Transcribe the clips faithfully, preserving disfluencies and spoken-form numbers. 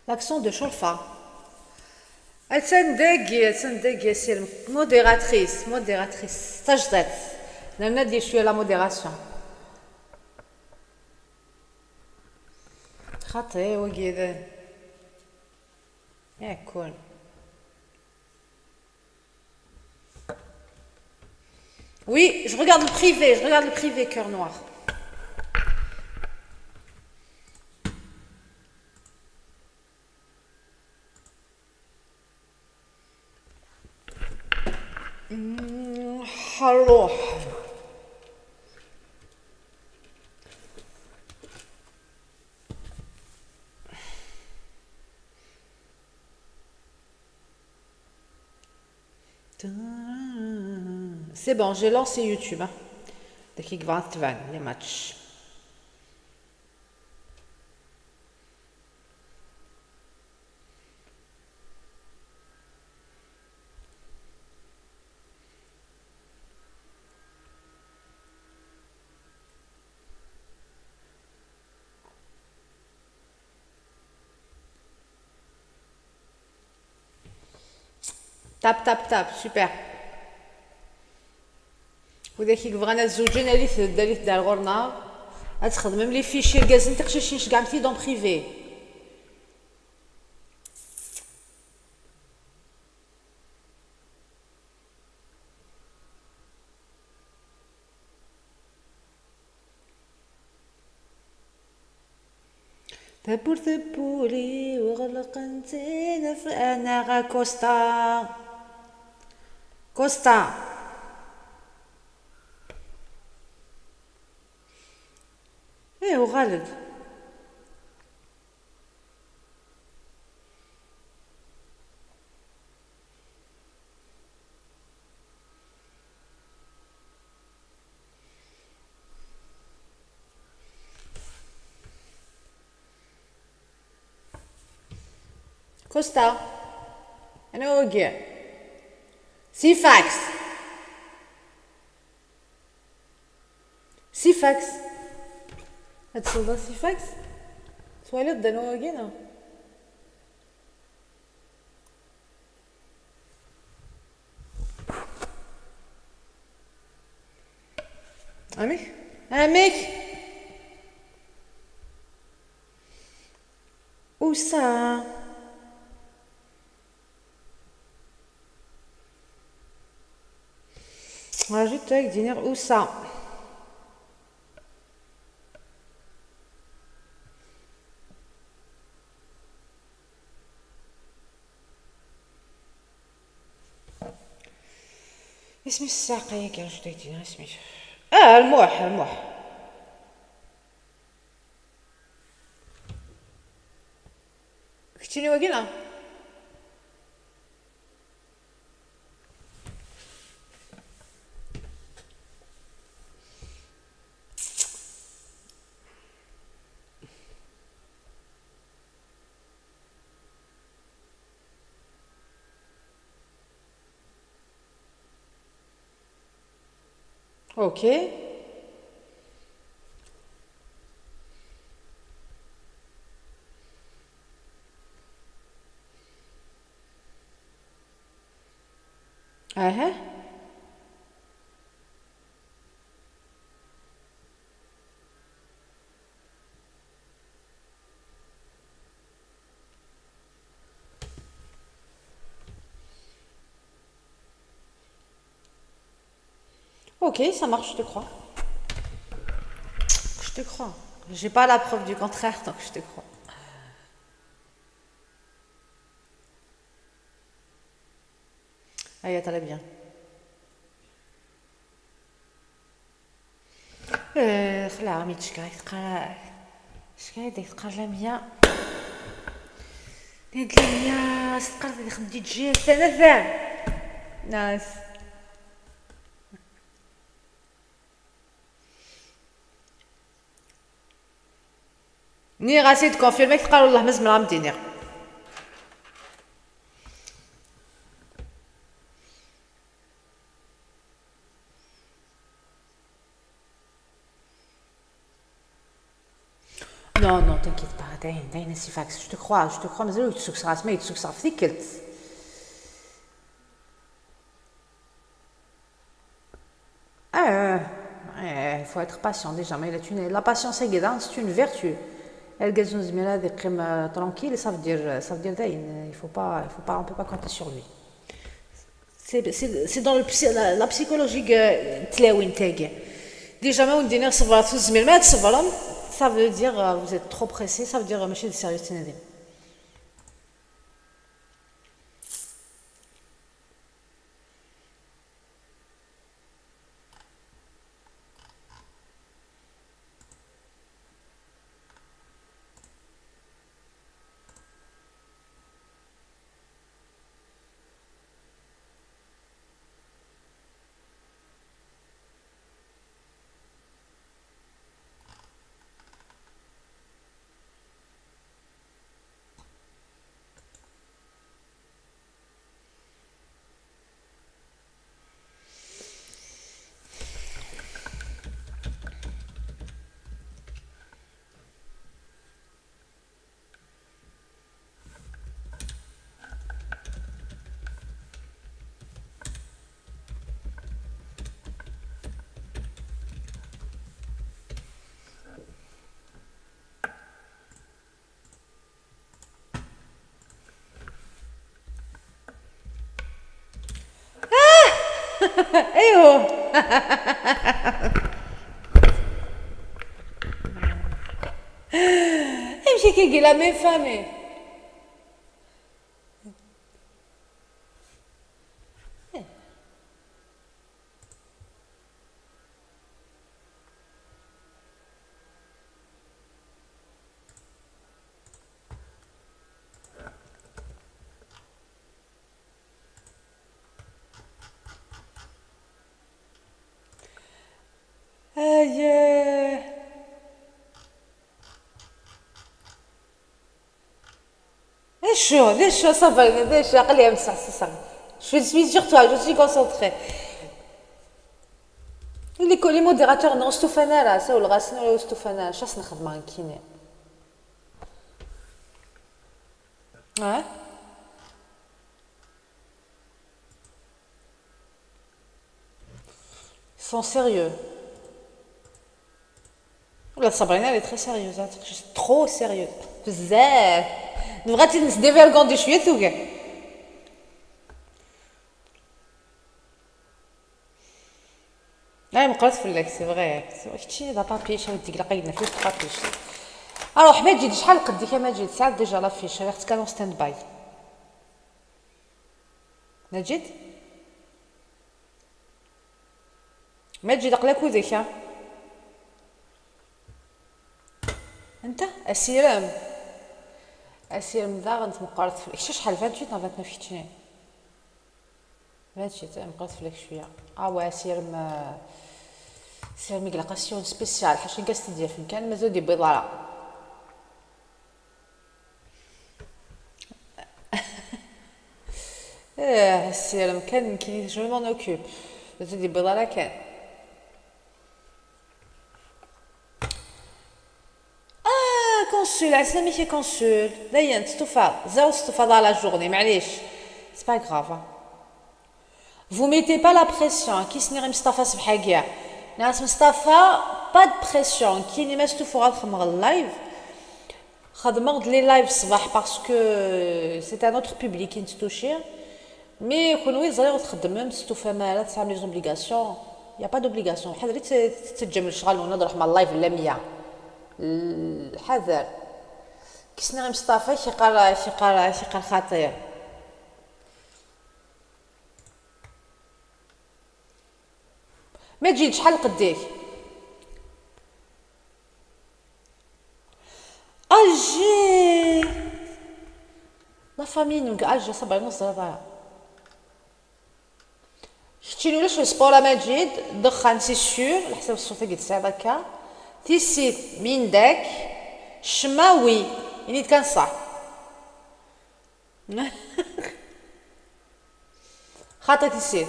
L'accent de Cholfa. Attan dagi, attan dagi, asirem. Modératrice, modératrice. Tajdiṭ. Nerna-d cwiya la modération. Xaṭi, wagi d... Yakul. Oui, je regarde le privé, je regarde le privé, cœur noir. Mm, حروح. C'est bon, j'ai lancé YouTube, hein. داك يقبع تبان les matchs. Tap, tap, tap, super. Widak i yebɣan ad zewǧen, alit-d, alit-d ar ɣur-neɣ. Ad txedmem les fiches irgazen, tiqcicin, ceggɛemt-iyi-d en privé. Tawwurt n wul-iw ɣelqent-tt-id ɣef anaɣ Costa. Costa. Eh, uɣal-d. Costa. Anwa wagi? Sifax. Sifax. Ad tesleḍ a Sifax? Twaliḍ-d anwa wagi, neɣ? Amek? Amek? Usa. Rajoute-t avec dîner où ça? Isem-is ssaɛqa-yagi, rajoute-t avec dîner, isem-is. Ah, Rmuḥ, Rmuḥ. Keččini wagi, neɣ? Ok. Aha. Ok, ça marche, je te crois. Je te crois. J'ai pas la preuve du contraire, donc je te crois. Aya, très bien. Eh, xelɛeɣ mi d-cekreɣ, teqqar, cekreɣ deg teqqar Lamia. Nid Lamia, s teqqar di xeddi ǧil, sanatan. Nice. Nniɣ-as i d-confirmer, teqqar: "Wellah ma zemreɣ ad m-d-iniɣ." Non, non, t'inquiète pas, dayen, dayen, a Si Fax, je te crois, je te crois, mazal ur d-ssukkseɣ asma i d-ssukkseɣ ɣef tikkelt. Ah, il faut être patient déjà, mais la patience, c'est une vertu. Argaz ur nezmir ad yeqqim, euh, tranquille, ça veut dire, ça veut dire dayen, il faut pas, il faut pas, on peut pas compter sur lui. C'est, c'est, c'est dans le psy-, la, la psychologie, euh, n tlawin tagi. Déjà, ma wen-d-iniɣ ṣebret, ur tezmirem ad tṣebrem, ça veut dire, euh, vous êtes trop pressé, ça veut dire, euh, mačči d sérieux tettnadim. ايوه. امشي كي قيلا مي فامي. اييه. ايش شو؟ ليش شو صبر؟ ليش شو؟ قال لي: "امسح سسر". Je suis sur toi, je suis concentrée. اللي كل موديراتور نو استوفانا راه ساول غاسن ولا استوفانا شاس نخدم كيني. اه. Ils sont sérieux. ولا صابرينا، elle est très sérieuse, hein, trop sérieux. بزاف. نبغى تنس دي فيرغون دي شويه توقع. لا، مقرات فلاك، c'est vrai. كتشي ذا بابيش، هاو ديك لقينا فيه بابيش. اروح مجيد، شحال قديك يا مجيد؟ ساعات déjà l'affiche، راه كان ستاند باي. مجيد؟ مجيد، أقلك وذيك، ها؟ أنت؟ أسيرم. أسيرم داغن تمقرت في، شحال، vingt-huit ولا vingt-neuf كتشني؟ vingt-huit، مقرت فيك شوية. آه، وا أسيرم، آه، أسيرم يقلق سيون سبيسيال، حاشا كاس تدير فين كان مازال دي بيضة. ايه، السيرم كان كي je m'en occupe. زيد يبيض على كان. اه، كونسول، عسلامي كي كونسول. دايا تستوفى، زاو تستوفى dans la journée، معليش. C'est pas grave. Vous mettez pas la pression. كي سني غير مصطفى صبحا كاع. ناس مصطفى، pas de pression. كي ني ما استوفو غتخمغ اللايف. خدمغ لي لايف الصباح parce que c'est un autre public كي نتوشي. مي كون وين زريغ تخدم، مستوفى مالا تسعى les obligations. Y a pas d'obligation. حذري ت-، تتجم الشغل ونضرح مع اللايف لا مية. الحذر. كي سني غير مصطفى كيقرا، كيقرا، كيقرا خطير. ما تجي شحال قديك؟ اجي. لا فامي نونك اجي صبعي نص هذا. كتشيني ولاش سبور مجيد، دخان سي سيور، على حسب الصوت اللي تسعد هكا. تيسيت مين داك؟ شماوي، يعني كان صح. خاطر تيسيت.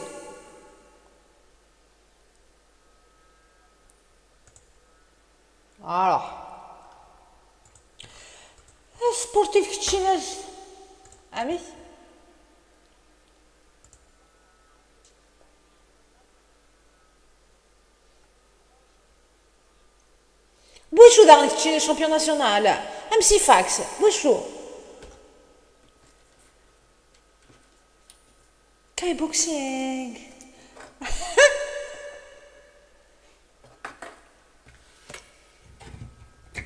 اروح. Sportif keččini. Amek? Wacu daɣen keččini champion national? Am Sifax, wacu? Kickboxing.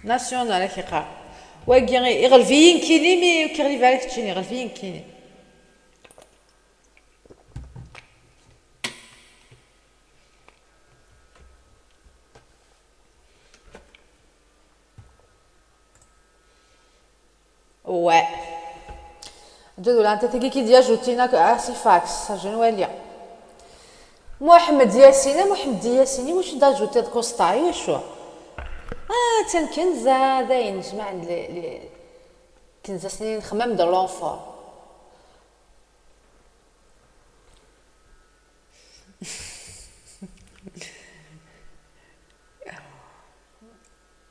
National, ak iqqar. Wagi iɣleb-iyi nekkini, mi ur k-iɣlib ara keččini, iɣleb-iyi nekkini. Ouais. Ǧadul, anta tagi ki d-yajutin ak-, ah, Sifax, aǧu nwali. Muḥemmed Yasin, a Muḥemmed Yasin, iwacu d-ajutiḍ Kusta, iwacu? Ah, attan Kenza, dayen, jemɛen li, li, Kenza snin xemmem de l'enfant.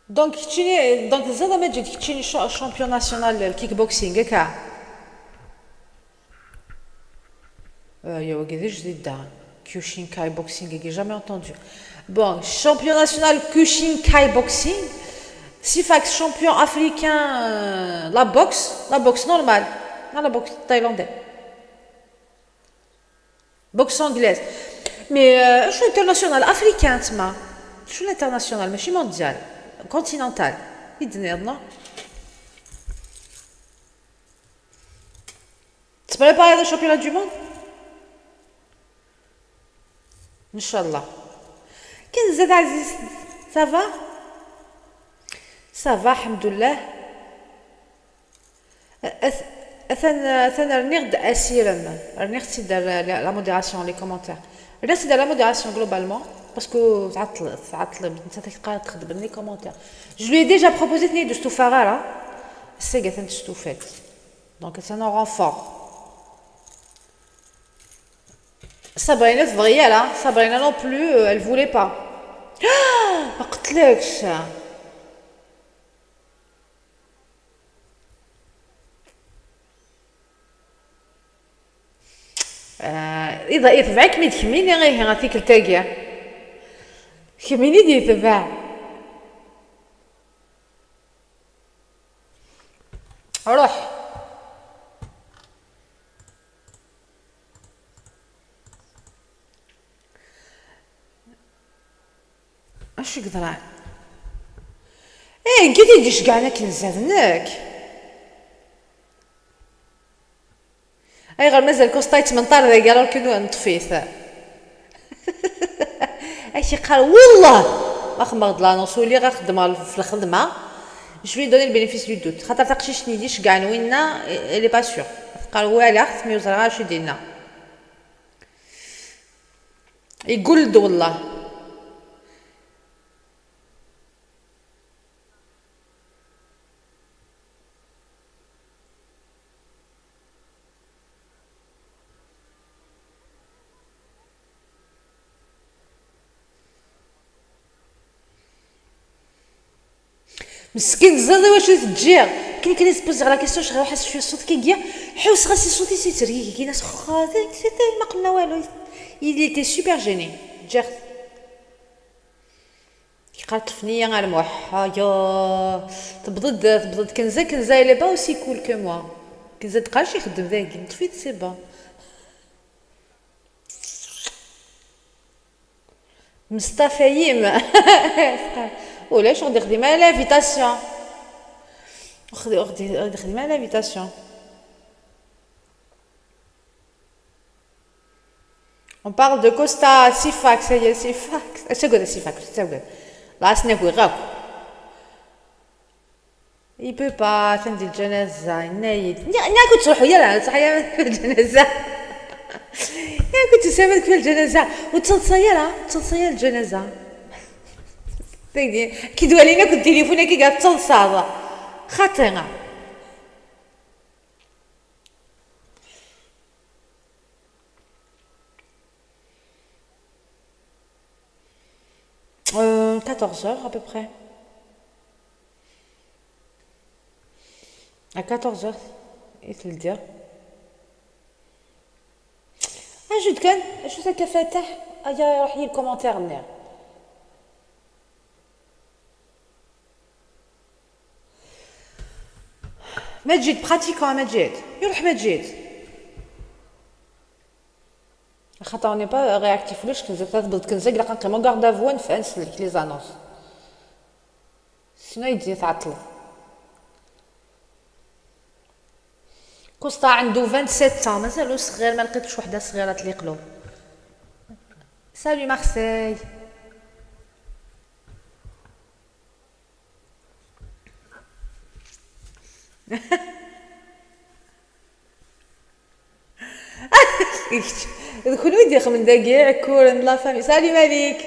Donc, keččini, donc, tzad a Maǧid, keččini cha-, champion national n kickboxing, akka? Euh, ya wagi d ajdid daɣen. Kyokushinkai boxing, j'ai jamais entendu. Bon, champion national Kyokushinkai boxing. Sifax, champion africain, euh, la boxe, la boxe normale, non, la boxe thaïlandaise. Boxe anglaise. Mais, euh, je suis international africain, تما. Je suis international, ماشي mondial. Continental. I d-tenniḍ, non? Tprépariḍ le championnat du monde? Inchallah. Kenza Aziz, ça va? Ça va, الحمد لله. At-, atan, atan rniɣ-d asirem. Rniɣ-tt-id ar la, la modération, les commentaires. Rniɣ-tt-id ar la modération, globalement, parce que tɛeṭṭel-, tɛeṭṭel-, nettat ad teqqar txeddem les commentaires. Je lui ai déjà proposé, tenna-yi-d ur stufaɣ ara. Ass-agi atan testufa-d. Donc, atan en renfort. Sabrina tebɣi ara. Sabrina non plus, euh, elle voulait pas. Ah, aqtl-ak. Ah, iḍ-, itbeɛ-ikem-id kemmini ihi a tikkelt-agi. Kemmini d-itbeɛ. Ruḥ. Acu i yeḍran? Eh, nekk i t-id-iceggɛen akken zad nekk. Ayɣer mazal Kusta yettmenṭar dagi alors que neṭṭef-it? Ak iqqar, wallah, ma xedmeɣ-d l'annonce, uliɣ ad xedmeɣ f lxedma, je lui donne le bénéfice du doute. Xaṭer taqcict-nni i d-iceggɛen winna, elle est pas sûre. Teqqar, walaɣ-t, mi ur ẓriɣ ara acu i d-yenna. Yeggul-d, wallah. Meskin, teẓriḍ iwacu i t-ǧǧiɣ? Akken kan i s-poziɣ la question, cɣiɣ ḥass cwiya ṣṣut kigi, ḥusseɣ-as i ṣṣut-is yettergigi, nas xxaten, c'était ma qelna walu. Il était super gêné. Ǧǧiɣ-t. Yeqqar ṭṭfen-iyi ar Muḥ. Aya. Tebḍed, tebḍed Kenza, Kenza, elle est pas aussi cool que moi. Kenza d qal ixeddem dagi, ṭṭef-it, c'est bon. Mustafayim. Ulac, ur ɣ-d-ixdim ara l'invitation. Ur ɣ-d-, ur ɣ-d-, ur ɣ-d-ixdim ara l'invitation. On parle de Costa, Sifax, ça y est, Sifax. Ur ttagad a Sifax, ur ttagad. La, ad s-nagi akk. Il peut pas, atan di lǧanaza, yenna-yi-d. Nniɣ-, nniɣ-ak ur ttruḥu ara, ur ttruḥu ara di lǧanaza. Nniɣ-ak ur ttruḥu ara di lǧanaza. Ur ttaḍsa ara, ur ttaḍsa ara lǧanaza. Tagi, ki d-walin akk tilifun-agi ɣef ttaḍsaḍ. Xaṭi. Euh, quatorze heures à peu près. À quatorze heures i teldi. Ajoute kan, ajoute akka Fatah, aya iruḥ-iyi lkumantir-nni. Maǧid, pratiquant, Maǧid. Iruḥ Maǧid. Axaṭer on n'est pas réactif ulac kenza, tebdiḍ kenza, ilaq ad nqim au garde à vue, ad nf-, ad nsellek les annonces. Sinon, yeǧǧa tɛeṭṭleḍ. Costa عنده vingt-sept ans, mazal ur صغير, ma لقيتش وحدة صغيرة تليق له. Salut Marseille. Kečč, d kenwi i d-ixedmen dagi, iɛekkuren n la famille. Salut Malik.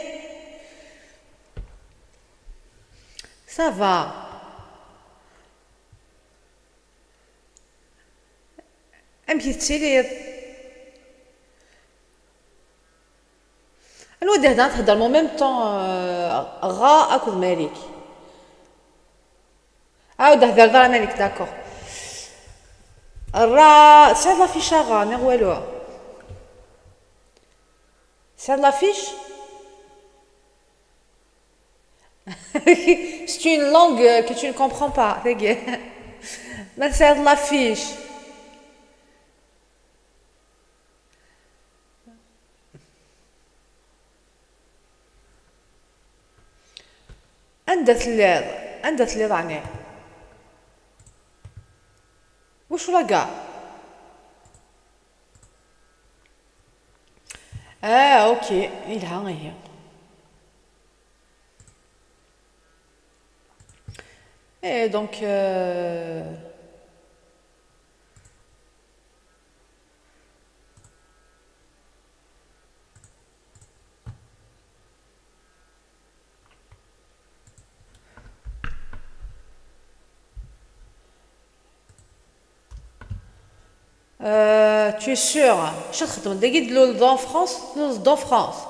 Ça va. Amek i tettiliḍ? Anwa d-ihedren, theddrem en même temps, euh, Ra akked Malik? Ah, ur d-tehdireḍ ara Malik, d'accord. Ra, tesɛiḍ la fiche a Ra, neɣ walu? Tesɛiḍ la fiche? C'est une langue, euh, que tu ne comprends pas, tagi. Ma tesɛiḍ la fiche. Anda telliḍ? Anda telliḍ ɛni? Wacu la gare? Ah, ok, yelha ihi. Eh, donc, euh, Euh, tu es sûr? Acu txeddmeḍ dagi, d-tluleḍ en France? Tluleḍ en France.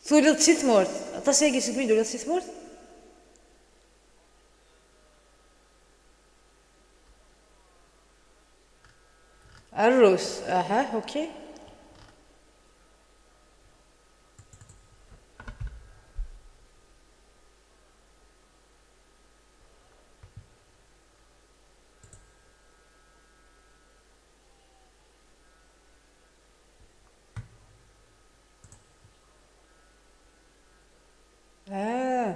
Tuliḍ si tmurt. Aṭas-agi segmi d-tuliḍ si tmurt? Rrus. Aha, ok. Ah.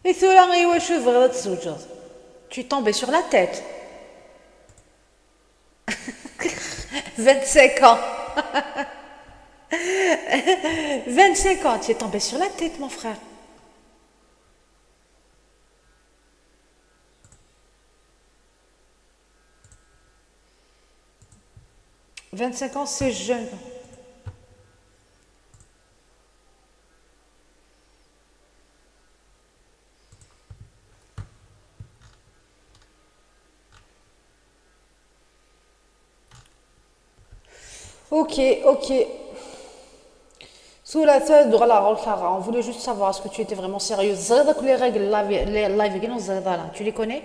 I tura, i wacu tebɣiḍ ad tzewǧeḍ? Tu es tombé sur la tête. Vingt-cinq ans. Vingt-cinq ans, tu es tombé sur la tête, mon frère. Vingt-cinq ans, c'est jeune. Ok, ok. Tura ta d-uɣaleɣ ɣur-k a Ra. On voulait juste savoir est-ce que tu étais vraiment sérieuse. Teẓriḍ akk les règles live, les live-agi, neɣ ur teẓriḍ ara? Tu les connais?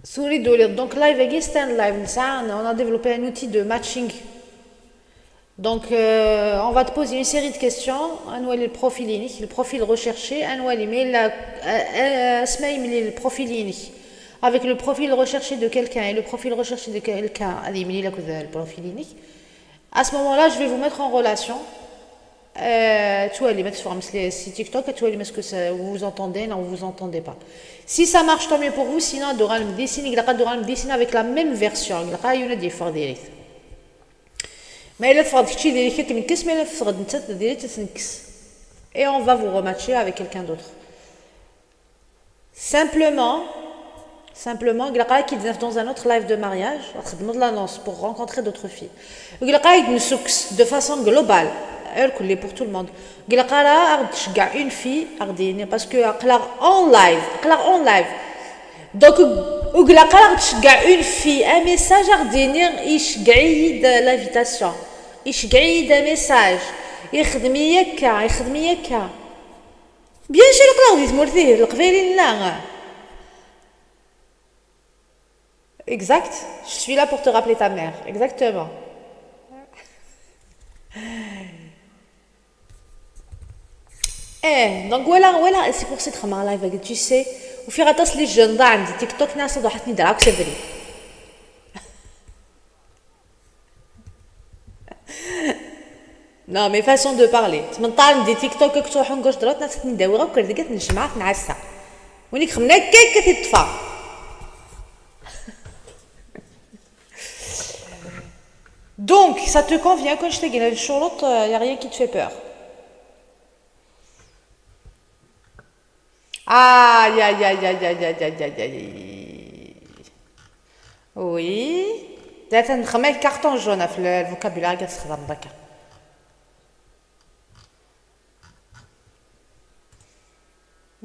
Tura i d-tuliḍ. Donc, live-agi, c'est un live. Nesɛa, on a développé un outil de matching. Donc, euh, on va te poser une série de questions. Ad nwali le profil-inek, le profil recherché. Ad nwali ma yella, euh, euh, asma yemlil le profil-inek avec le profil recherché de quelqu'un et le profil recherché de quelqu'un, ad yemlil akked le profil-inek. À ce moment-là, je vais vous mettre en relation. Euh, ad twalim, ad teffɣem si, si TikTok, ad twalim est-ce que ça, vous vous entendez, non, vous vous entendez pas. Si ça marche, tant mieux pour vous, sinon, ad d-tuɣalem d sin, ilaq ad d-tuɣalem d sin avec la même version, ilaq ad yiwen ad yeffeɣ diri-t. Ma yella teffɣeḍ kečči diri-k ad k-nekkes, ma yella teffɣeḍ nettat diri-tt ad t-nekkes. Et on va vous rematcher avec quelqu'un d'autre. Simplement, simplement, ilaq ad k-id-naf dans un autre live de mariage, ad txedmeḍ l'annonce pour rencontrer d'autres filles. Ilaq ad k-id-nessukkes de façon globale, irkelli pour tout le monde. Ilaq ara ad aɣ-d-tceggeɛ une fille, ad aɣ-d-yini, parce que aql-aɣ en live, aql-aɣ en live. Donc, ur ilaq ara ad tceggeɛ une fille, un message ad ɣ-d-yini iceggeɛ-iyi-d l'invitation, iceggeɛ-iyi-d un message, ixdem-iyi akka, ixdem-iyi akka. Bien sûr, aql-aɣ di tmurt ihi, d leqbayel i nella. Exact, je suis là pour te rappeler ta mère, exactement. Eh, donc voilà, voilà, c'est pour ça que je live, tu sais, وفي غطاس les jeunes ضاع عندي TikTok ناس ضحتني دراك c'est vrai. Non, mais façon de parler. تمنطار ندي TikTok كتروحون gauche droite ناس نداوي غير كردقات نجمع نعسى. ونيك خمنا كيك كتطفى. Donc, ça te convient quand je te dis الشروط, euh, y a rien qui te fait peur. Aïe, aïe, aïe, aïe, aïe, aïe, aïe, aïe, aïe. Oui. Là, t'as un carton jaune في le vocabulaire, regarde ça, d'accord.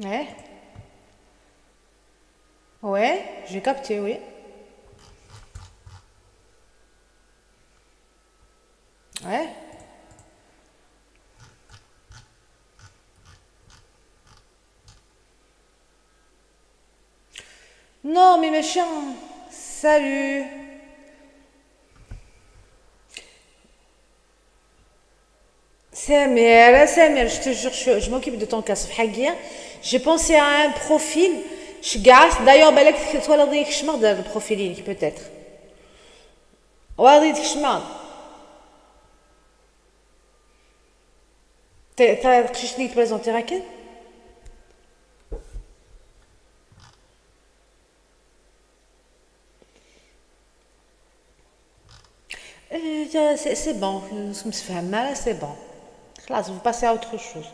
Ouais. Ouais, j'ai capté, oui. Ouais. Non, mais machin. Salut. Samir, Samir, je te jure, je, je m'occupe de ton cas. صفحة كيا. J'ai pensé à un profil. Je gasse. D'ailleurs, بالك تولي كشمر دار le profil, peut-être. وادي تكشمر. تقشيش نيت بريزونتي راكن. Euh, c'est c'est bon, نتمسفهم مالا, c'est bon. خلاص, vous passez à autre chose.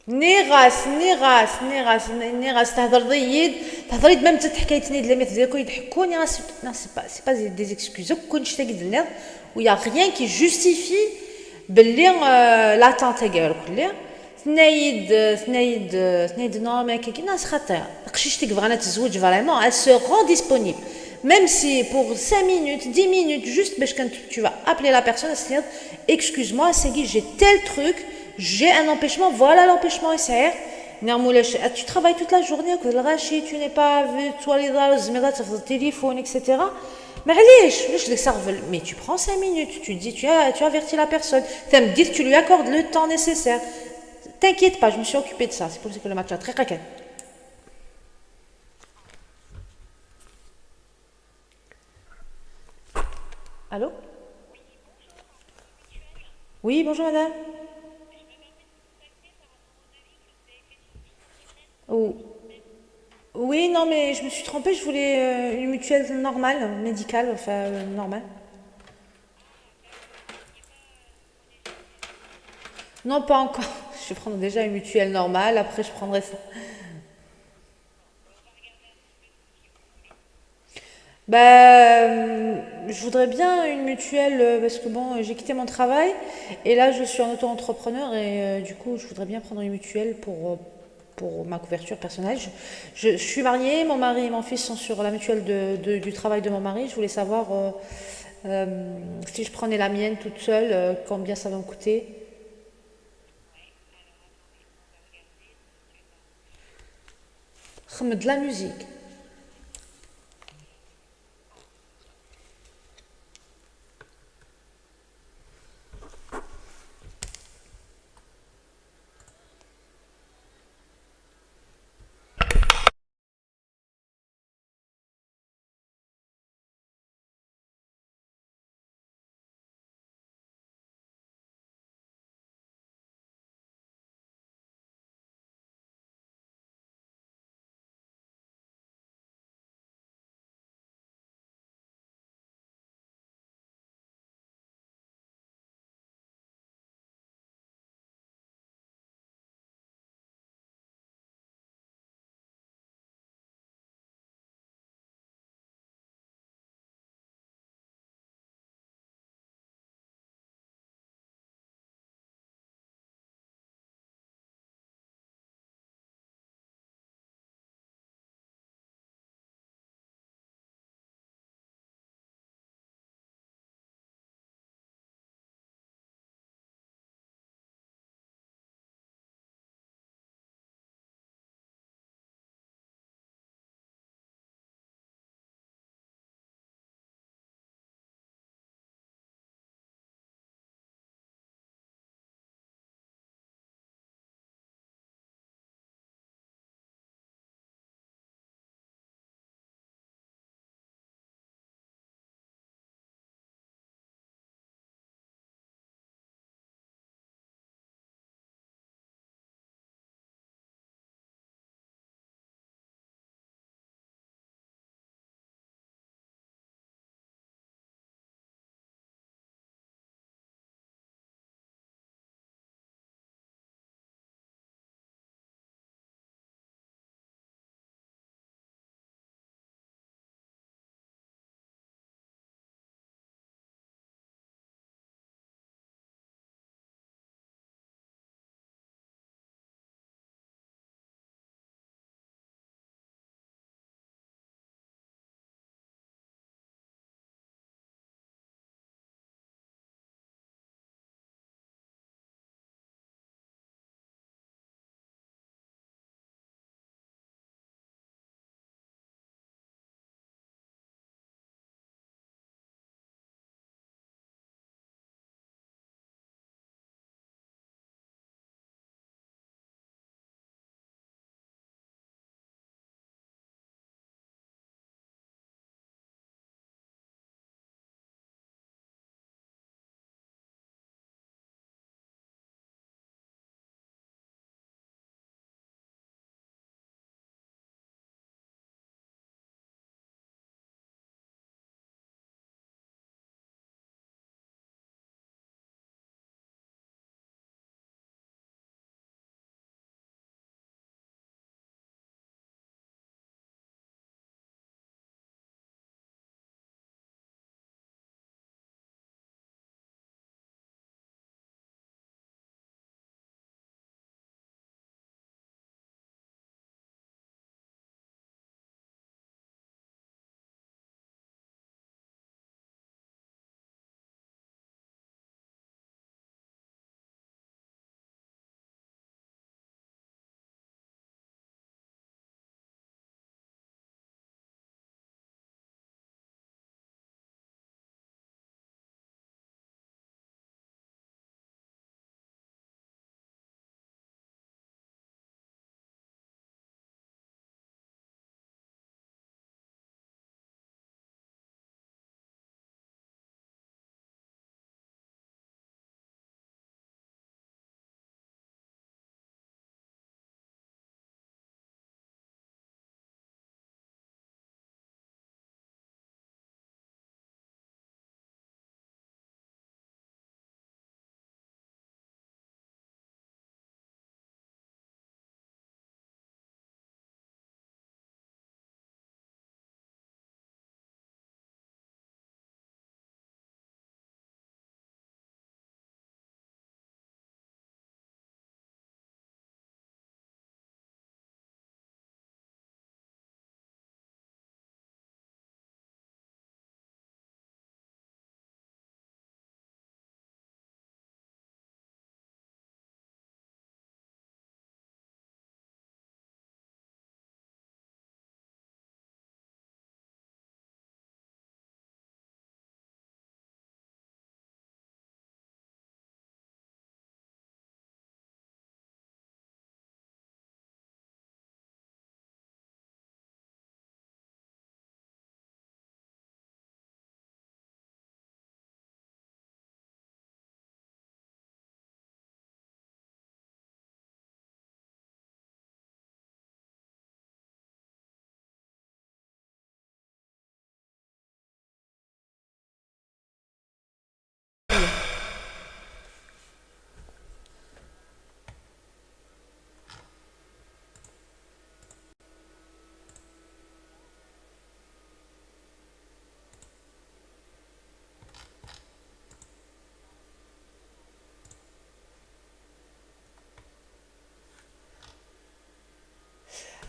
نيغاس, نيغاس, نيغاس, نيغاس, تهضر ضيد, تهضري même تتحكايتني دلي ميت ديالك ويضحكوني, راه c'est, non, c'est pas, c'est pas des excuses, كون شتا قد لنا, و y a rien qui justifie باللي, آه, l'attente تاع كاع الكل. ثنايد, ثنايد, ثنايد, non, mais كي ناس خطير. تقشيش تيك بغانا تزوج, vraiment, elle se rend disponible. Même si pour cinq minutes, dix minutes, juste باش كانت tu vas appeler la personne, c'est, excuse-moi, c'est que j'ai tel truc, j'ai un empêchement, voilà l'empêchement, et c'est نعم ولا ش-, tu travailles toute la journée, كل الغاشي, tu n'es pas, tu vois les, الزميضات في التليفون, et cetera. معليش, علاش ديك الساعة غفل, mais tu prends cinq minutes, tu dis, tu as, tu avertis la personne, تمديت, tu lui accordes le temps nécessaire. T'inquiète pas, je me suis occupée de ça, c'est pour ça que le match a très raquette. Allô ? Oui, bonjour madame. Oh. Oui, non, mais je me suis trompée, je voulais, euh, une mutuelle normale, médicale, enfin, euh, normale. Non, pas encore. Je vais prendre déjà une mutuelle normale, après je prendrai ça. Bah, euh, je voudrais bien une mutuelle, euh, parce que bon, j'ai quitté mon travail et là je suis en auto-entrepreneur et, euh, du coup je voudrais bien prendre une mutuelle pour, euh, pour ma couverture personnelle. Je, je suis mariée, mon mari et mon fils sont sur la mutuelle de, de, du travail de mon mari. Je voulais savoir, euh, euh, si je prenais la mienne toute seule, euh, combien ça va me coûter. خمم de la musique.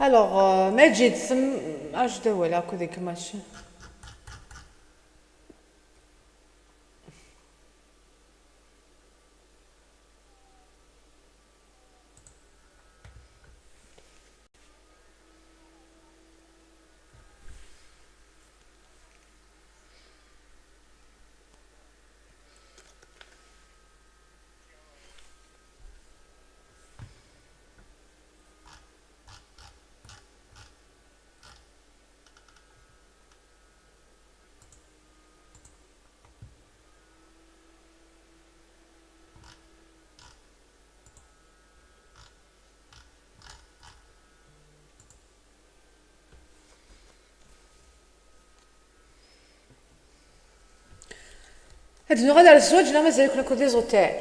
Alors, euh, Majid, tem-, ah, je dévoile à côté que machin. Ad nuɣal ar zzwaǧ neɣ mazal-iken akked les hôtels?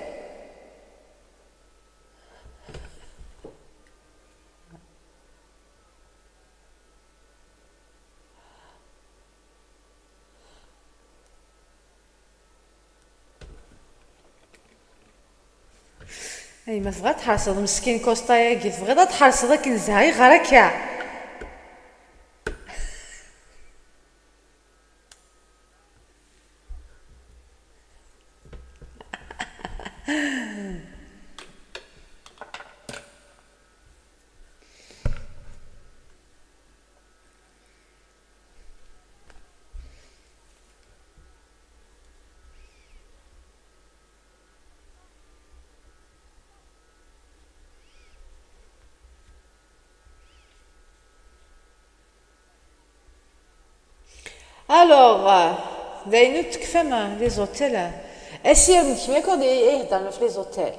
Ay, ma tebɣiḍ ad tḥerseḍ meskin Costa-agi, tebɣiḍ ad tḥerseḍ akken zhiɣ akka. Alors, euh, d ayen ur tekfam, euh, les hôtels, euh, asirem d kemm akk ay iheddren ɣef les hôtels.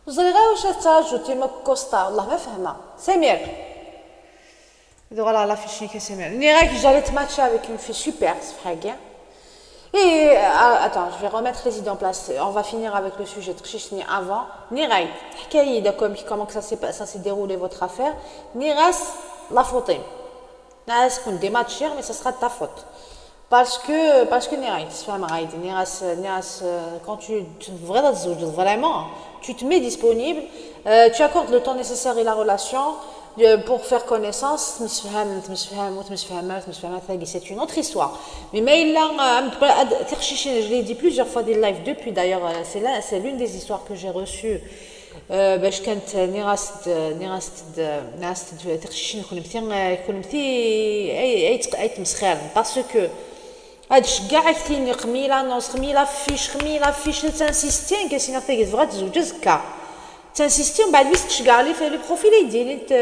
Ur ẓriɣ ara wacu ad tettṛaǧu Tim Costa, wellah ma fehmeɣ. Samir. Ad uɣaleɣ ɣer la fiche-ik a Samir. Nniɣ-ak j'allais te matcher avec une fille super, ṣṣbeḥ-agi. Et, euh, attends, je vais remettre les idées en place. On va finir avec le sujet teqcict-nni avant. Nniɣ-ak-d, teḥka-yi-d akk amek, comment que ça s'est pas-, ça s'est déroulé votre affaire. Nniɣ-as la faute-im. Nniɣ-as كنت ديما تشير, mais ça sera de ta faute. Parce que, parce que nniɣ-as, nniɣ-as, nniɣ-as, euh, quand tu, tu veux vraiment, tu te mets disponible, euh, tu accordes le temps nécessaire et la relation, euh, pour faire connaissance, temsefhamem, temsefhamem, ur temsefhamem ara, temsefhamem, c'est une autre histoire. Mais ma yella, euh, tiqcicin, je l'ai dit plusieurs fois dans le live depuis, d'ailleurs, euh, c'est là, c'est l'une des histoires que j'ai reçues. Euh, باش كانت، نيغاست، نيغاست، نيغاست تخشيشين كنمتي، كنمتي اي اي تق-، اي تمسخير. Parce que هاد الشقة عاكتيني خميلة نص، خميلة فيش، خميلة فيش، تانسيستين كاسينا تاكي تبغى تزوج زكا. تانسيستين بعد ميس تشقع لي في لي بروفيل يديني انت،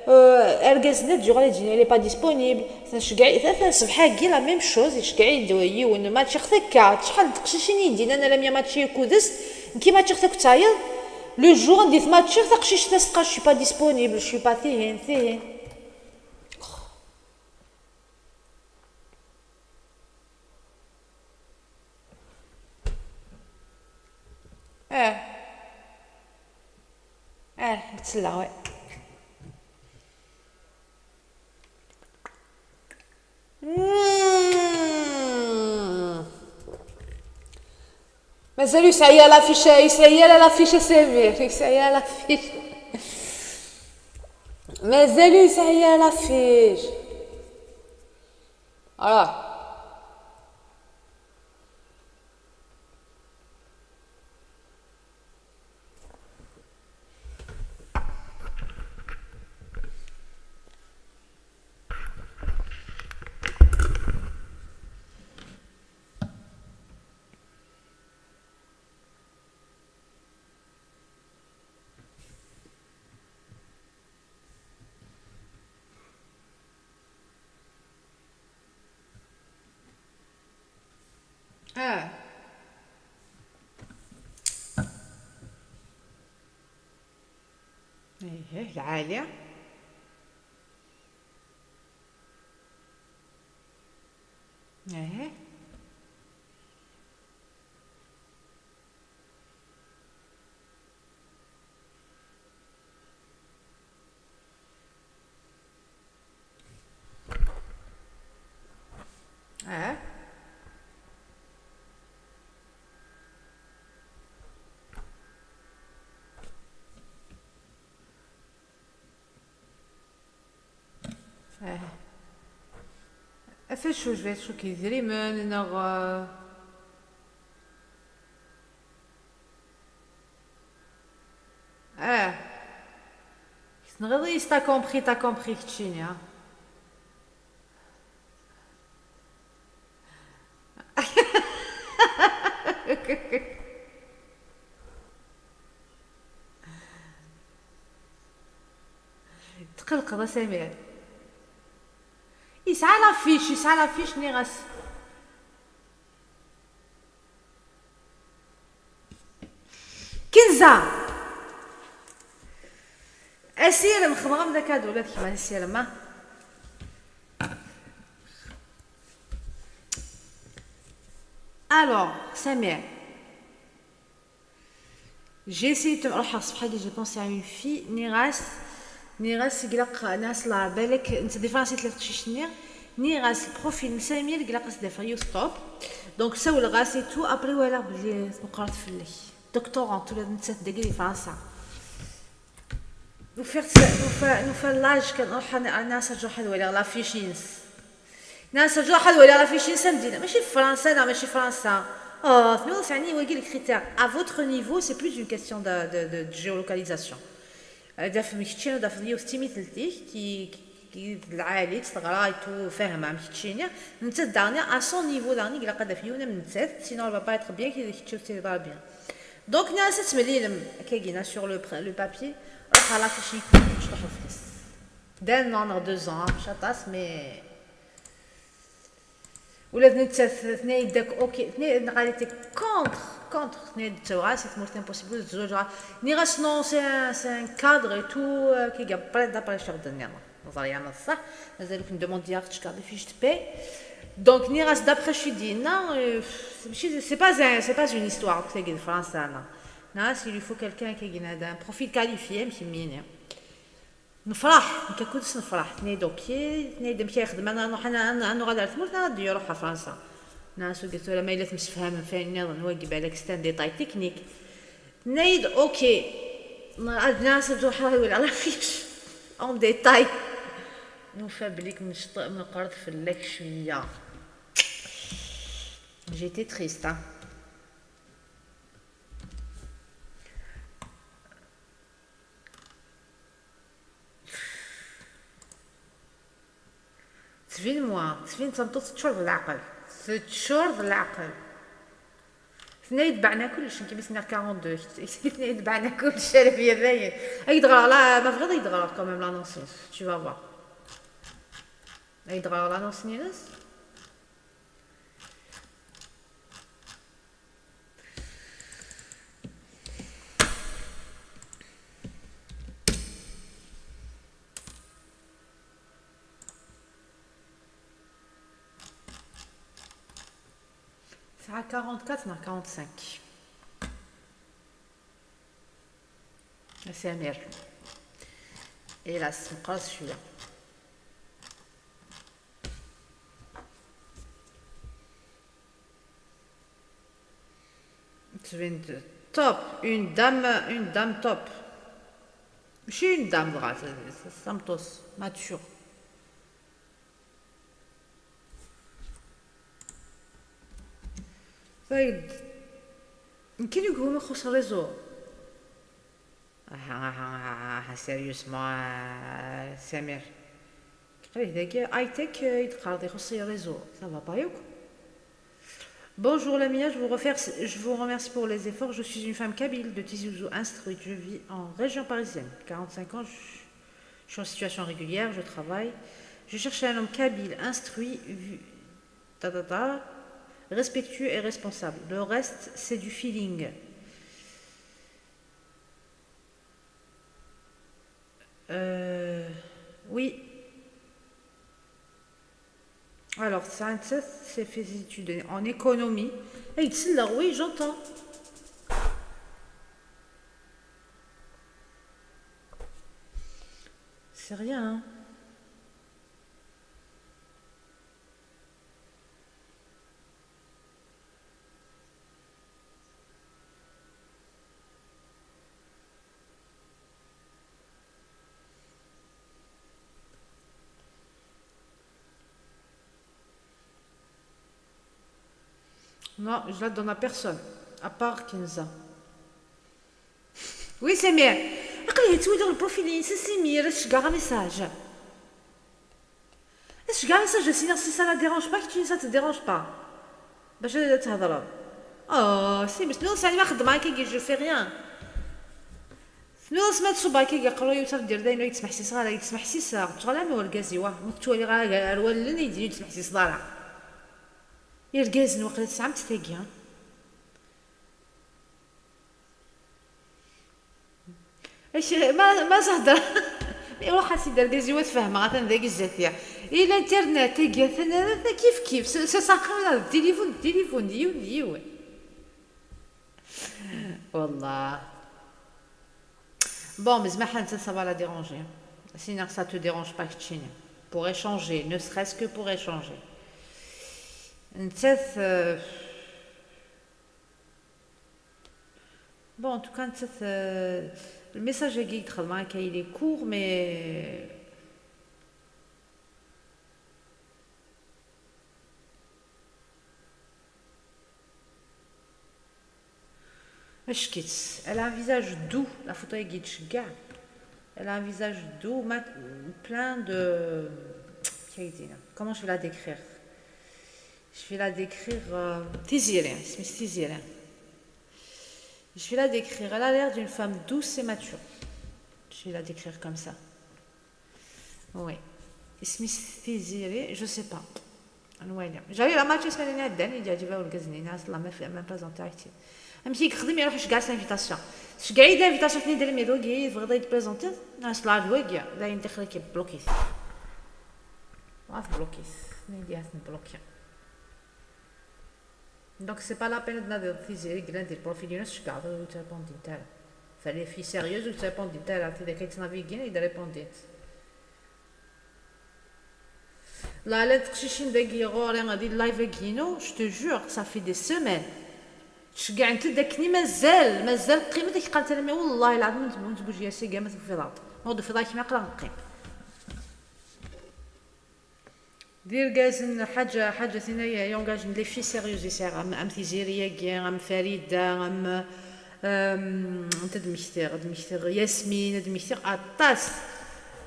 آه، ارقاز نت جو غادي تجيني لي با ديسپونيبل. تنشجع، ثلاثة صبحا كي la même chose، يشجع يدو يون ماتش اختك. شحال تقشيشين يدينا انا لم يماتشي كودس، كي ماتش اختك تعيط. Le jour ندير ماتش اختك قشيش تسقى، je suis pas disponible, je suis pas ثهين، ثهين. اه، اه، نتسلى، وي. مم. مازال يسعي على فيش، يسعي على لا فيش سمير، يسعي على فيش. مازال يسعي على فيش. اه. اه. ايه، العالية. ايه. اه. Acu, je vais être choquée, idrimen neɣ, euh, ah, tenɣiḍ-iyi s t'as compris, t'as compris keččini, ah. Tqelqeḍ a Samir. Yesɛa la fiche, yesɛa la fiche, nniɣ-as. Kenza! Asirem, xedmeɣ-am-d akadu ula d kemm, asirem, ah. Alors, Samir. J'ai essayé de ruḥeɣ ṣṣbeḥ-agi, j'ai pensé à une fille, nniɣ-as, nniɣ-as ilaq, nniɣ-as la balak netta d ifransi tella teqcict-nni, nniɣ-as le profil n Samir ilaq ad s-d-afeɣ yiwet top. Donc sawleɣ-as et tout, après walaɣ belli tmeqqret fell-ak. Doctorante ula d nettat dagi di Fransa. Ufiɣ-tt, nufa, nufa l'âge kan, ruḥ, nniɣ-as ad ruḥ ad waliɣ la fiche-ines. Nniɣ-as ad ruḥ ad waliɣ la fiche-ines am dinna. Mačči f Fransa neɣ mačči f Fransa. Oh, tenwiḍ sɛani wagi les critères. À votre niveau, c'est plus une question de, de, de, de géolocalisation. Ad tafem keččini, ad tafeḍ yiwet d timitlek, ki, ki, ki d lɛali, teɣra et tout, fehmeɣ keččini. Nettat daɣen, à son niveau daɣen, ilaq ad taf yiwen am nettat, sinon elle va pas être bien, ki d kečči ur tiliḍ ara bien. Donc, nniɣ-as ad temlilem, akkagi, là, sur le, pr- le papier, ruḥ ɣer la fiche-ik, tecḍeḥ fell-as. D'un an neɣ deux ans, mačči aṭas, mais ula d nettat, tenna-yi-d akk, ok, tenna-yi-d, elle était contre, contre, tenna-yi-d, ttawɣa si tmurt, impossible, ur tezwaǧeɣ ara. Nniɣ-as, non, c'est un, c'est un cadre et tout, euh, qui est prêt d'après cher de nniḍen. Ẓriɣ ma d ṣṣeḥ, mazal ur k-ndemandiɣ ad tcekkreḍ les fiches de paie. Donc, nniɣ-as, d'après acu i d-yenna, euh, mačči, c'est pas un, c'est pas une histoire, akk tagi d Fransa, non. Nniɣ-as, il lui faut quelqu'un qui a un profil qualifié, am kemmini. Nefṛeḥ, nekk akked-s nefṛeḥ. Tenna-yi-d, ok, tenna-yi-d, amek ara yexdem, ad nruḥ, ad, ad, ad nuɣal ar tmurt, neɣ ad d-iruḥ ɣer Fransa? Nniɣ-as, ok, tura ma yella temsefhamem f ayen nniḍen, wagi balak c'est un détail technique. Tenna-yi-d, ok. Nniɣ-as, ad ruḥeɣ ad waliɣ la fiche en détail. Nufa belli meqqret fell-ak cwiya. J'étais triste, hein. Ttbin moi, ttbin d tameṭṭut teččur d leɛqel. Teččur d leɛqel. Tenna-yi-d beɛna kullec, nekk mi s-nniɣ quarante-deux, tenna-yi-d beɛna kullec, ala mya dayen. Ad yi-d-ɣreɣ la, ma bɣiḍ ad yi-d-ɣreɣ quand même l'annonce-ines, tu vas voir. Ad yi-d-ɣreɣ l'annonce-ines. Tesɛa quarante-quatre neɣ quarante-cinq? A Samir. Hélas, meqqret cwiya. Tettbin-d top, une dame, une dame top. Mačči une dame dɣa, d, d, d tameṭṭut mature. Tayeḍ. Nekkini deg-wen ixuṣṣ réseau. Aha, aha, aha, aha, sérieusement, euh, Samir. Qrib dagi, high tech, euh, i d-qqareḍ ixuṣṣ-iyi réseau. Ça va pas yakk. Bonjour Lamia, je vous remercie, je vous remercie pour les efforts. Je suis une femme kabyle de Tizi Ouzou instruite. Je vis en région parisienne. Quarante-cinq ans, je, je suis en situation régulière, je travaille. Je cherche un homme kabyle instruit, vu, ta, ta, ta, respectueux et responsable. Le reste, c'est du feeling. Euh, oui. Alors, ça, ça, c'est fait des études en économie. Hey, c'est là, oui, j'entends. C'est rien, hein. Non, je la donne à personne, à part Kenza. Oui, Samir. Aql-i ttwaliɣ le profil-ines, Samir, ad ceggɛeɣ amessage. Ad ceggɛeɣ amessage, ad s-iniɣ si ça la dérange pas, keččini ça te dérange pas. Bac ad, ad thedreḍ. Oh, Samir, tnuɣ sani ma xeddmeɣ akkagi, je fais rien. Tnuɣ asma tṣubb akkagi aqerruy-iw, taf dir dayen ur yettmeḥsis ara, yettmeḥsis, ttɣalam urgaz-iw, ah, ma tettwaliɣ ara ar wallen, i d-ur yettmeḥsis ara. Irgazen waqila tesɛamt tagi. Acu, ma, ma zehder. Iruḥ-as-id argaz-iw ad fehmeɣ, atan dagi zdat-i. I l'internet, tagi, atan, atan kif kif. S, s, s axxam, d tilifun, d tilifun, d yiwen, d yiwen. Wallah. Bon, mais ma ça va la déranger. Sinon, ça te dérange pas, keččini. Pour échanger, ne serait-ce que pour échanger. Nettat, euh, Bon, en tout cas, nettat, euh, le message-agi i d-xedmeɣ akka, il est court, mais Ack-itt. Elle a un visage doux. La photo-agi tceggeɛ. Elle a un visage doux, ma-, plein de, comment je vais la décrire ? Je vais la décrire, euh, Tiziri, isem-is Tiziri. Je vais la décrire. Elle a l'air d'une femme douce et mature. Je vais la décrire comme ça. Oui. Isem-is Tiziri, je sais pas. Ad nwali. J'avais la match semaine dernière, il y a du urgaz-nni, la même, même pas en Tahiti. Amek i yexdem, iruḥ iceggeɛ s l'invitation. Tceggeɛ-iyi-d l'invitation, tenna-yi-d almi d wagi i tebɣiḍ ad yi-d-présentiḍ, as la d wagi, dayen dixel-ik bloqué. Ma tbloqué, tenna-yi-d ad tnebloqué. Donc, c'est pas la peine ad tnadiḍ Tiziri, yellan di le profil-inu, tceggeɛḍ, ur tt-répondint ara. Fallait fille sérieuse, ur tt-répondint ara, tidak ay ttnavigin, ay d-répondint. La, llant teqcicin dagi ɣur-i, di live-agi-inu, je te jure, ça fait des semaines. Ceggɛent-d akken i mazal, mazal qqimet, ak qqant alammi, wallahi lɛadim, ur ntbuji asigi, ma tufiḍ-aɣ-d. Ma ur d-tufiḍ ara kima, aql-aɣ neqqim. D irgazen, ḥaǧa, ḥaǧa tina, i engagent les filles sérieuses i sɛiɣ, am, am Tiziri-agi, am Farida, am, am, anta ad d-mmektiɣ, ad d-mmektiɣ Yasmine, ad d-mmektiɣ aṭas.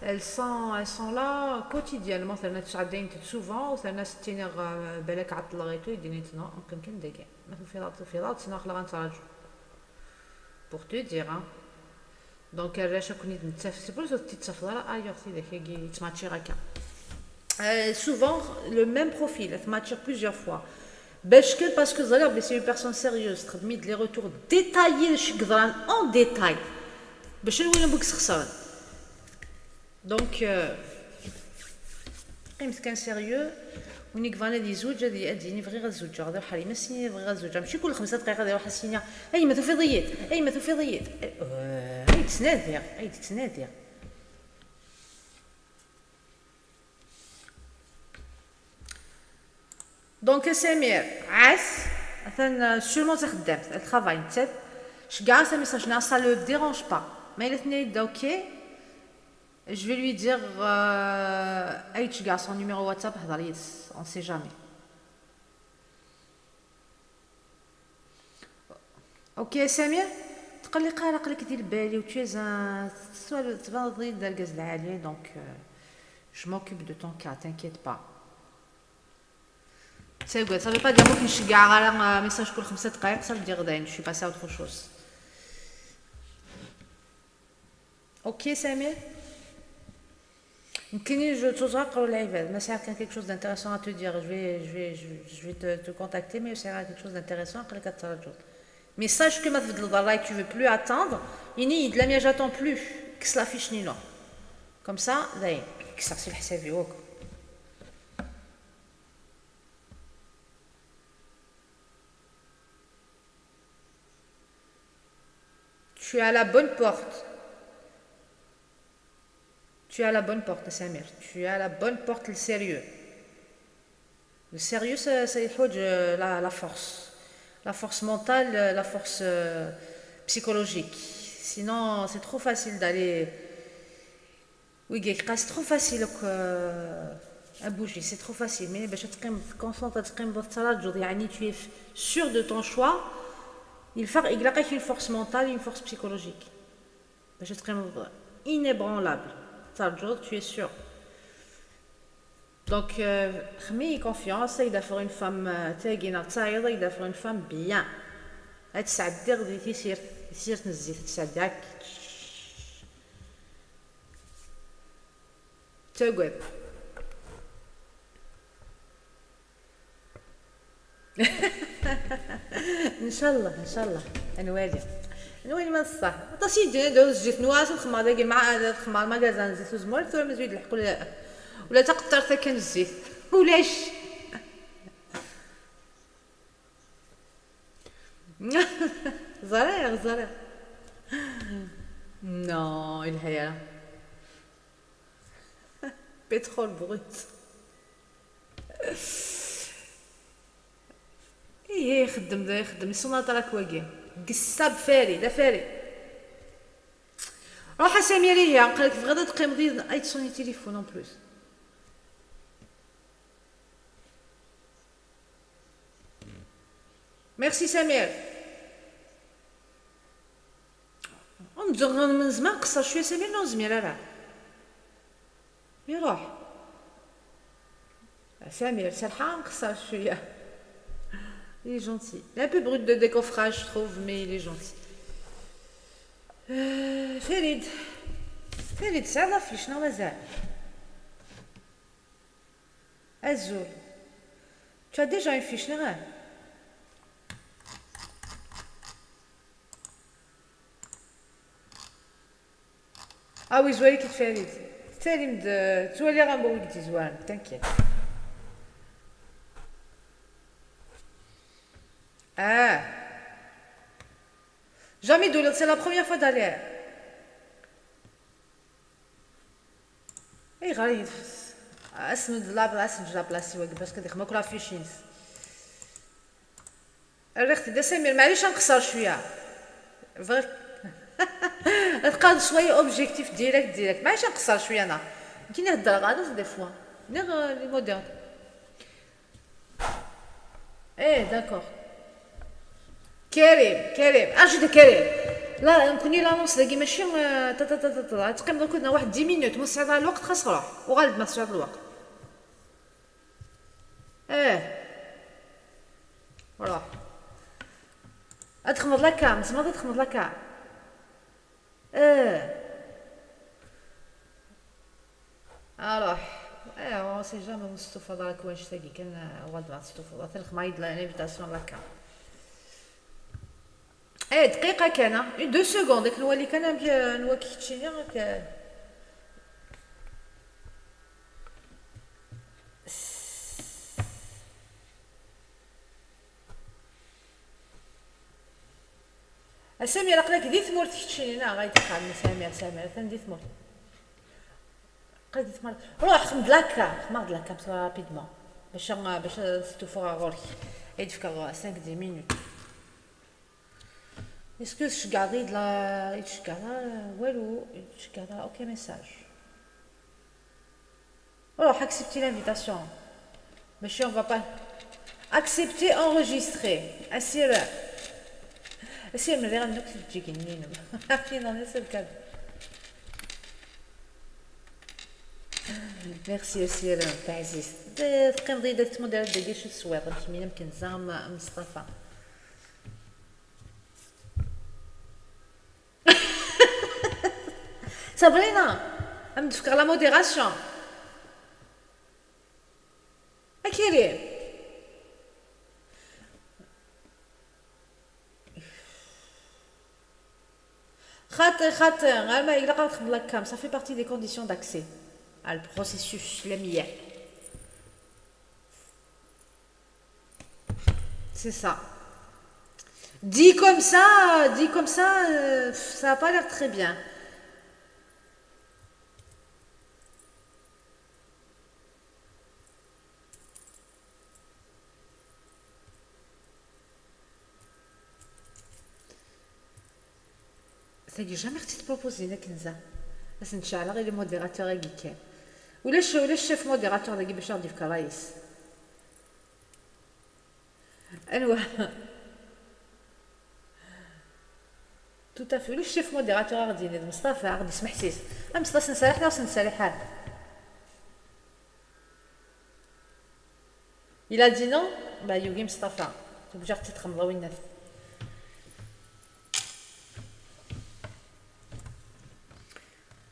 Elles sont, elles sont là quotidiennement, terna ttɛeddayent-d souvent, terna s-ttiniɣ, euh, balak ɛeṭṭleɣ et tout, i d-inint non, neqqim kan dagi. Ma tufiḍ-aɣ-d, tufiḍ-aɣ-d, sinon aql-aɣ ad nettraǧu. Pour te dire, hein. Donc, arrac ad ken-id-nettaf, c'est pour ça ur t-id-ttafeḍ ara ailleurs, tidak-agi yettmatchiɣ akka. Euh, souvent, le même profil, ad tmatchiɣ plusieurs fois. Bac kan, parce que ẓriɣ belli c'est une personne sérieuse, txeddem-iyi-d les retours détaillés, d acu i yeḍran en détail. Bac ad nwali anwa i yesxesren. Donc, euh, qqimet kan sérieux. Win i yebɣan ad yezweǧ, ad y-, ad d-yini bɣiɣ ad zewǧeɣ. D aḥrim, ad s-yini bɣiɣ ad zewǧeɣ. Mačči kul xemsa dqayeq ad iruḥ ad s-yini, ay ma tufiḍ-iyi-d, ay ma tufiḍ-iyi-d. Euh, ay d-ttnadiɣ, ay d-ttnadiɣ. Donc, a Samir, ɛass, atan, euh, sûrement d taxeddamt, elle travaille, nettat. Ceggɛeɣ-as amessage-nni, ça le dérange pas. Ma yella tenna-yi-d, ok, je vais lui dire, euh, ay tceggɛeḍ son numéro WhatsApp, hder yid-s, on sait jamais. Ok, a Samir, tqelliq ara, aql-ik di lbal-iw, tu es un, tettwaliḍ, tbaneḍ-iyi-d d argaz lɛali, donc, euh, je m'occupe de ton cas, t'inquiète pas. Ttagad, ça veut pas dire ur k-nceggeɛ ara, euh, message kul xemsa dqayeq, ça veut dire dayen, je suis passée à autre chose. Ok, Samir. Nekkini, je, ttẓaqqreɣ lɛibad. Ma sɛiɣ kan quelque chose d'intéressant à te dire, je vais, je vais, je, je vais te, te contacter, mais sɛiɣ quelque chose d'intéressant, aql-ik ad traǧuḍ. Mais sache que ma tbeddleḍ ṛṛay, tu veux plus attendre, ini-yi-d lamya, j'attends plus. Kkes l'affiche-nni-inu. Comme ça, dayen, kkseɣ si leḥsab-iw akk. Tu es à la bonne porte. Tu es à la bonne porte, Samir. Tu es à la bonne porte, le sérieux. Le sérieux, ça, ça يحوج, euh, la, la force. La force mentale, euh, la force, euh, psychologique. Sinon, c'est trop facile d'aller Oui, c'est trop facile, quoi. Bouger, c'est trop facile. Mais باش تقيم concentré, تقيم تتراجض, يعني, tu es sûr de ton choix. Il faut, il faut une force mentale, une force psychologique. باش تقيم inébranlable. تتراجض, tu es sûr. Donc, euh, خمي confiance, il faut une femme, euh, تاقي نغتايض, il faut une femme bien. هاد تسعدي غدي تيسير, تيسير نزيت, تسعدي هاك. تاقب. ان شاء الله، ان شاء الله. انوالي، انوالي ما نصح. طاسي دينا دوز زيت نواس الخمار داكي مع هذا الخمار ما كازان زيت وزمور ثم زيد الحق ولا، ولا تقطر ثكن الزيت. ولاش؟ زرير، زرير. نو، الهيا. Pétrole brut. ايه، يخدم ذا، يخدم يصنع تراك واقي. قصاب فاري، لا فاري. روح سمير، ايه، قالك في غدا تقيم ضيد اي تصوني تليفون en plus. Merci سمير. نزغ من زمان قصر شويه سمير، نو زمير راه يروح. سمير سرحان قصر شويه. Il est gentil. Il est un peu brut de décoffrage, je trouve, mais il est gentil. آه، فريد، فريد سعد لافيش نو مازال؟ Azul. Tu as déjà une fiche, neɣ? Ah oui, zwari-k-id Farid. Tettalim-d, ttwaliɣ am wid yezwaren, t'inquiète. Ah. Jamais d-ulaɣ, c'est la première fois d'aller. Ayɣer i yi-tefs? Ass-n d la, ass-n d la place-iw, parce que d-ixma akk la fiche-ines. Rriɣ-t-id a Samir, maɛlic ad nqeṣṣer cwiya. Bɣiɣ ad qqaren swaya objectif direct, direct. Maɛlic ad nqeṣṣer cwiya, neɣ nekkini heddreɣ ɣer des fois. Neɣ, euh, les modèles. Eh, d'accord. Karim, Karim, arju da Karim. La, nekkni l'annonce dagi mačči, euh, ta, ta, ta, ta, ta. Teqqimeḍ akked-neɣ waḥed dix minutes, ma tesɛiḍ ara lweqt, xas ruḥ. Uɣal-d ma tesɛiḍ lweqt. Eh. Ruḥ. Ad txedmeḍ la cam, tzemreḍ ad txedmeḍ la cam. Eh. Alors, eh, on sait jamais, ma testufaḍ ara akk wanect-agi kan, eh, uɣal-d ma testufaḍ. Atan xma-yi-d l'invitation la cam. Eh, دقيقة كان, une, deux secondes, akken nwali kan amek, eh, nwali keččini, amek, eh. A Samir, aql-ak di tmurt keččini, neɣ ay teqqaren Samir, Samir, atan di tmurt. Aql-ak di tmurt. Ruḥ, xdem-d la cam, xdem-d la cam, ça va rapidement. Bac, bac stufuɣ ɣur-k. Ay d-fkeɣ cinq dix minutes. Est-ce que tceggeɛḍ-iyi-d la, i tceggeɛḍ ara walu, i tceggeɛḍ ara, ok, message. Ruḥ, accepter l'invitation. Mačči, on va pas accepter, enregistrer. Asirem. Asirem, rriɣ nnuk teǧǧigin-inem. Akin on est sur le cadre. Merci, asirem, taɛzizt. Teqqimeḍ-iyi-d ad tmudereḍ dagi acu teswiḍ, amek mi, amek nza, am Mustafa. Sabrina, ad m-d-fkeɣ la modération. Akiri. Xaṭi, xaṭi, ɣer ma ilaq ad txedmeḍ la cam, ça fait partie des conditions d'accès à le processus, la mienne. C'est ça. Dit comme ça, dit comme ça, euh, ça a pas l'air très bien. Tagi jamais ɣ-tt-id-propozin akken za. Ad sen-d-ceɛleɣ i les modérateurs-agi kan. Ulac, ulac chef modérateur dagi bac ad aɣ-d-yefk ṛṛay-is. Anwa? Tout à fait. Ulac chef modérateur, ad aɣ-d-yini d Meṣṭafa, ad aɣ-d-yesmeḥsis. A Meṣṭafa, ad s-nserreḥ neɣ ur s-nserreḥ ara? Il a dit non? Bah, yugi Meṣṭafa. Tebǧa ɣ-tt-id-txemḍ a winnat.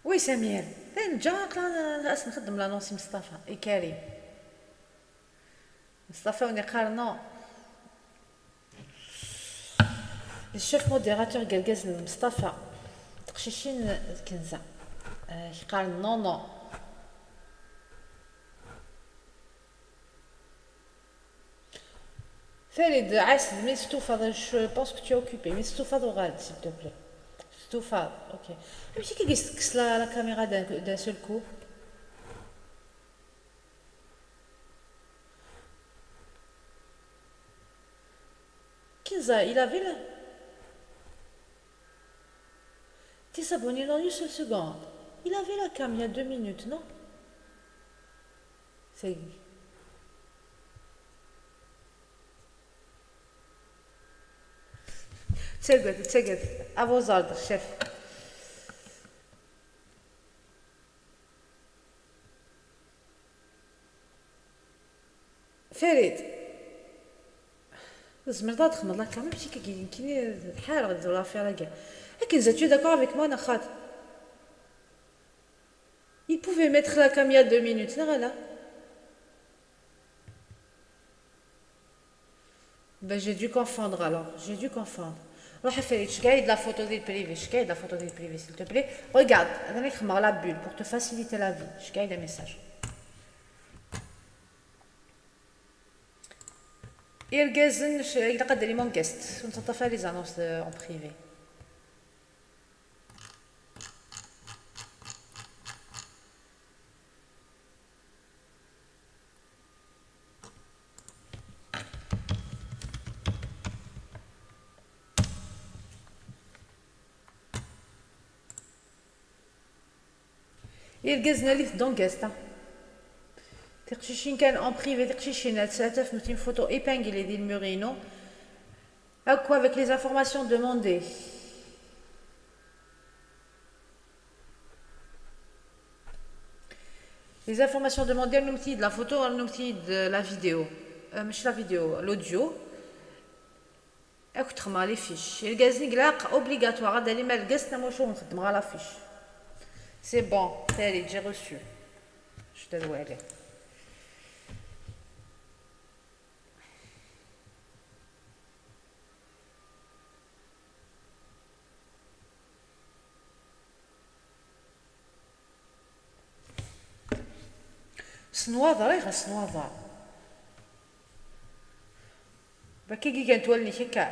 Oui Samir, d ayen ǧǧa aql-aɣ ad s-nxeddem l'annonce i Meṣṭafa, i Karim. Meṣṭafa wen iqqar non. Le chef modérateur n yergazen d Meṣṭafa, teqcicin d Kenza. Eh, yeqqar non, non. Farid, ɛass-d, mi testufaḍ, je pense que tu es occupé. Mi testufaḍ, uɣal-d, s'il te plaît. Testufaḍ, ok. Amek akka i s-tekkes la, la caméra d'un, d'un seul coup? Kenza, il avait la... T'es abonné dans une seule seconde. Il avait la cam il y a deux minutes, non? Ça y est. Ttagad, ttagad. À vos ordres, chef. Farid, tzemreḍ ad txedmeḍ la cam, amek akka nekkini ḥareɣ deg l'affaire-agi. Akken, tu es d'accord avec moi, neɣ xaṭi? Il pouvait mettre la cam il y a deux minutes, neɣ ala? Ben, j'ai dû confondre alors, j'ai dû confondre. روح افري، شكايد la photo ديال privé, شكايد la photo ديال privé, s'il te plaît. Regarde, انا خدمة la bulle pour te faciliter la vie. شكايد un message. Irgazen, ش-, ilaq ad d-rrim en guest. Ur nettaṭṭaf ara les annonces, euh, en privé. Irgazen, alit-d en guest, hein. Tiqcicin kan en privé, tiqcicin, ad taf nutni photo épinglée di le mur-inu. Akk avec les informations demandées. Les informations demandées, rnumt-iyi-d la photo, rnumt-iyi-d la vidéo. Euh, ماشي la vidéo, l'audio. Ad k-xedmeɣ les fiches. Irgazen, ilaq obligatoire ad d-rrim argaz, sinon ur nxeddem ara la fiche. C'est bon, Farid, j'ai reçu. Je te dois aller. S nnwaḍer, ayɣer s nnwaḍer? Bakki i gant wallen-ik akka.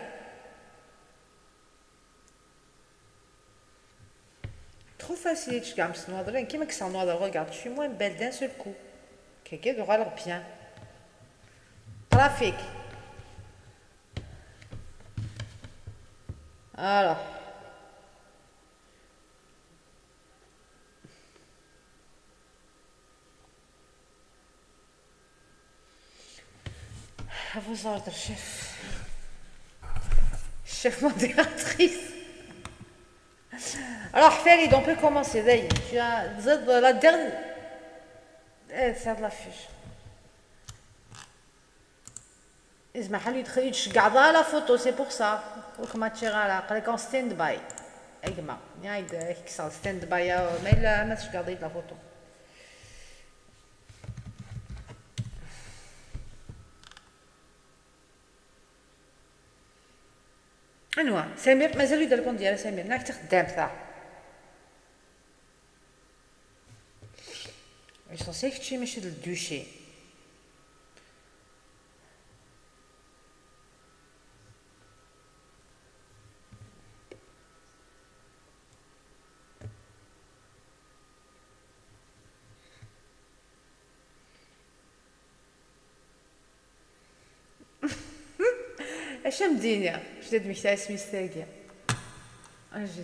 Trop facile, tceggɛem s nnwaḍer. Kima kkseɣ nnwaḍer, regarde, je suis moins belle d'un seul coup. Kagi ad uɣaleɣ bien. Trafic. Alors. À vos ordres, chef. Chef modératrice. Alors, Farid, on peut commencer. D'ailleurs, tu as, vous êtes la dernière. Eh, c'est de la fiche. Isma ḥalu yedxel, yetceggeɛ la photo, c'est pour ça. Ur kem-ččiɣ ara, aql-ik en stand-by. A gma, nniɣ-ak-d ad k-kkseɣ stand-by, ma yella ma tceggeɛḍ-iyi-d la photo. Anwa? Samir, mazal ur d-répondit ara Samir, neɣ d taxeddamt ta? Essentiel kečči mačči d le duché. Acu am d-iniɣ? Acu d-ddmeɣ isem-is tagi? Acu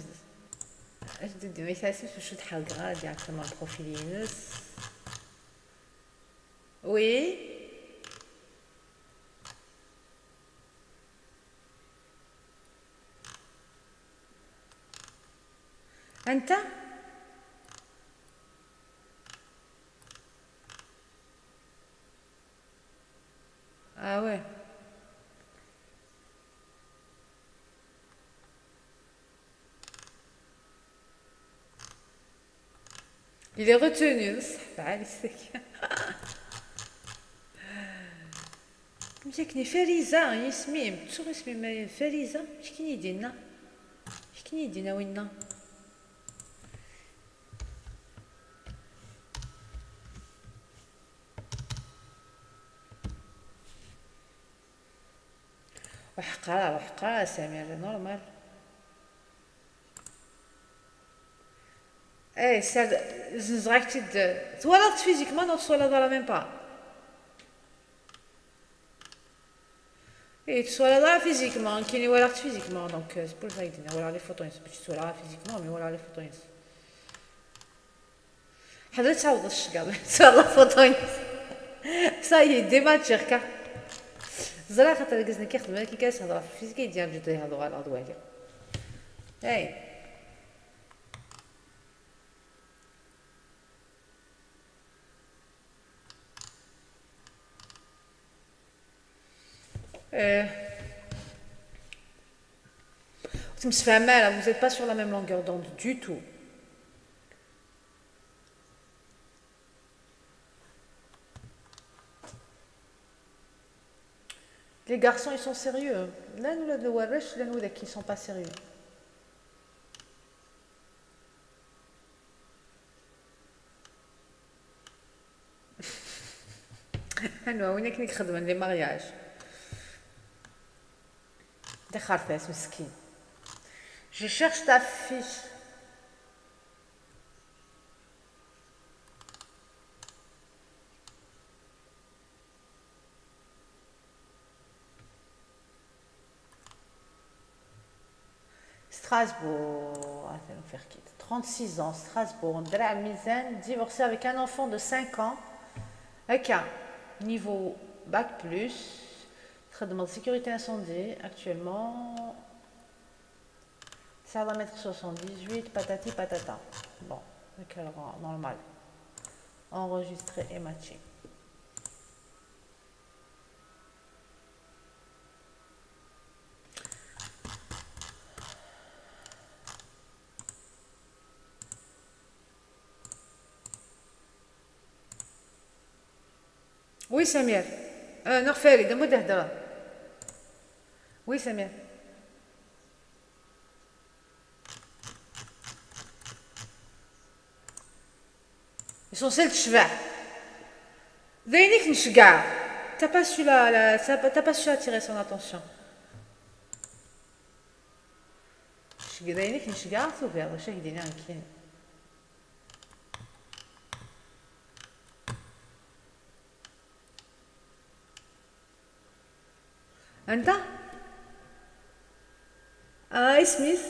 d-ddmeɣ isem-is? Ur ḥerrgeɣ ara directement profil-ines. Oui. أنت؟ Ah ouais. Il est retenu, صح, تعالي ساكت. مسكني فريزة، يسمي، متسوغ يسمي ما-، فريزة، مسكين يدينا. مسكين يدينا وينا. وحقرة، وحقرة سمير، normal. ايه، ساد، زنزغاك تد، توالات فيزيكمون او توالات لا ميم با؟ ايه، توالات فيزيكمون، كيني ولا فيزيكمون، دونك سي بور سا يدينا ولا لي فوتو ينس، باش توالات فيزيكمون، مي ولا لي فوتو ينس. حضرت تعوض الشكل. ان شاء الله فوتوني. صايي ديما تشيركا. زرا خاطر قزنا كيخدم، ولكن كاين هضره في الفيزيك يدير جدي هذو على هذو عليه. هاي. ايه. تمسفهم مالا، vous êtes pas sur la même longueur d'onde du tout. Les garçons, ils sont sérieux. Là, nous, le Warrish, là, nous, qui sont pas sérieux. Anwa win akken i ixedmen les mariages? D ixerfas meskin. Je cherche ta fiche. Strasbourg, attends, faire quitte. Trente-six ans, Strasbourg, Dra Mizan, divorcé avec un enfant de cinq ans. Ok, niveau bac plus, traitement de sécurité incendie actuellement. Ça va mettre soixante-dix-huit, patati patata. Bon, ok, alors, normal. Enregistré et matché. Oui, Samir. Euh, non, Farid, amu d-hedreḍ. Oui, Samir. L'essentiel tecbeḥ. D ayen i k-nceggeɛ. T'as pas su la, la, t'as pas, t'as pas su attirer son attention. Ceg-, d ayen i k-nceggeɛ tugiḍ, acu ak-d-iniɣ nekkini. Anta? Ah, isem-is?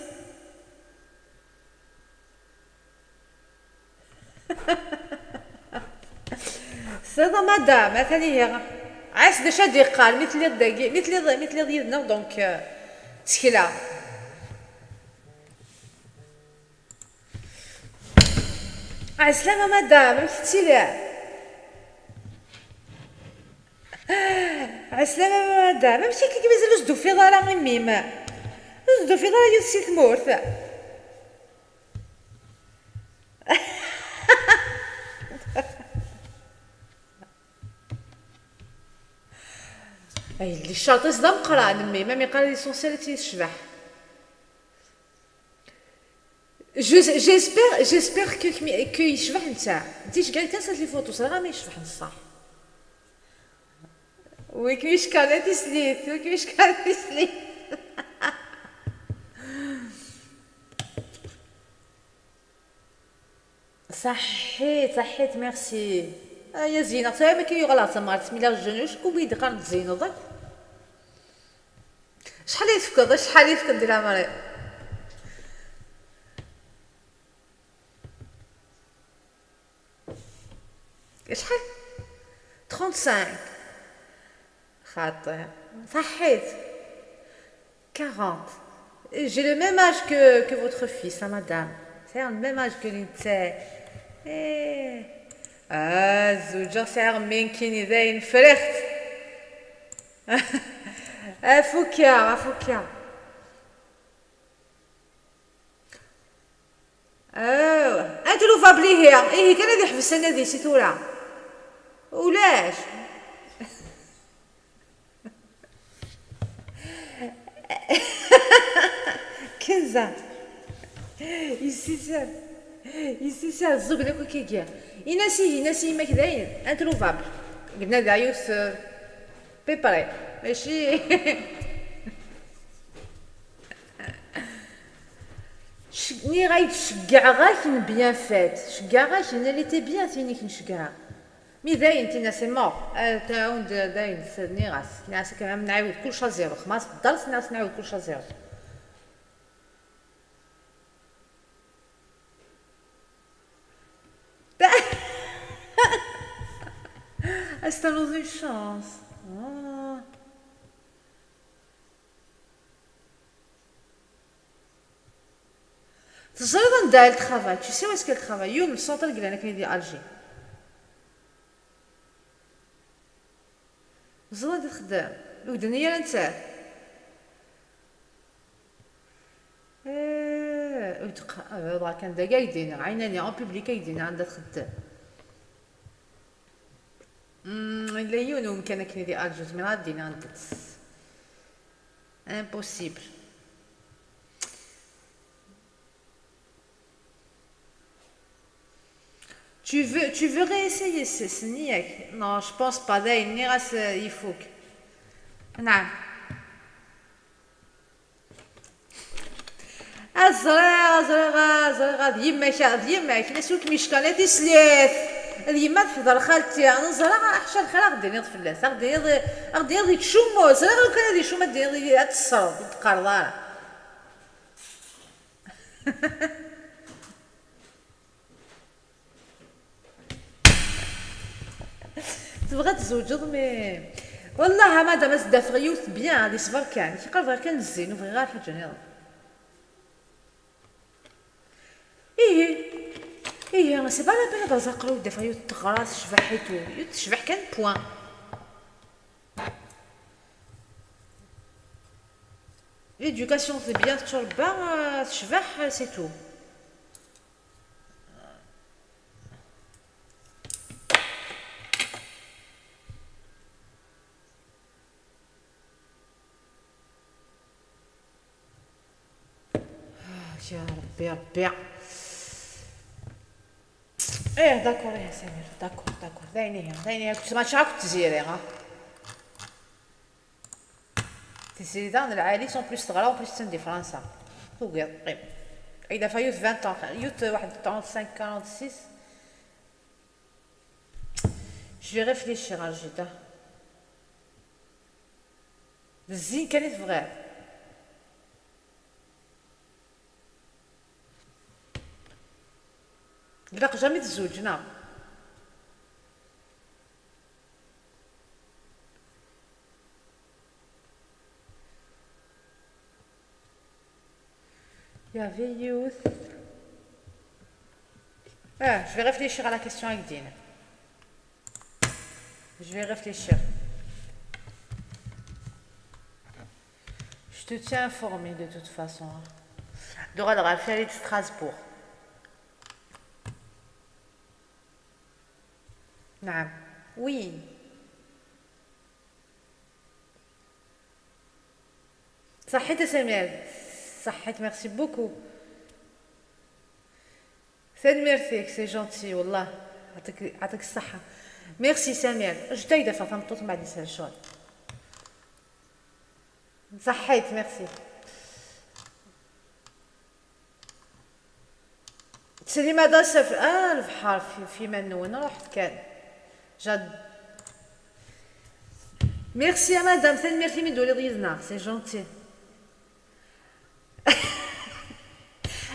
Sliḍ a madam, atan ihi. Ɛas d acu ad d-iqqar, mi telliḍ dagi, mi telliḍ, mi telliḍ yid-neɣ, donc, euh, ttekleɣ. Ɛeslama madam, amek tettiliḍ? Ɛeslama madam, amek akka mazal ur s-d-tufiḍ ara i mmi-m? Ur s-d-tufiḍ ara yiwet si tmurt? Ay, yelli ccaṭ-is d ameqqran, mmi, ma mi qqar l'essentiel ad tt-tecbeḥ. Je, j'espère, j'espère que, que, que yecbeḥ netta. Ticgal kan sat les photos, ẓriɣ ama yecbeḥ neṣṣaḥ. Wi kem-yeckan a tislit, wi kem-yeckan a tislit. Saḥḥit, saḥḥit, merci. Ay a Zina, tura ma k-yuɣal ɣer tamart, mi la jeune, ur bɣi d-qqaren tzineḍ akk. Acḥal i tefkeḍ, acḥal i tefkeḍ di leɛmer-im? Acḥal? Trente-cinq. خاطئ. صحيت. Quarante. J'ai le même âge que, que votre fils, hein, madame. C'est le même âge que نتا. ايه. اه، زوجة سعر من كيني داين فرخت. افوكا، افوكا. آه، انت لو فابلي هي، ايه كان هذه حبس انا ذي سي ثورة. ولاش؟ كنزة. يسيسر. يسيسر الزوج لك كي جا. يناسي، يناسي ما كداين. انت لو فابل. قلنا ذا يوسف. بيبري. ماشي. ش-، ني غايد شجع غاك بيان فات. شجع غاك، انا لي تي بيان تيني كنشجعها. مي داين تينا سي مور. آه، تعاون د-، داين س-، نيغاس. ناس كمان نعاود كل شيء زيرو. خماس درس ناس نعاود كل شيء زيرو. استنوز اون شانس. آه. تزريض ندار الترافاي، tu sais où est-ce que le travail؟ يوم السونتر قلنا كاين ديال الجي. زريض تخدم. ودنيا انت. ايه، وتق-، آه، كان دقايق دينا، عيناني اون بوبليك يدينا عندها تخدم. مم، لا يونو كان كني دي ارجوز من غادي نانتس. Impossible. Tu veux, tu veux réessayer, c'est, c'est niaque. Non, je pense pas. داين ني غاس يفوك. نعم. Azreɣ, azreɣ, azreɣ, d yemma-k, d yemma-k, la suk mickan, la tislit. D yemma teḥḍer xalti, neẓra, ḥaca lxir, ad ɣ-d-tiniḍ fell-as, ad ɣ-d-tiniḍ, ad ɣ-d-tiniḍ yettcummu, ẓriɣ lukan ad yecum, ad d-tiniḍ, ad tesseṛ, ur d-teqqareḍ ara. Tebɣa ad tzewǧeḍ, mais والله a madame, ad s-d-afeɣ yiwet bien, ad iṣber kan. Kika bɣiɣ kan zzin, ur bɣiɣ ara ḥaǧa nniḍen. Ihi, ihi, c'est pas la peine ad aẓ aqerru, ad d-afeɣ yiwet teɣra tecbeḥ et tout. Yiwet tecbeḥ kan, point. L'éducation, c'est bien, tturebba, euh, tecbeḥ, c'est tout. Ah, ya Rebbi, Rebbi. ايه، d'accord, ايه سمير, d'accord, d'accord. داينيها، داينيها, كنت ماشي عارف تزيري, ها. تزيري داون العالي, سون بليس تغرا, اون بليس تسندي فرنسا. توقع طيب. اذا فيوت vingt ans, يوت واحد trente-cinq, quarante-six. Je vais réfléchir, Arjita. D zzin kan i tebɣiḍ. Ilaq jamais tzewǧ, neɣ? Il y avait youth. Ah, je vais réfléchir à la question avec Dine. Je vais réfléchir. Je te tiens informé de toute façon. Dora de Raphaël de Strasbourg. نعم. Oui. صحيت يا سمير. صحيت, merci beaucoup. Tanemmirt-ik, c'est gentil, والله. يعطيك, يعطيك الصحة. Merci سمير. جديدة فاطمة طوط بعد يسهل شوي. صحيت, merci. تسلي مدى السف-, آه, البحر في, في منون, رحت كان. جد. Merci يا مدام, tanemmirt imi d-tuliḍ yid-neɣ, c'est gentil.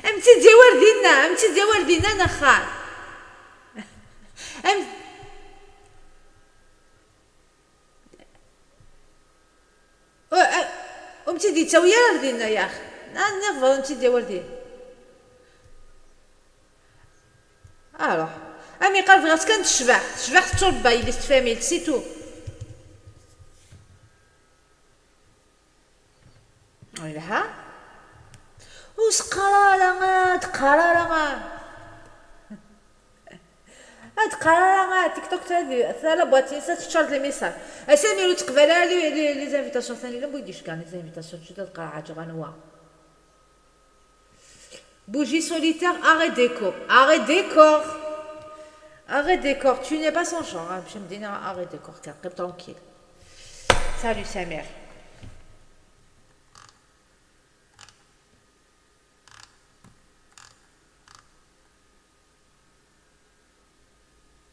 Am tid yawar dinna, am tid yawar dinna, nexxar. Am-, Ur tt-id-yettawi ara ar dinna, yax. Ah, nniɣ bɣiɣ ur tt-id-yawi ar din. Aruḥ. Am iqal bɣiɣ-tt kan tecbeḥ. Tecbeḥ, tetturebba, yelli-s tfamilt, c'est tout. Yelha. Ur s-qqar ara, ad qqar ara. Ad qqar ara, ah, TikTok tala, tala boîte-is ad teččar d les messages. A Samir, ur teqbal ara les, les, les invitations. Thani llan wid yecgan les invitations, tu dois tqar ḥaǧa ɣer nwa. Bougie solitaire, arrêt décor. Arrêt décor. Arrêt décor. Tu n'es pas son genre, hein. Mcham dina, arrêt décor. Kan, qim tranquille. Salut Samir.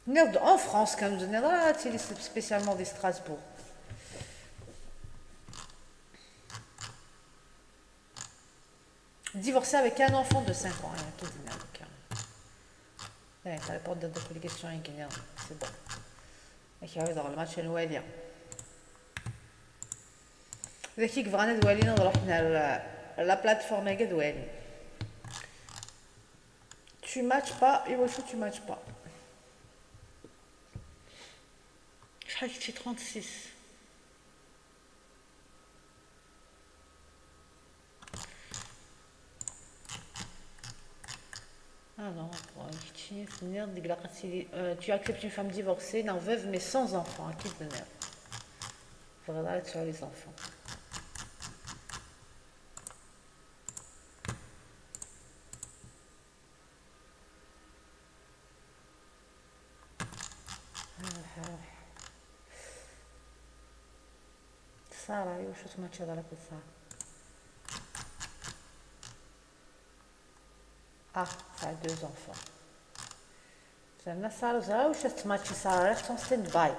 Nniɣ-d en France kan, ur d-tenniḍ ara ad tili spécialement di Strasbourg. Divorcée avec un enfant de cinq ans, ay akka i d-tenniḍ akka. Eh, t'avais pas d'autres obligations, ay nniɣ, c'est bon. Ad k-ɛawdeɣ lmatch ad nwali. D ak i yebɣan ad walin, ad ruḥen ar, ar la plateforme-agi ad walin. Tu matches pas, iwacu tu matches pas? Acḥal kečči, trente-six? Alors, kečči tenniḍ-d ilaq ad tili, euh, tu acceptes une femme divorcée, neɣ veuve mais sans enfant, akka i d-tenniḍ. Tebɣiḍ ara tesɛu les enfants. Sarah, iwacu ur tmaččiḍ ara akked Sarah? Ah, tesɛa deux enfants. Terna Sarah, ẓriɣ iwacu ur tettmačči Sarah, reste en stand-by.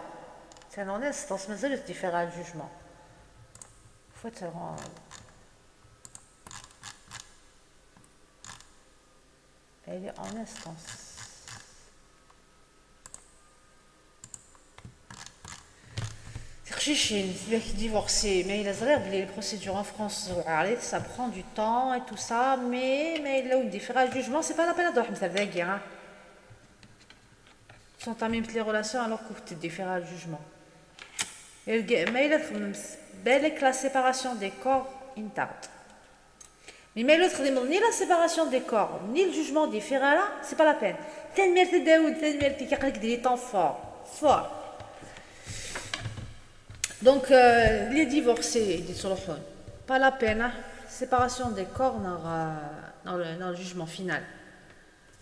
C'est en instance, mazal ur tdifiɣ ara le jugement. Faut te rendre. Elle est en instance. Tiqcicin, tidak divorcé, ma yella ẓriɣ belli les procédures en France zewɛarit, ça prend du temps et tout ça, mais ma yella ur d-yeffiɣ ara le jugement, c'est pas la peine ad truḥemt ar dagi, hein. Tentamimt les relations alors que ur d-yeffiɣ ara le jugement. Irga-, ma yella txemmemt, balak la séparation des corps i n-taɣ-d. Mais ma yella ur texdimeḍ ni la séparation des corps, ni le jugement ur d-yeffiɣ ara, c'est pas la peine. Tanemmirt a Daoud, tanemmirt-ik, aql-ik di les temps forts. Fort. Donc, euh, les divorcés, i d-yettruḥun. Pas la peine, hein. Séparation des corps neɣ, euh, neɣ le, neɣ le jugement final.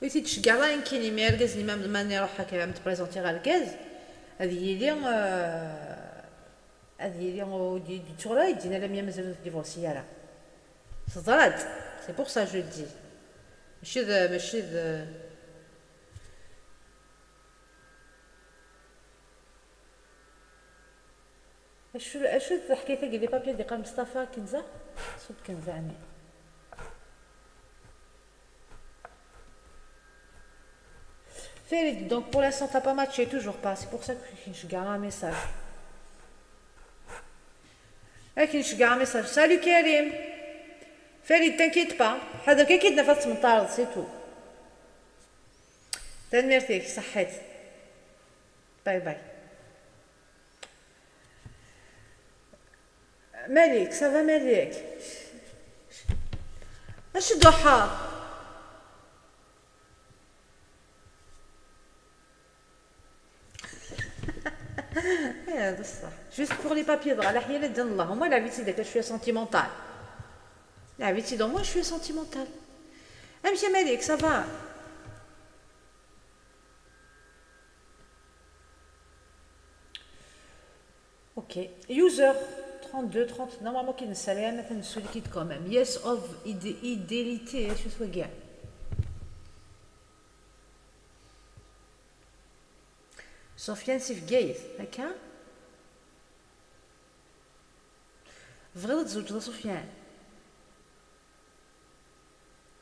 Ur t-id-tceggeɛ ara nekkini, mi argaz-nni ma, ma iruḥ akka, am tprezentiɣ argaz, ad yili, euh, ad yili ur d-, d-, yettuɣal ara, yeddin alammi mazal ur tdivorsi ara. Teḍra-d. C'est pour ça je le dis. Mačči d, mačči d. Acu, acu d taḥkayt-agi, les papiers d-iqqar Mustafa Kenza? Sud Kenza, ɛni? Farid, donc pour l'instant t'as pas matché, toujours pas. C'est pour ça que je gagne un message. Akken ceggeɛ message. Salut Karim. Farid, t'inquiète pas. Ḥader kan ki d-naf ad tmenṭareḍ, c'est tout. Tanemmirt-ik, ṣaḥḥit. Bye bye. Malik, ça va Malik? Acu d-uḥaḍ? Eh, d ṣṣeḥ. Juste pour les papiers, dɣa leḥya la ddin Allahumma, leɛbi-tt-id akka cwiya sentimental. Leɛbi-tt-id au moins cwiya sentimental. Amek a Malik, ça va? Ok. User trente-deux trente, normalement ki nessali, atan nessuli-k-id quand même. Yes of id-, idélité, acu-t wagi? Sofiane si Bgayet, akka? Tebɣiḍ ad tzewǧeḍ a Sofiane?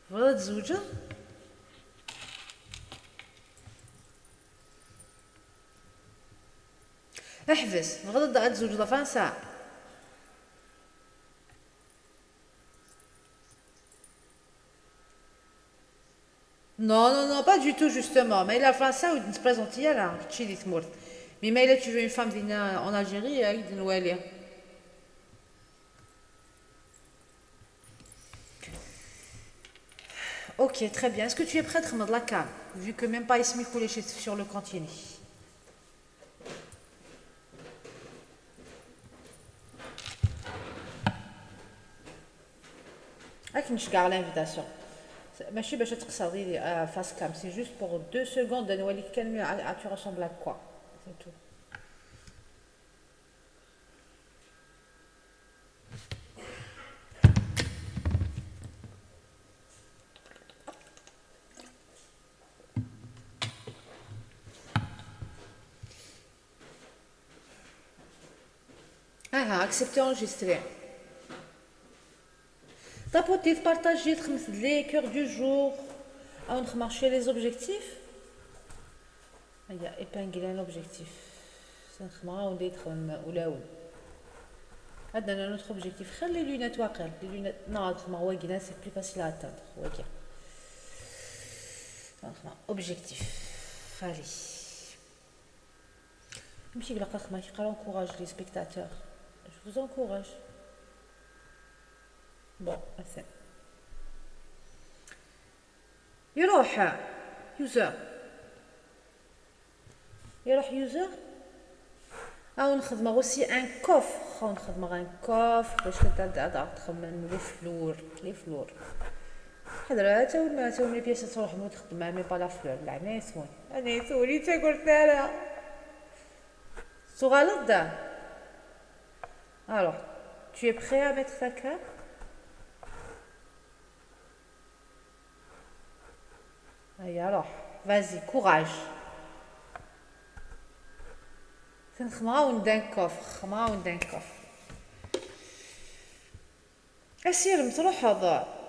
Tebɣiḍ ad tzewǧeḍ? Ḥbes, tebɣiḍ ad, ad tzewǧeḍ a Fransa? Non, non, non, pas du tout, justement. Mais la France, ça, on se présente hier, là, chez les Tmours. Mais, mais là, tu veux une femme venir en Algérie, euh, de Noël. Ok, très bien. Est-ce que tu es prête, Ramadan Lakam ? Vu que même pas Ismi Koulé est sur le continent. راك نشقع l'invitation. ماشي باش تقصر لي، آه، face cam, c'est juste pour deux secondes نوريك كان à, à tu ressembles à quoi. C'est tout. اها، accepter enregistrer. Tapoter, partager, تخمس les cœurs du jour. او نخمر شويه les objectifs. هيا épingler un objectif. نخمر ونبدا يدخل ولاون. عندنا notre objectif. خير les lunettes واقيلا. Les lunettes, non, نخمر واقيلا, c'est plus facile à atteindre. واقيلا. نخمر objectif. Allez. ماشي قلق الخمار، كيقراو encourage les spectateurs. Je vous encourage. Bon, c'est. يروح user. يروح user. او نخدمو aussi un coffre، او نخدمو un coffre باش تتعدى تخمم les fleurs، les fleurs. حضرة، تا وين ما، تا وين les pièces تروح مو تخدمها، mais pas la fleur، لا، انا يسوني، انا يسوني، تا قلت لها. سو غلط دا. Alors, tu es prêt à mettre ta carte ? هيا روح. Vas-y, courage. تنخماون دان كوف، خماون دان كوف. اسير متروح هضار.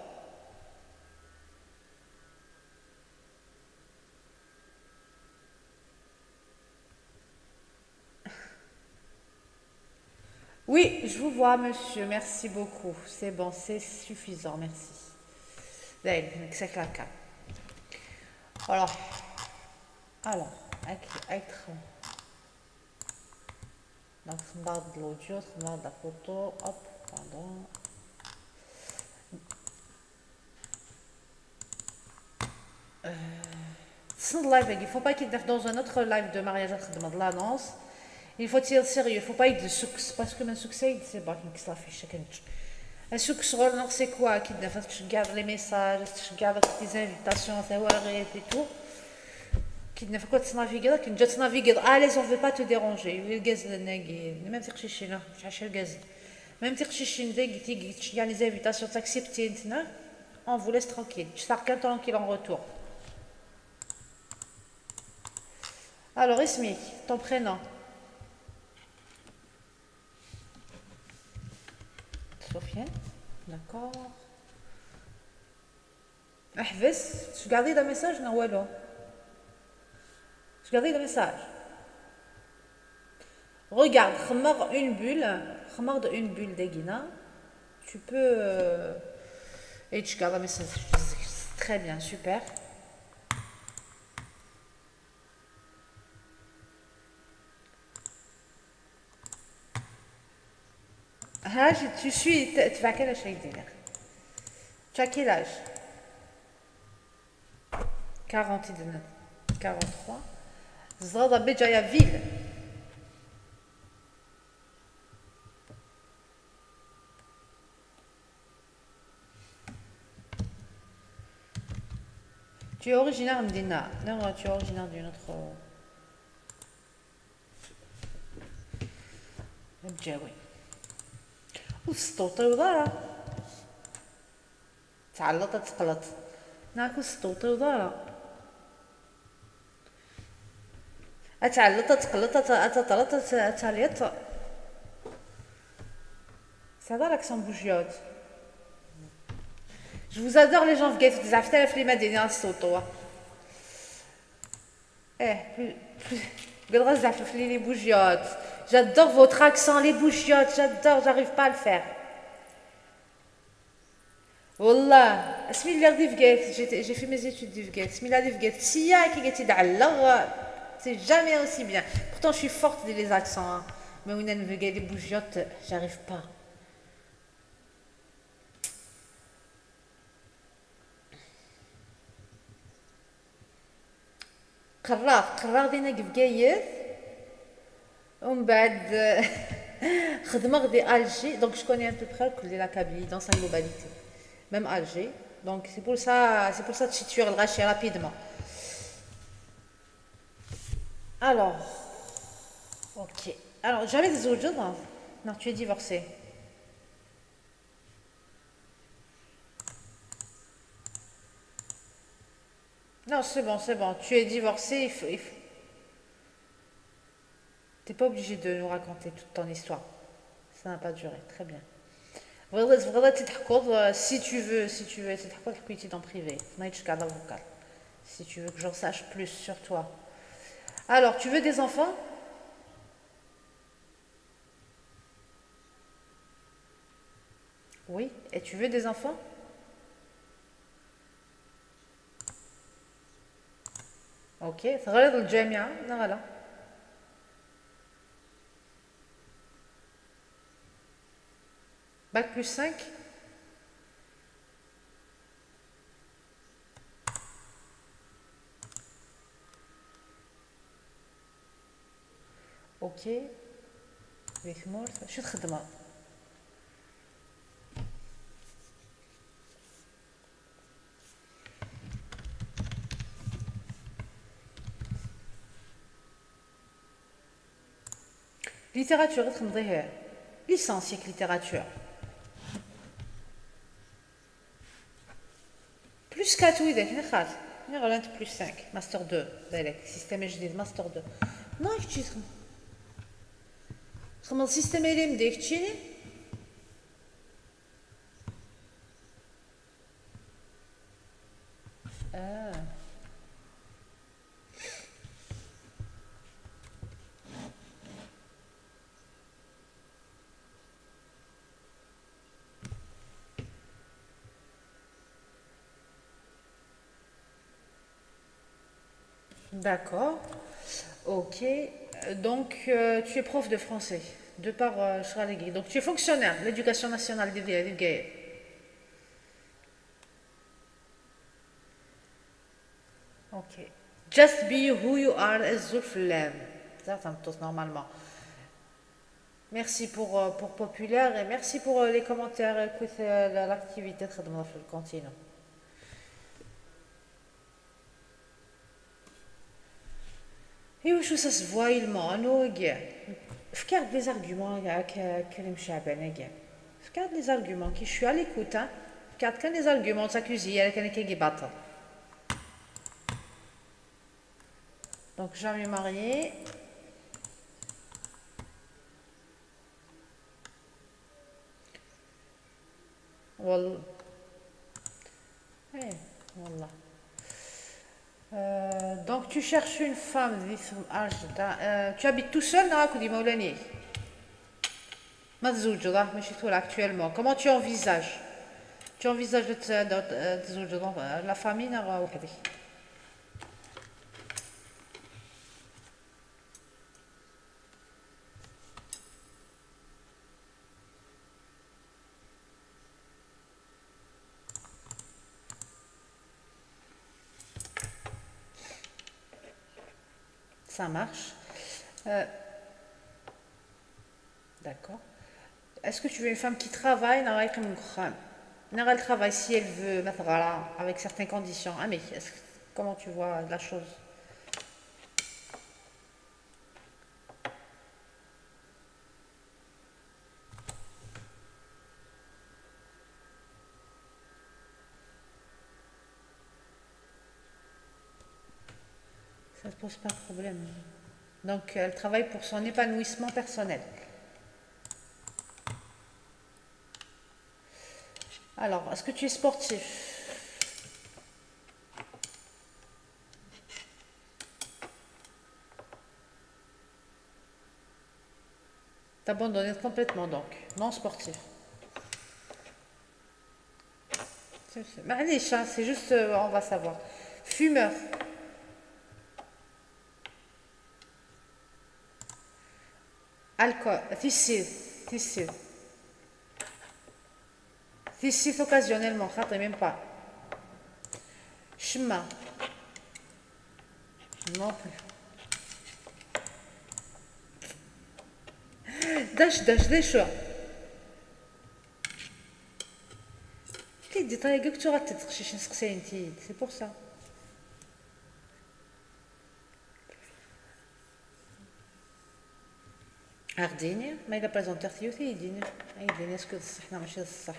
Oui, je vous vois, monsieur. Merci beaucoup. C'est bon, c'est suffisant. Merci. D'ailleurs, c'est claquant. Alors, alors, avec, avec, donc, on garde l'audio, on garde la photo. Hop, pardon. تسنى اللايف هاكي، faut pas qu'il def dans un autre live de mariage تخدم هاد l'annonce. Il faut être sérieux, faut pas يدير سكس، parce que من سكس يدير c'est bon، كنكس لافيش كنت. السكس غير ناقص c'est quoi؟ كي دافع تشجع les messages، تشجع les invitations، ثواري et tout. كي دافع كنت تنافيكي، كنت جات تنافيكي، à l'aise, on veut pas te déranger. الكاز ناقي، ما تيقشيش هنا، مش عشر كاز. Même تيقشيشين داك تيجي تشجع les invitations تاكسبتي نتنا. On vous laisse tranquille. Tu seras tranquille en retour. Alors, اسمك, ton prénom. Sofiane. D'accord. احبس. Regardez le message, non, والو. Regardez le message. Regarde, خمر une bulle, خمر une bulle داكينا. Tu peux, euh, et tu gardes le message. Très bien, super. ها، je, tu suis, ت-، تبع كان اش يدير. Tu as quel âge؟ Quarante et deux, quarante-trois. Zrada Béjaïa ville. Tu es originaire de Dina. Non, non, tu es originaire d'une autre. Bjawi. Ur tesṭewṭiweḍ ara. Tɛelleḍ ad teqleḍ. Neɣ ur tesṭewṭiweḍ ara. Ad tɛelleḍ, ad teqleḍ, ad t-, ad teṭṭreḍ, ad t-, ad taliḍ. Ça va, l'accent bougeotte. Je vous adore, les gens, بزاف تاع في المدينة السوطوة. Eh, plus, plus, قد غزعت في les bougeottes. J'adore votre accent, les bougeottes, j'adore, j'arrive pas à le faire. Wallah, asmi lliɣ di Bgayet, j'ai j'ai fait mes études di Bgayet, asmi lliɣ di Bgayet, sya akka i tt-id-ɛelleɣ, c'est jamais aussi bien. Pourtant, je suis forte des les accents, hein. Mais winna n Bgayet, les bougiottes, j'arrive pas. Qerraɣ, qerraɣ dinna deg Bgayet, umbeɛd xedmeɣ di Alger, donc je connais à peu près la Kabylie dans sa globalité. Même Alger. Donc c'est pour ça, c'est pour ça que je suis rapidement. Alors, ok. Alors, jamais des autres. Non, tu es divorcée. Non, c'est bon, c'est bon. Tu es divorcé, il faut, il faut- T'es pas obligé de nous raconter toute ton histoire. Ça n'a pas duré. Très bien. Tebɣiḍ ad tebɣiḍ ad tt-id-teḥkuḍ, euh, si tu veux, si tu veux ad tt-id-teḥkuḍ, ḥku-yi-tt-id en privé. Ma yettekkaḍ avocat. Si tu veux que j'en sache plus sur toi. Alors, tu veux des enfants ? Oui, et tu veux des enfants ? Ok, تغريض الجامعة نغلا. Bac plus cinq. Ok. Di tmurt, acu txeddmeḍ? Littérature i txedmeḍ, ih. Licence yak littérature. Plus quatre widak, neɣ xaṭ? Neɣ ɣlint plus cinq, master deux, balak, système ajdid, master deux. Non, kečči txem-, txedmeḍ système L M D keččini? Ah. D'accord. Ok. Donc, euh, tu es prof de français, de par, euh, ccɣel-agi. Donc, tu es fonctionnaire de l'éducation nationale di, di Bgayet. Ok. Just be who you are, azul fell-am. Ẓer tameṭṭut, normalement. Merci pour, euh, pour populaire et merci pour, euh, les commentaires. Écoute, euh, la, l'activité تخدم في الكونتينو. Iwacu ça se voit tellement, anu-agi? Efk-aɣ-d les arguments, a K-, a Karim Chaban-agi. Efk-aɣ-d les arguments, qui je suis à l'écoute, hein. Efk-aɣ-d kan les arguments, ur ttaku-yi ara kan akkagi baṭel. Donc, jamais marié. Wallah. Eh, wallah. Euh, donc, tu cherches une femme, di tm-, ah, je, da-, euh, tu habites tout seul, neɣ akked imawlan-ik? Ma tzewǧeḍ, ah, mačči tura, actuellement. Comment tu envisages? Tu envisages de te, de, de, de tzewǧeḍ, euh, la famille, neɣ weḥd-k? Ça marche. Euh, d'accord. Est-ce que tu veux une femme qui travaille? Neɣ ad teqqim deg uxxam. Neɣ elle travaille si elle veut, ma teɣra, avec certaines conditions. Ah, mais est-ce que, comment tu vois la chose? Ça ne pose pas de problème. Donc, elle travaille pour son épanouissement personnel. Alors, est-ce que tu es sportif? T'abandonnes complètement donc, non sportif. معليش, hein, c'est juste, euh, on va savoir. Fumeur. Alcool. Tissit. Tissit. Tissit occasionnellement, خاطي même pas. Chemin. Non plus. Dash, dash, dash. كي دي طايقك تو غاتتقشيش نسقسي انتي, c'est pour ça. Ardini, ما إلا بريزونتيغ تيوثي يديني, يديني اسكو الصح لا ماشي الصح.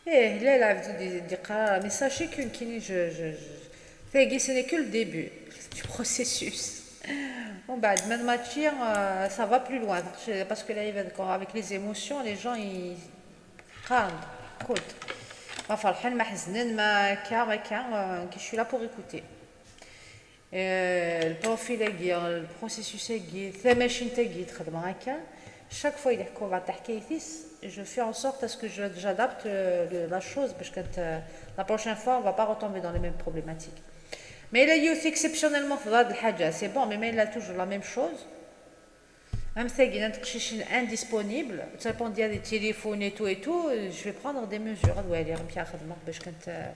ايه لا لا, عبدو دي, دي قرار, mais sachez que كيني je, je, je, تاقي ce n'est que le début du processus. ومن بعد من ماتشي, euh, ça va plus loin, parce que là, avec les émotions, les gens, ils قارن, écoute, ما فرحان, ما حزنان, ما كا, ما كا, euh, je suis là pour écouter. Euh, البروفيل هاكي, البروسيسوس هاكي, تماشين تاكي تخدم هكا. Chaque fois يلي يحكوا بعض الحكايتيس, je fais en sorte à ce que je, j'adapte, euh, le, la chose, parce que, euh, la prochaine fois, on va pas retomber dans les mêmes problématiques. Mais là, il y a aussi exceptionnellement هاد الحاجة, c'est bon, mais, mais là, toujours la même chose. Même ça, il y a des تقشيشين indisponibles, ça dépend, il y a des téléphones et tout et tout, je vais prendre des mesures, ad waliɣ amek ara xedmeɣ باش كنت,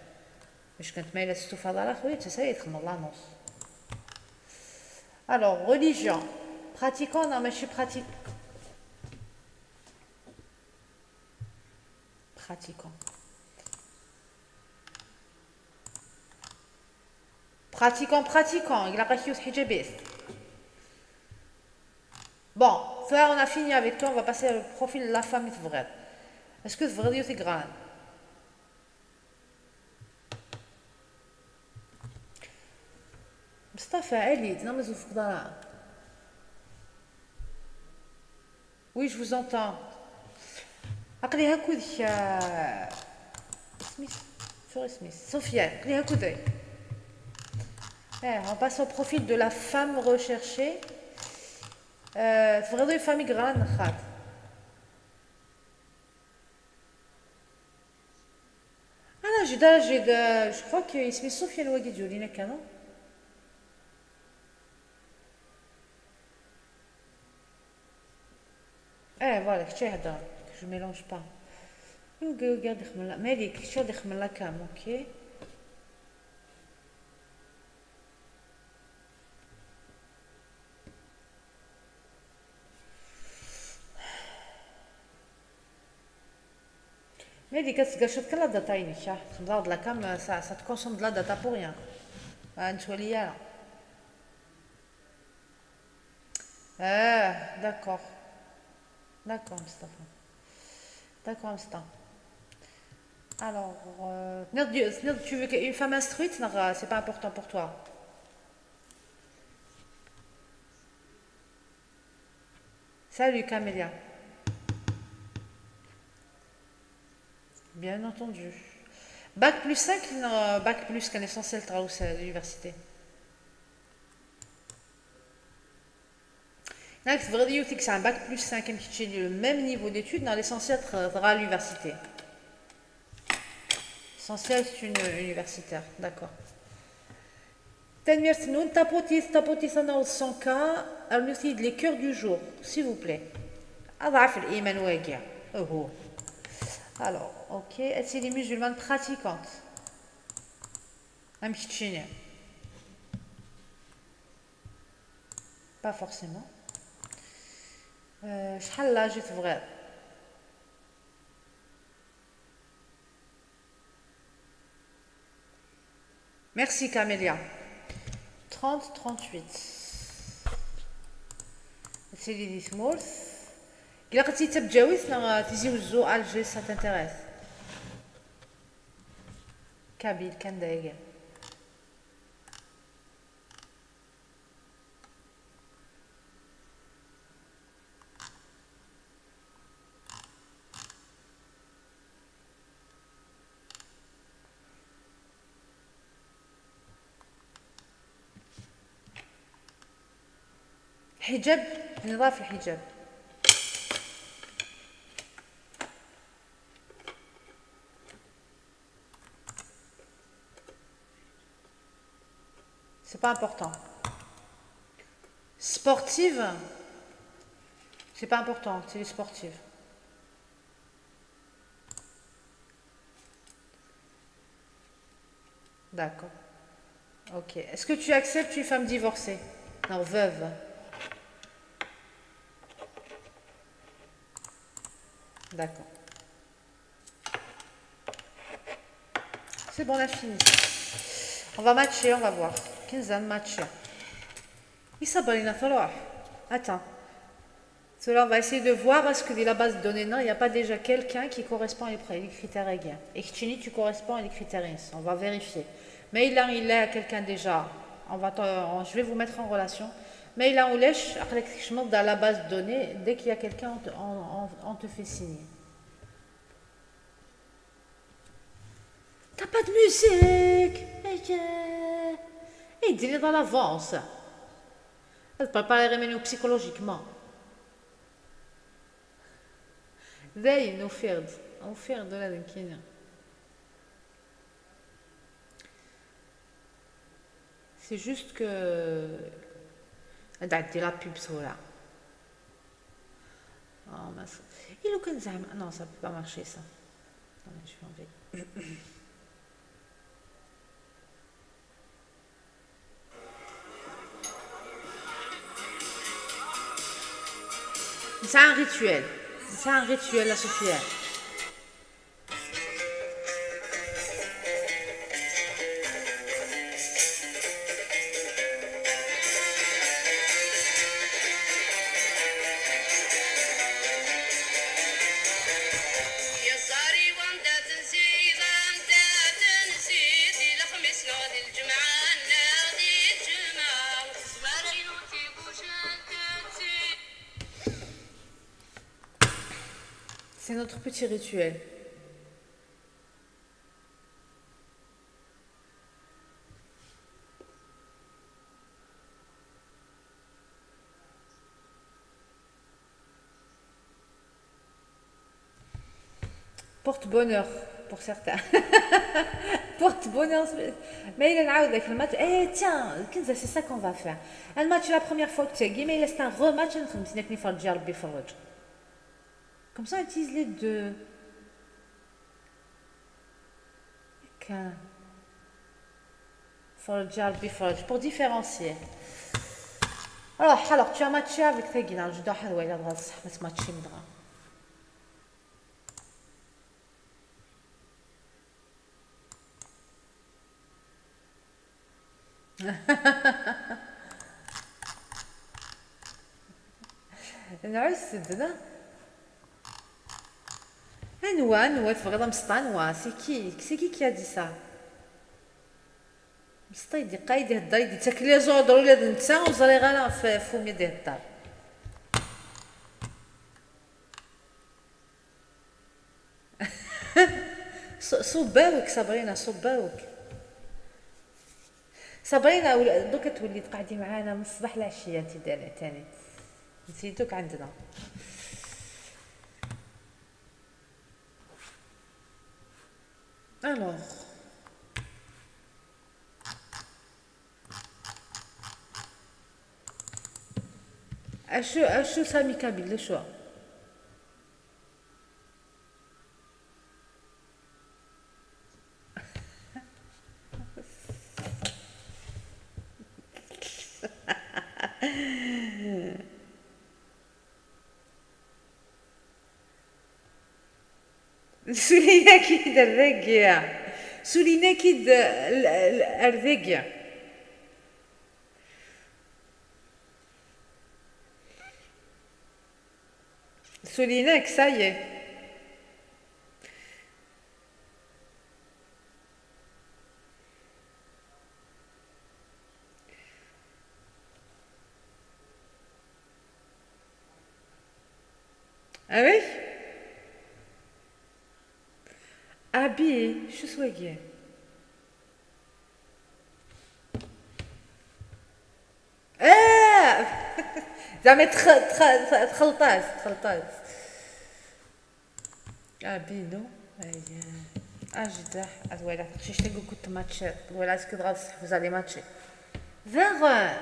باش كنت ما إلا تستفاد على خويا, حتى ساي تخمم l'annonce. Alors, religion. Pratiquant, non, mais je suis pratique. Pratiquant. Pratiquant, pratiquant, il a pas de حجابات. Bon, ça, on a fini avec toi, on va passer au profil de la femme, تبغيض. Est-ce que تبغيض يوث يقران? مصطفى علي, تنا مازال فيك ضرا. Oui, je vous entends. عقلي هاكودك, آه, اسمي, سور اسمي, صوفيا, عقلي هاكودك. ايه, on passe au profil de la femme recherchée. آه, تبغيض يوث فامي غران خاط. انا جدا جدا, je crois que اسمي صوفيا الواقي تجولينا كانوا. ايه, voilà, كتشي هضر, je mélange pas. نقول قاعد يخمم لا, مالك, كتشي هضر يخمم لا كام, اوكي. Mais ديك كتقشط كل la data ينيك, تخدم la cam, ça, ça te consomme de la data pour rien. آه, نتولي يا. آه, d'accord. D'accord, مصطفى. D'accord, مصطفى. Alors, euh, تنوض, تنوض, tu veux une femme instruite, non, c'est pas important pour toi. Salut, Camélia. Bien entendu. Bac plus cinq, non, bac plus, كان essentiel تغوص à l'université. هناك تبغي يوتيك سان bac plus cinq, كاين كتشيني le même niveau d'études, non, l'essentiel تغ-, تغا à l'université. L'essentiel, c'est une universitaire, d'accord. تنميرت نون, tapotit, tapotit, أنا cent K, أرنوثيد les cœurs du jour, s'il vous plaît. أضعف الإيمان واقع. أهو. Alors, ok, أتسيدي musulmane pratiquante. أم كتشيني. Pas forcément. Euh, شحال لاجي تبغيض؟ Merci, Camélia. Trente, trente-huit. C'est l'idée de Morse. Il a récité Bjaouis, non, Tizi Ouzou, Alger, ça t'intéresse. Kabyle, Kandaïga. حجاب. نضاف الحجاب. C'est pas important. Sportive, c'est pas important, c'est les sportives. D'accord. Ok. Est-ce que tu acceptes une femme divorcée? Non, veuve. D'accord. C'est bon, on a fini. On va matcher, on va voir. Quinzaine matcher. Sabrina, attends. Cela, on va essayer de voir est-ce que dans la base de données, non, il n'y a pas déjà quelqu'un qui correspond aux critères. Et Kini, tu corresponds aux critères. On va vérifier. Mais il a, il a quelqu'un déjà. On va, je vais vous mettre en relation. Mais il a, dans la base de données, dès qu'il y a quelqu'un, on te, on, on, on te fait signer. T'as pas de musique. Et il est dans l'avance. Elle prépare les psychologiquement. They no feared. On feared de la. C'est juste que. Ad tɛeddi la pub tura. Oh, ma... Et le زعما. Non, ça peut pas marcher, ça. Attendez, je vais enlever. C'est un rituel. C'est un rituel, la Sophia. C'est notre petit rituel. Porte bonheur pour certains. Porte bonheur. Mais il y en a d'autres. Le match. Eh, tiens, Kenza, c'est ça qu'on va faire. Un match, la première fois que tu as gagné, mais c'est un rematch. Comme ça, on utilise les deux. Pour différencier. Alors, alors, tu as matché avec Regina, je dois matcher. نعس الدنا. انوا انوا تبغيض امسطى انوا؟ C'est qui, c'est qui qui a dit ça? امسطى يدي قايد يهضر يدي تاكل لي زودر ولا نتا وزريغ انا في فمي دي الدار. صباوك صابرينا، صباوك. صابرينا، دوكا تولي تقعدي معانا من الصباح للعشيه انت تاني. نسيتوك عندنا. Alors. اشو اشو سامي كابيل شو؟ Sulin-ak-id ar dagi. Sulin-ak-id ar dagi. Sulin-ak, ça y est. Avec Abi, je suis. Ah. زعما تخ- تخ- تخ- تخلطات، تخلطات. اه، بينو. ايا. اجدح. ادويلة تقشيش تقول كنت ماتشات، ادويلة كنت غاصح في زالي ماتشي. فيغ.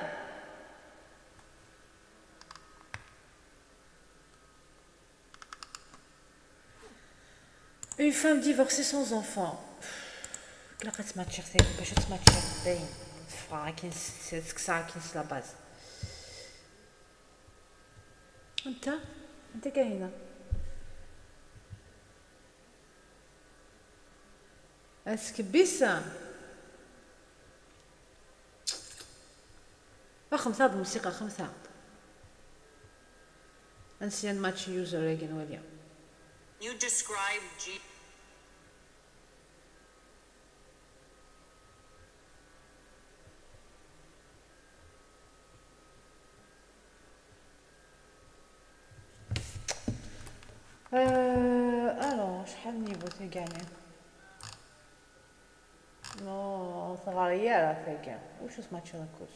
Une femme divorcée sans enfant. لا، قد تماتشيغ سي باش تماتشيغ باين. فا كاين س- س- سكسا كاين س لاباز. انت، انت كاينه. اسكبيسه. اخمسه هاد الموسيقى، خمسه. Ancien match user again وليا. You describe G. آه، الو، شحال نيفو تاكاني؟ نو، صغرية راه تاكا. وش اسمها تشاركوس؟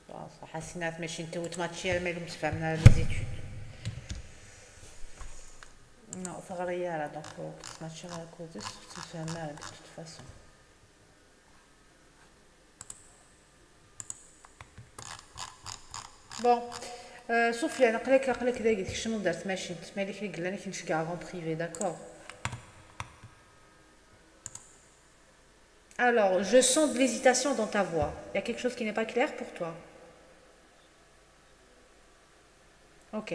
بصح حسينات ماشي نتو تماتشي، ما لهم تفهمنا لي زيتود. نو، صغرية راه، دونك لو كنت تماتشي راه كودس، تفهمنا دو توت فاسون. بون. آه، سفيان، قلك، قلك داكي تكشم ودارت ماشي. تسمع لك اللي قلنا كي نشكي افون بريفي، داكور. Alors, je sens de l'hésitation dans ta voix. Il y a quelque chose qui n'est pas clair pour toi. Ok.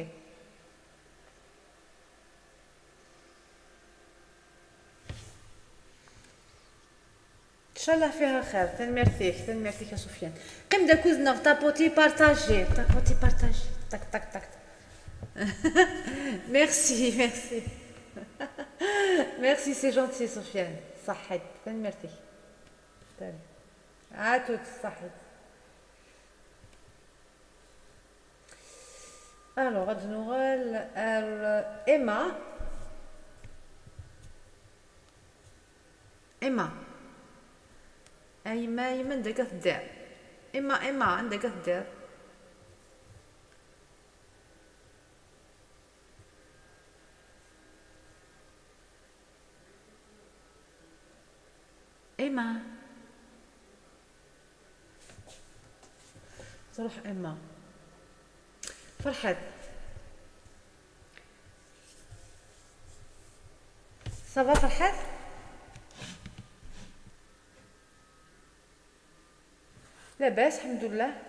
ان شاء الله فيها خير. تنميرتيك، تنميرتيك يا سفيان. قم داكوز نغ تابوتي بارطاجي، تابوتي بارطاجي. طك، طك، طك. Merci, merci. Merci, c'est gentil, سفيان. صحيت، تنميرتيك. تاني. عاتوت، صحيت. الو، غادي نوغال ار ايما. ايما. ايما، ايما، عندك كتدير؟ ايما، ايما، عندك كتدير؟ ايما. تروح ايما. فرحات. صافا فرحات؟ لاباس، الحمد لله.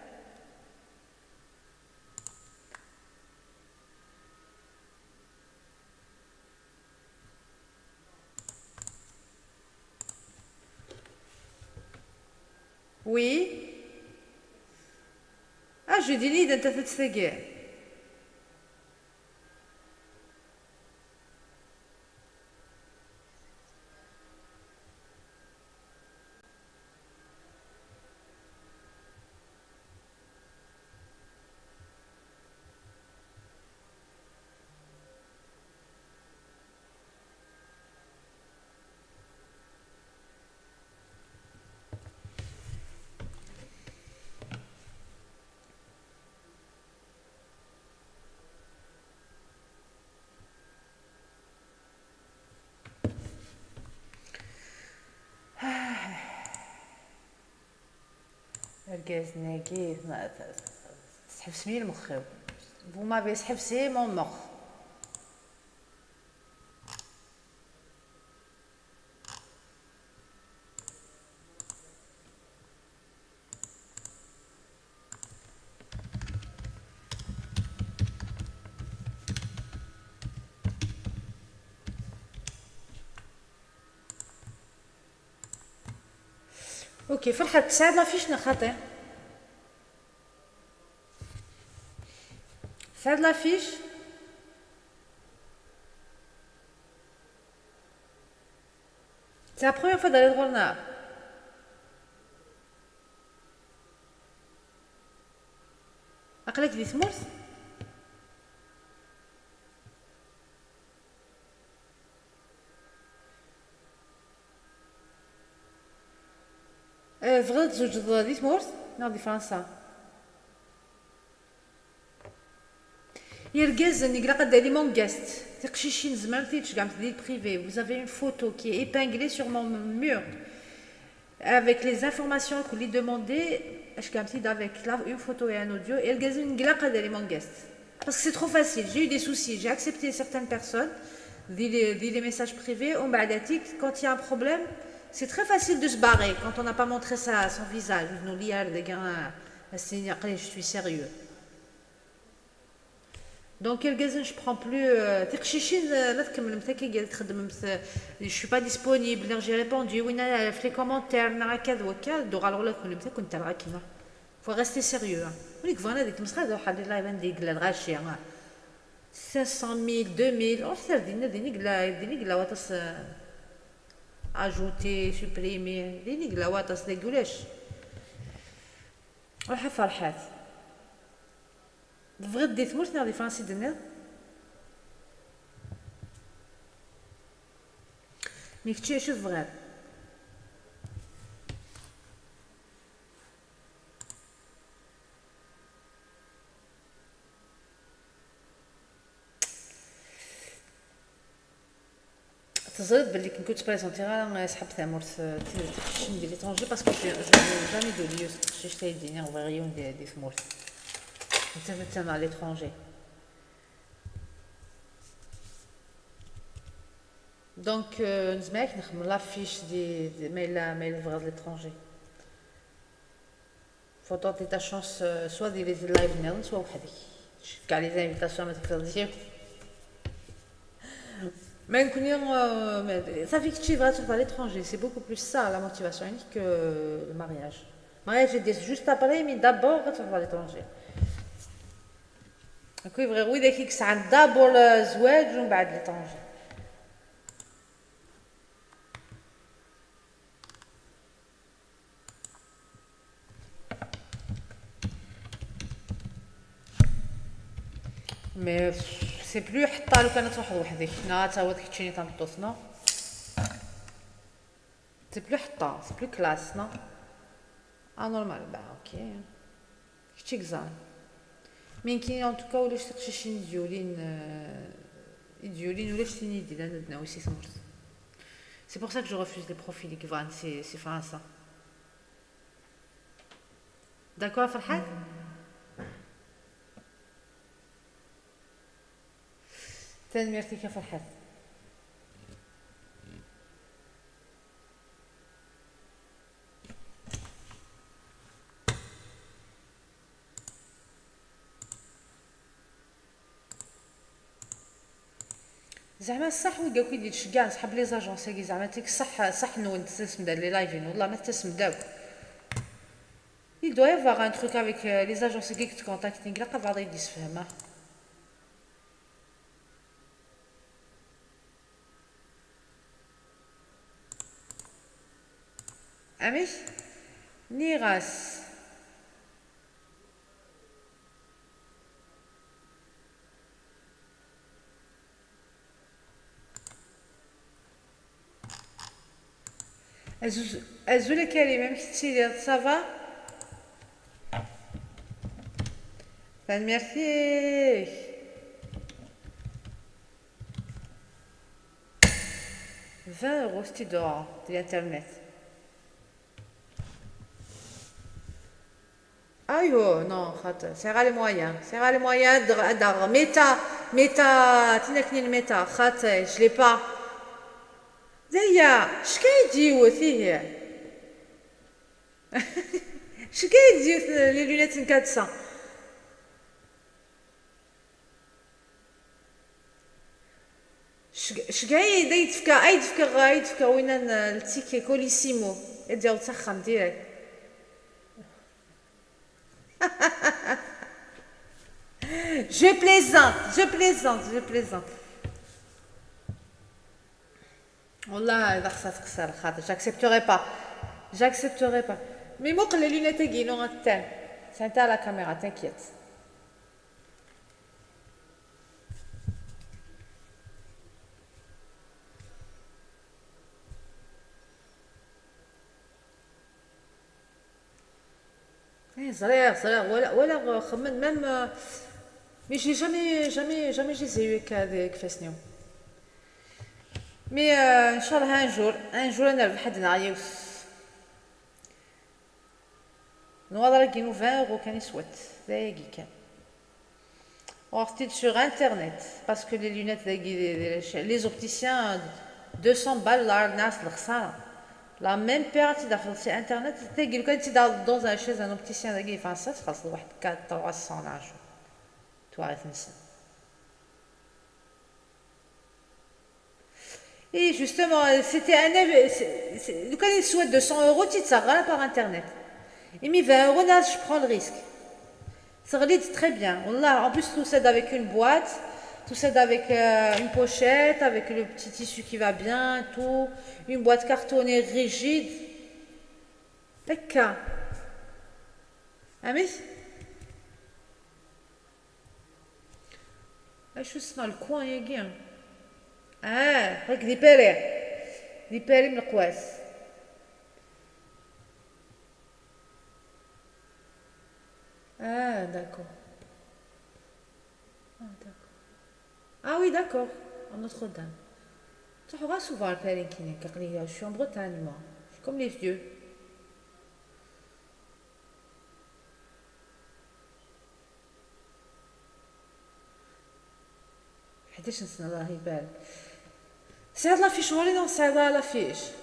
Oui. Ah, je dis ليد انت تتسقي. Argaz-nagi, ma, tesḥebsem-iyi lmexxew. Vous m'avez سحبسي mon مخ. اوكي، فرحة، تسعد لافيش نخاطي؟ تسعد لافيش؟ C'est la première fois داري غورنا. أقلك دي ثمورث؟ آه، تبغيض تزوجض دي ثمورث؟ نو، دي فرنسا. Irgazen, ilaq ad d-ali mon guest. Tiqcicin, tzemremt ad yi-tceggɛemt di privé. Vous avez une photo qui est épinglée sur mon mur avec les informations que lui demander. Ceggɛemt-iyi-d avec la, une photo et un audio. Irgazen, ilaq ad d-ali mon guest. Parce que c'est trop facile. J'ai eu des soucis. J'ai accepté certaines personnes, des, des, des messages privés. ومن بعد, quand il y a un problème, c'est très facile de se barrer quand on n'a pas montré sa, son visage. Nous, l'hier, des gars, je suis sérieux. Donc, irgazen, je prends plus, euh, tiqcicin, euh, la tkemmlemt akka, txeddmemt, euh, je suis pas disponible, neɣ j'ai répondu, winna, euh, في les commentaires, neɣ akka d wakka, d uɣal ula kunemt, ad kent-rreɣ akkin. Faut rester sérieux, hein. Win yebɣan ad ikemmel, ad iruḥ ɣer live anda yella lɣaci, hein. Cinq cent mille, deux mille, ruḥet ar dinna, din i yella, din i yella waṭas, euh, ajouter, supprimer, din i yella waṭas, dagi ulac. Ruḥ a Ferḥat. Tebɣiḍ di tmurt neɣ di Fransa i d-tenniḍ? Mi kečči acu tebɣiḍ? Teẓriḍ belli nekk ur ttprezentiɣ ara, eh, ṣṣḥab tamurt, eh, d tiqcicin di l'étranger, parce que je, je n'ai jamais de lieu, s teqcict ay d-iniɣ bɣiɣ yiwen di, di tmurt. Nettat attan à l'étranger. Donc, euh, nezmer ad nexdem l'affiche di, di, ma yella, ma yella tebɣiḍ l'étranger. Faut tenter ta chance, euh, soit di les live niḍen, soit weḥd-k. Cfiɣ les invitations ma tefkiḍ-d yiwen. Mais nekkni, euh, mais ça fait que tu vas à l'étranger. C'est beaucoup plus ça la motivation, hein, que le mariage. Le mariage, c'est juste après, mais d'abord, tu vas à l'étranger. Donc, oui, vrai, oui, d'abord le mariage, ومن بعد l'étranger. Mais c'est plus حتى لو كان تروح وحدك، نا تاوت كتشيني تنطوس، non. C'est plus حتى، c'est plus classe, non. Ah, normal, bah, ok. كتشي كزان. Mais nekkini, en tout cas, ulac tiqcicin i d-yulin, euh, i d-yulin, ulac tin i d-yellan ad d-nawi si tmurt. C'est pour ça que je refuse les profils i yebɣan si, si Fransa. D'accord, Ferḥat? Tanemmirt-ik a Ferḥat. زعما صح ويقا كي دي تشجع صحاب les agences-agi, زعما تيك صح، صح نون تسمد les live-in, والله ما تسمد داك. Il doit y avoir un truc avec, euh, les agences-agi qui te contactent, لا قا بعض يدي سفهمه. Amek? Nniɣ-as. Azul, azul a Karim, amek tettiliḍ? Ça va? Tanemmirt-ik. Vingt euros s-id-uɣeɣ di l'internet. Aywa, non, xaṭer, sɛiɣ les moyens, sɛiɣ les moyens, ad aɣeɣ Meta, Meta, tin akken Meta, xaṭer, je l'ai pas. Daya, cka i d-yiwet, ihi. Cka i d-yiwet, les lunettes n quatre cents. Ceg-, ceg ay d ay d-fkeɣ, ay d-fkeɣ, ay d-fkeɣ winna n, euh, le ticket Colissimo. Ad yaweḍ s axxam direct. Je plaisante, je plaisante, je plaisante. والله إذا خصها تكسر الخاطر, j'accepterai pas. J'accepterai pas. Mais muqel les lunettes-agi-inu attan. C'est à la caméra, t'inquiète. Eh, ẓriɣ, ẓriɣ, walaɣ, walaɣ xemmen, même, euh, Mais j'ai jamais, jamais, jamais je les ai eu akka deg ifassen-iw. Mais euh, ncallah un jour, un jour ad nerbeḥ ad d-naɣ yiwet. Nwaḍer-agi vingt euros kan iswa-t, d ayagi kan. Uɣeɣ-t-id sur internet, parce que les lunettes dagi, les, les, les opticiens, deux cents balles la rnas lexsara. La même paire ad tt-id-tafeḍ si internet, tagi lukan ad tt-id-tafeḍ dans un, chez un opticien dagi di Fransa, txellṣeḍ waḥed quatre trois cents la jour. Tuɣ-iten-sen. Et justement, c'était un éve-, c'est- c'est- lukan yeswa deux cents euros, tt-id-ttaɣeɣ ara par internet. Imi vingt euros, là, je prends le risque. Teɣli-d très bien. Wallah, en plus, tusa-d avec une boîte, tusa-d avec euh, une pochette, avec le petit tissu qui va bien, et tout. Une boîte cartonnée rigide. Akka. Amis? Acu ssneɣ le coin-agi? Ah, yak di Paris. Di Paris m leqwas. Ah, d'accord. Ah, d'accord. Ah oui, d'accord. En Notre-Dame. Ttruḥuɣ souvent à Paris, aql-i, je suis en Bretagne, moi. Je suis comme les vieux. Ḥdac n sna, Allah ibarek. Tesɛiḍ l'affiche ɣur-i neɣ tesɛiḍ ara l'affiche?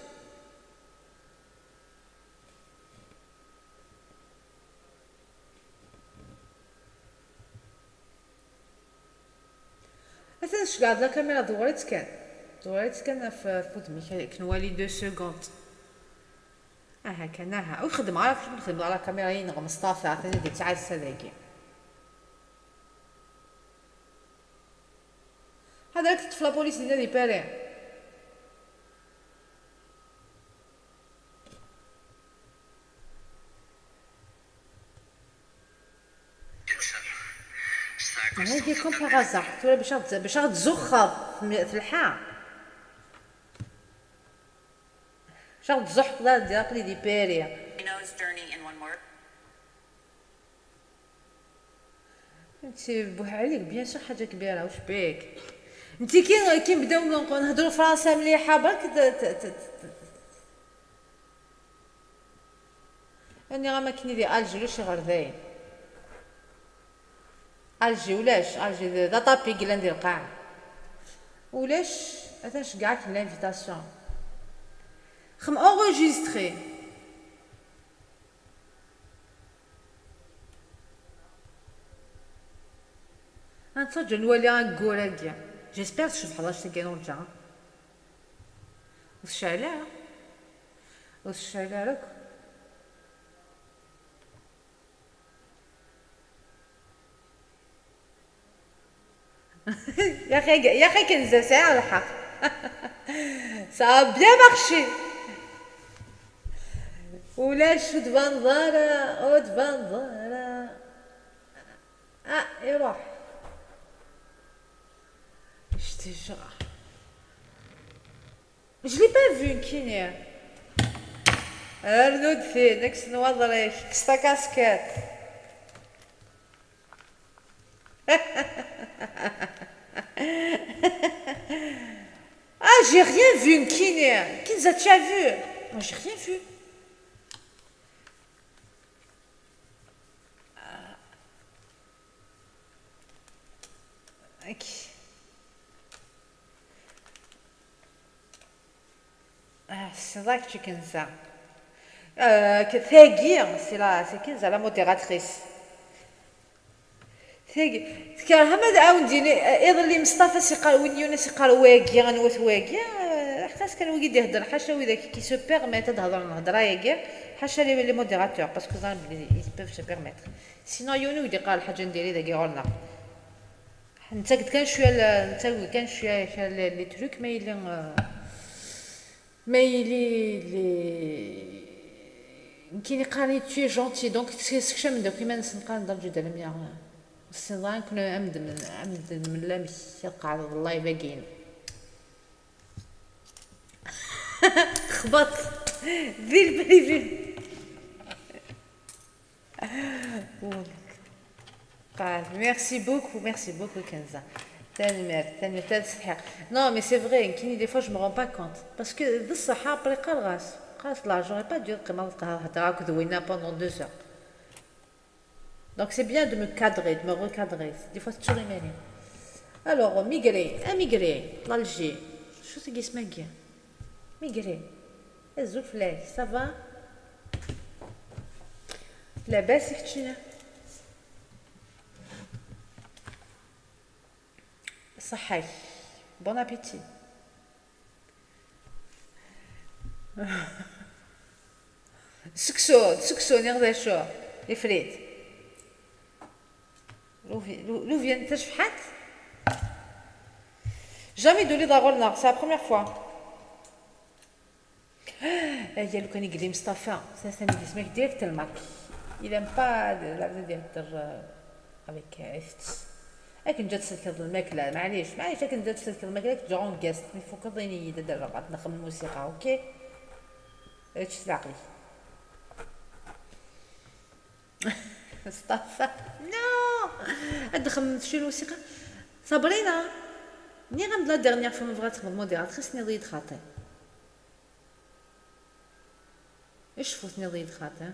Atan tceggɛeḍ la caméra, dewwer-itt kan. Dewwer-itt kan ɣef, ɣef wudem-ik, ad k-nwali deux secondes. Aha kan, aha. Ur xeddmeɣ ara, ur xeddmeɣ ara la caméra-inek Meṣṭafa, atan ad yettɛassa dagi. Ḥader ad k-teṭṭef la police dinna di Paris. Hagi comme par hasard, tura bac ad, bac ad tzuxxeḍ, telḥa. Bac ad tzuxxeḍ, ad d-, aql-i di Paris. He knows journey in one word. Nti buḥ عليك, bien sûr, حاجة كبيرة, واش بيك؟ نتي كي، كي نبداو نهضروا فرنسا مليحة برك ت-، ت-، ت-، ت-، يعني غا ما كني دي الجي ولاش غير داين. الجي ولاش، الجي د-، دا طابي قلان دي القاع. ولاش، اثن شقعك l'invitation. خم enregistrer. Nttaǧǧa nwali ayyur-agi. J'espère tcebḥeḍ annect-agi n urǧa. Ur tecɛel ara. Ur tecɛel ara akk. Yaxi, yaxi Kenza, sɛiɣ lḥeqq. Ça a bien marché. Ulac, ur d-tbaneḍ ara, ur d-tbaneḍ ara. Ah, iruḥ. Je te jure. Je l'ai pas vu, nekkini. Rnu-d tin, kkes nnwaḍer-ik, kkes takaskiṭ. Ah, j'ai rien vu, nekkini. Kenza, tu as vu? Moi, j'ai rien vu. Ok. Ah, c'est vrai que tu Kenza. Euh, que tagi, c'est la, c'est Kenza, la modératrice. Tagi, tkerhem ad awen-d-yini, iḍelli Meṣṭafa s-iqqar, win Yunes iqqar wagi, anwa-t wagi, eh, ḥtas kan wigi d-ihedder, ḥaca widak qui se permettent ad hedren lhedra-agi, ḥaca les, les modérateurs, parce que ẓran belli ils peuvent se permettre. Sinon, yiwen ur d-iqqar lḥaǧa n diri dagi ɣur-neɣ. Nettag-d kan cwiya, nettag-d kan cwiya kra les, les trucs, ma yili, euh, ma yili les, nekkini qqaren-iyi tu es gentil, donc s-, sekcam-d akk iman-nsen qqaren-d rǧu-d alamya. Ur ssineḍ ara nekkni amedden, amedden mel amek ad qeɛdeḍ live-agi-inu. Xbaṭ di lbribi. Merci beaucoup, merci beaucoup, Kenza. Tanemmirt, tanemmirt, ad tsetḥiḍ. Non, mais c'est vrai, nekkini, des fois, je me rends pas compte. Parce que d ṣṣeḥ, après, qqareɣ-as. Qqareɣ-as, là, j'aurais pas dû qqimeɣ ad hedreɣ akked winna pendant deux heures. Donc, c'est bien de me cadrer, de me recadrer. Des fois, c'est toujours les mêmes. Alors, migraine, un migraine, l'Alger. شو c'est اسمها؟ Migraine. Azul fell-ak, ça va? Labas i keččini? Ṣaḥḥa-k. Bon appétit. Seksu, d seksu, niɣ d acu? Ifrit. Luvi-, lu-, luvienne tajefḥant? Jamais d-tuli ɣur-neɣ, c'est la première fois. Aya lukan i yelli Mustafa, atan yezmer direct lmak. Il aime pas la, la, la, avec, euh, itett. Akken ǧǧat tselkeḍ lmakla, maɛlic, maɛlic, akken ǧǧat tselkeḍ lmakla, akken ǧǧuɣ guest, mi tfukeḍ ini-yi-d ad rreɣ, ad nxemmem lmusiqa, ok? Ečč s leɛqel-ik. Mustafa, non! Ad nxemmem cwiya lmusiqa. Sabrina, nniɣ-am-d la dernière fois ma bɣiɣ ad txedmeḍ modératrice, tenniḍ-iyi-d xaṭi. Icfu, tenniḍ-iyi-d xaṭi.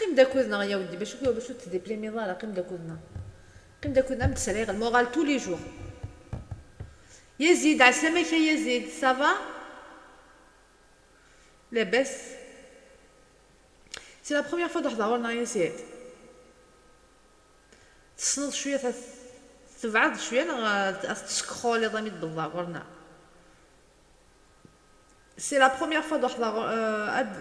Qqim d akud-neɣ, ya weddi, bac, bac ur tettdiplimiḍ ara, qqim d akud-neɣ. Qqim d akud-neɣ, am d-sriɣ lmuɣal tous les jours. Yazid, ɛeslama-k a Yazid, ça va? Labas. C'est la première fois d-uḥḍeɣ ɣur-neɣ, Yazid. Tessneḍ cwiya, tat-, tebɛeḍ cwiya neɣ ad, ad teskroliḍ ami d-wwḍeɣ ɣur-neɣ? C'est la première fois d-uḥḍeɣ, euh, ad,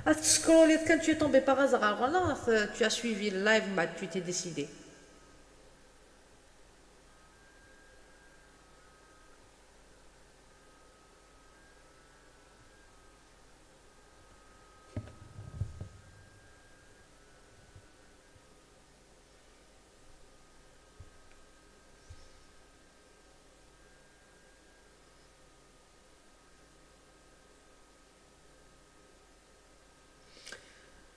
ad teskroliḍ kan, tu es tombé par hasard ɣur-neɣ, neɣ tu as suivi le live, mbeɛd tu t'es décidé?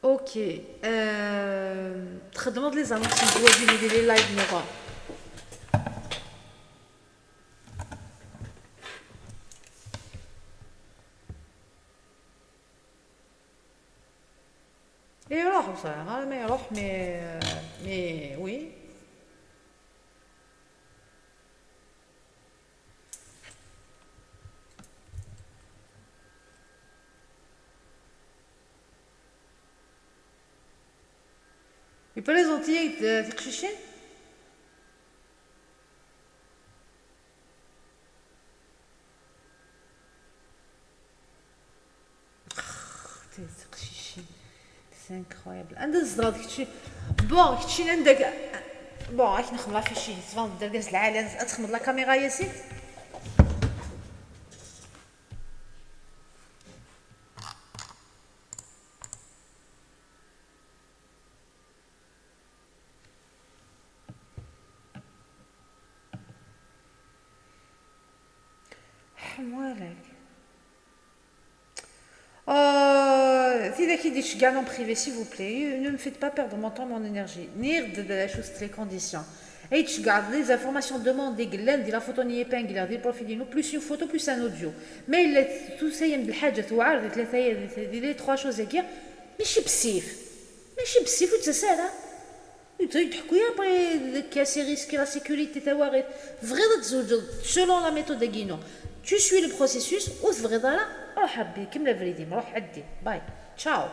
Ok. Euh, txedmeḍ les annonces n zzwaǧ-inu di les live niḍen. Iruḥ, ur ẓriɣ ara ma iruḥ, mais, mais oui. Iprezenti-yak-d, euh, tiqcicin? Ax, tiqcicin. C'est incroyable. Anda tzedɣeḍ kečči? Bon, kečči anda k-, bon, ad k-nexdem l'affiche-ihi. Tban-d d argaz lɛali. Ad txedmeḍ la caméra, Yassine? Ḥemmaleɣ. Euh, tidak i d-iceggɛen en privé, s'il vous plaît, ne me faites pas perdre mon temps, mon énergie. Nniɣ-d d acu-tent les conditions. Ay d-tceggɛeḍ les informations, demande i yellan di la photo-nni épinglée, di profil-inu, plus une photo, plus un audio. Ma yella tusa-yam-d lḥaǧa tewɛer di tlata, di, di les trois choses-agi, mačči bessif. Mačči bessif, ur d-tettas ara. Ur d-teḥku après, c'est risqué la sécurité, tawaɣit. Tebɣiḍ ad tzewǧeḍ selon la méthode-agi-inu. Tu suis le processus, ur tebɣiḍ ara, ruḥ a Rebbi, kemmel abrid-im, ruḥ ɛeddi. Bye. Ciao.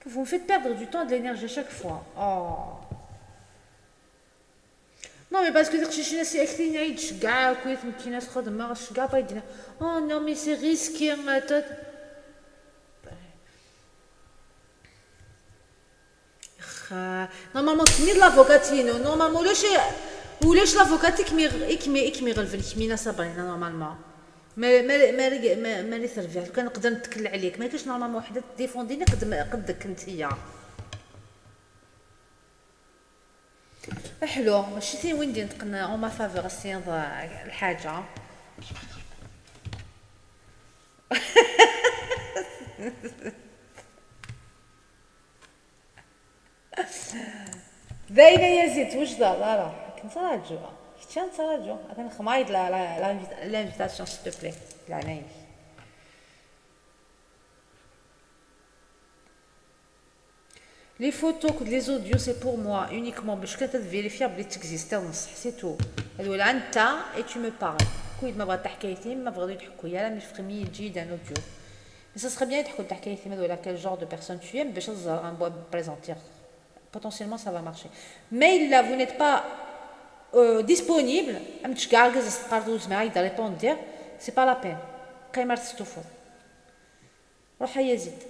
Vous me faites perdre du temps et de l'énergie à chaque fois. Oh. Non, mais parce que tiqcicin-a si ak-tini ay d-tceggeɛ akk, i tmekkina txedmeɣ, tceggeɛ pas, ay d-nniɣ, oh non, mais c'est risqué, euh, tot. Xa, normalement, tenniḍ l'avocate-inu. Normalement, ulac, ulac l'avocate i kem-, i kem-, i kem-iɣelben kemmina Sabrina, normalement. Ma, ma, ma, ma, ma terbiḥ, kan nqedder nettekkel ɛlik. Ma yekkac normalement waḥda tdéfendini qed, qed ddek ntiya. Aḥlu, mačči tin win d-ineṭqen en ma faveur, as-tiniḍ, euh, lḥaǧa. Dayen a Yazid, twejdeḍ ara. Akken ttṛaǧuɣ. Kečč ad ttṛaǧuɣ. Atan xmayd la, la, la, l'invitation, s'il te plaît. Leɛnaya-k. Les photos akked les audios, c'est pour moi uniquement, bac kan ad vérifier belli tettexiste, c'est tout. Ad walaɣ anta et tu me parles. Kull ma bɣiḍ taḥkayt-im, ma bɣiḍ ur tḥekku ara, mais fɣem-iyi-d un audio. Mais ça serait bien ad tḥekkuḍ taḥkayt-im, ad walaɣ quel genre de personne tu es, bac ad ẓreɣ, ad présenter. Potentiellement, ça va marcher. Mais là, vous n'êtes pas euh, disponible, am tceggeɛ argaz as-teqqareḍ ur zmireɣ ad répondre, c'est pas la peine. Qqim ar testufuḍ. Ruḥ a Yazid.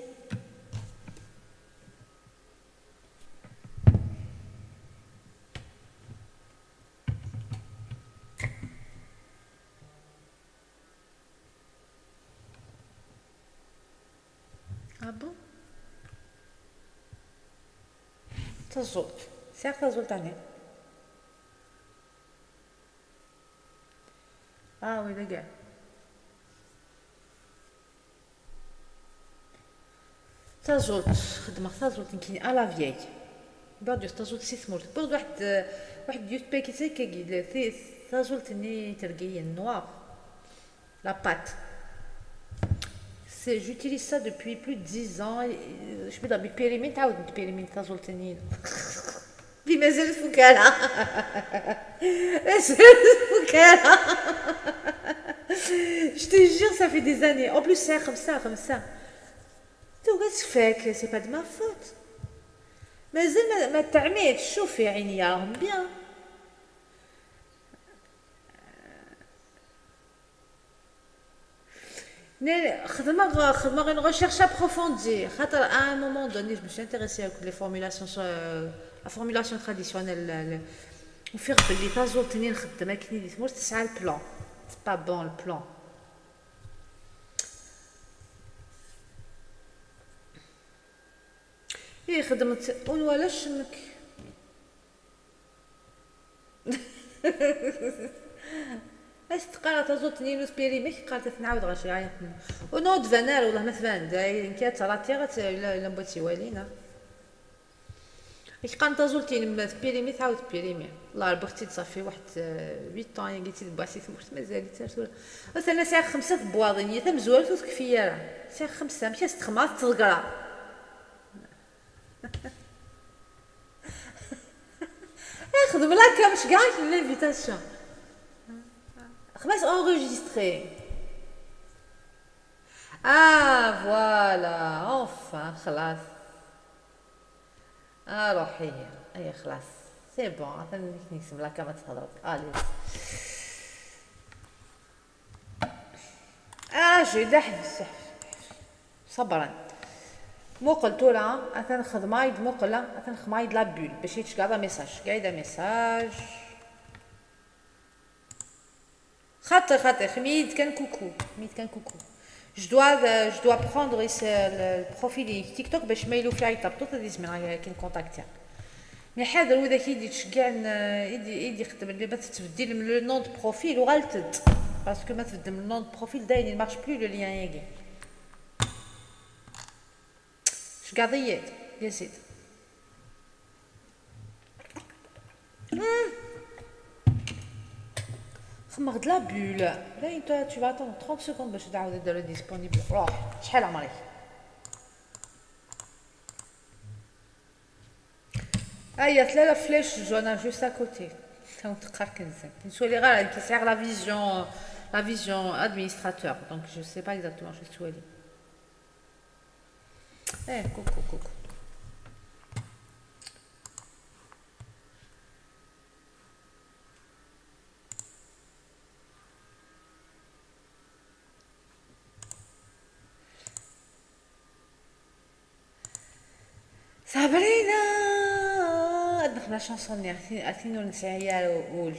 Ah bon? Taẓult. Sɛiɣ taẓult ɛni? Ah oui, dagi. Taẓult, xedmeɣ taẓult nekkini à la vieille. Wwiɣ-d yiwet taẓult si tmurt. Wwiɣ-d waḥed, waḥed yiwet paquet akkagi, la, ti-, taẓult-nni tergiyen, noir. La pâte. C'est, j'utilise ça depuis plus de dix ans. Et, euh, je me dis, mais périmène, t'as une périmène, taẓult-nni. Puis mazal ur tfuk ara. Mazal ur tfuk ara. Je te jure, ça fait des années. En plus, c'est comme ça, comme ça. Tugi ad tfak, c'est pas de ma faute. Mazal ma, ma teɛmiḍ, tcuf, يعني, يا ربي. Ne, xedmeɣ, xedmeɣ une recherche approfondie, xaṭer à un moment donné, je me suis intéressée à les formulations, euh, la formulation traditionnelle, le, le, ufiɣ belli taẓult-nni nxeddem akken i di tmurt tesɛa le plan. C'est pas bon, le plan. Ih, xedmet ur nwala ccmek. As teqqar taẓult-nni n uspirimek, qqar ad ten-ɛawdeɣ ɣer cɣayat. Ur non, tban ara, wellah ma tban-d. Ay, nekk ad tt-ratiɣ, ad tt-, la, la boîte iwalin, ah. Ak qqaren taẓult-inem tpirimi, tɛawed tpirimi. Wallah, rebbiɣ-tt-id ṣafi waḥed, euh, huit ans, yagi tt-id-wwiɣ si tmurt, mazal-itt ar tura. Atan sɛiɣ xemsa tebwaḍin, ya tamezwarut ur tekfi ara. Sɛiɣ xemsa, amek as-texmeɣ ad tt-ḍeggreɣ? Xdem la cam, ceggeɛ-ak l'invitation. Xmas enregistrer. Ah, voilà, enfin, xlas. Ah, ruḥ ihi. Aya, xlas. C'est bon, atan nekk neksem la cam ad thedreḍ. Allez. Ah, je vais ḥbes, ḥbes. Ṣebren. Muqel tura, atan xedmeɣ-d, muqel, atan xedmeɣ-d la bulle, bac ad tceggɛeḍ amessage. Ceggɛeɣ-d amessage. Xaṭi, xaṭi, xdem-iyi-d kan coucou. Xdem-iyi-d kan coucou. Je dois, euh, je dois prendre is-, euh, le, le profil i TikTok, bac ma yella ufiɣ-d tabṭut, ad izmireɣ ad k-contacter. Mais ḥader widak i d-yettceggiɛen, euh, i d-, i d-ixeddmen, ma tettbeddilem le nom de profil, uɣalet-d. Parce que ma tbeddlem le nom de profil, dayen, il marche plus le lien-agi. Tceggɛeḍ-iyi-d, Yazid. Hmm. Xedmeɣ-d la bulle. Là, tu vas attendre trente secondes باش تعاود تدير disponible. روح، شحال عمرك؟ Aya, tella la flèche jaune juste à côté. Taw teqqar kan zen. Ur ttwaliɣ ara, nekk sɛiɣ la vision, la vision administrateur, donc je sais pas exactement ur ttwaliɣ. Eh, coucou, coucou. Sabrina! Ad nexdem la chanson-nni, a tin, a tin ur nesɛi ara ul.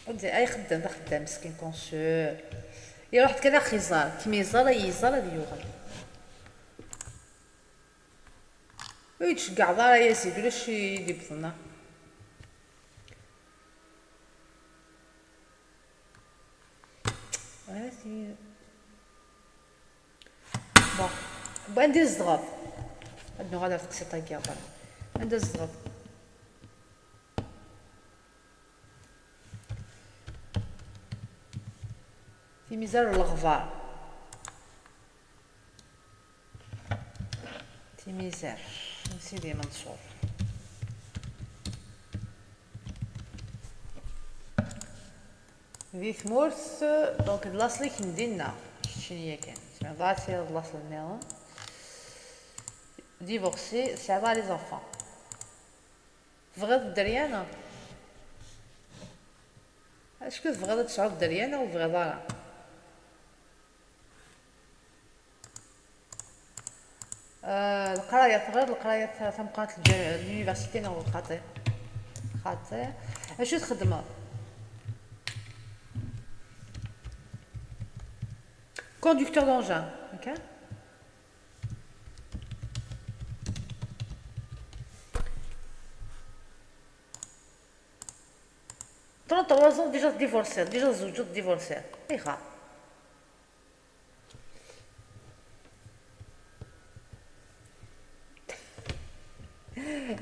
Ay xeddam, d axeddam meskin, consul. Iruḥ-d kan ax-iẓer, kem-iẓer, ay iẓer, ad yuɣal. Ur yi-d-tceggɛeḍ ara, ay Azid, ulac i d-iwwḍen, ah. Bon, anda tzedɣeḍ? Ad nuɣal ɣer teqsiṭ-agi. Anda tzedɣeḍ? Timizar n Leɣbar. Timizar n Sidi Menṣur. Di tmurt, donc, d laṣel-ik n dinna, keččini yakan. Tebɣiḍ ad tiliḍ d laṣel nniḍen. Divorcé, tesɛiḍ les enfants. Tebɣiḍ dderya, neɣ? Acku tebɣiḍ ad tesɛuḍ dderya, neɣ ur tebɣiḍ ara? Ah, leqraya, tebɣiḍ leqraya ta-, tameqqrant n l'université neɣ xaṭi? Xaṭi. Acu txeddmeḍ? Conducteur d'engin, ok. Trente-trois ans, déjà divorcé, déjà tzewǧeḍ, divorcé. Ayɣer?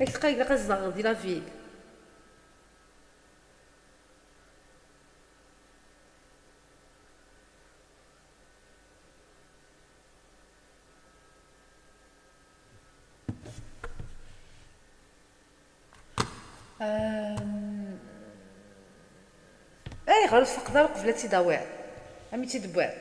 Ak tqay ilaq ad zedɣeɣ di la ville. Ehm, ayɣer ur tfaqeḍ ara qbel ad tt-id-tawiḍ? Am i tt-id-tewwiḍ?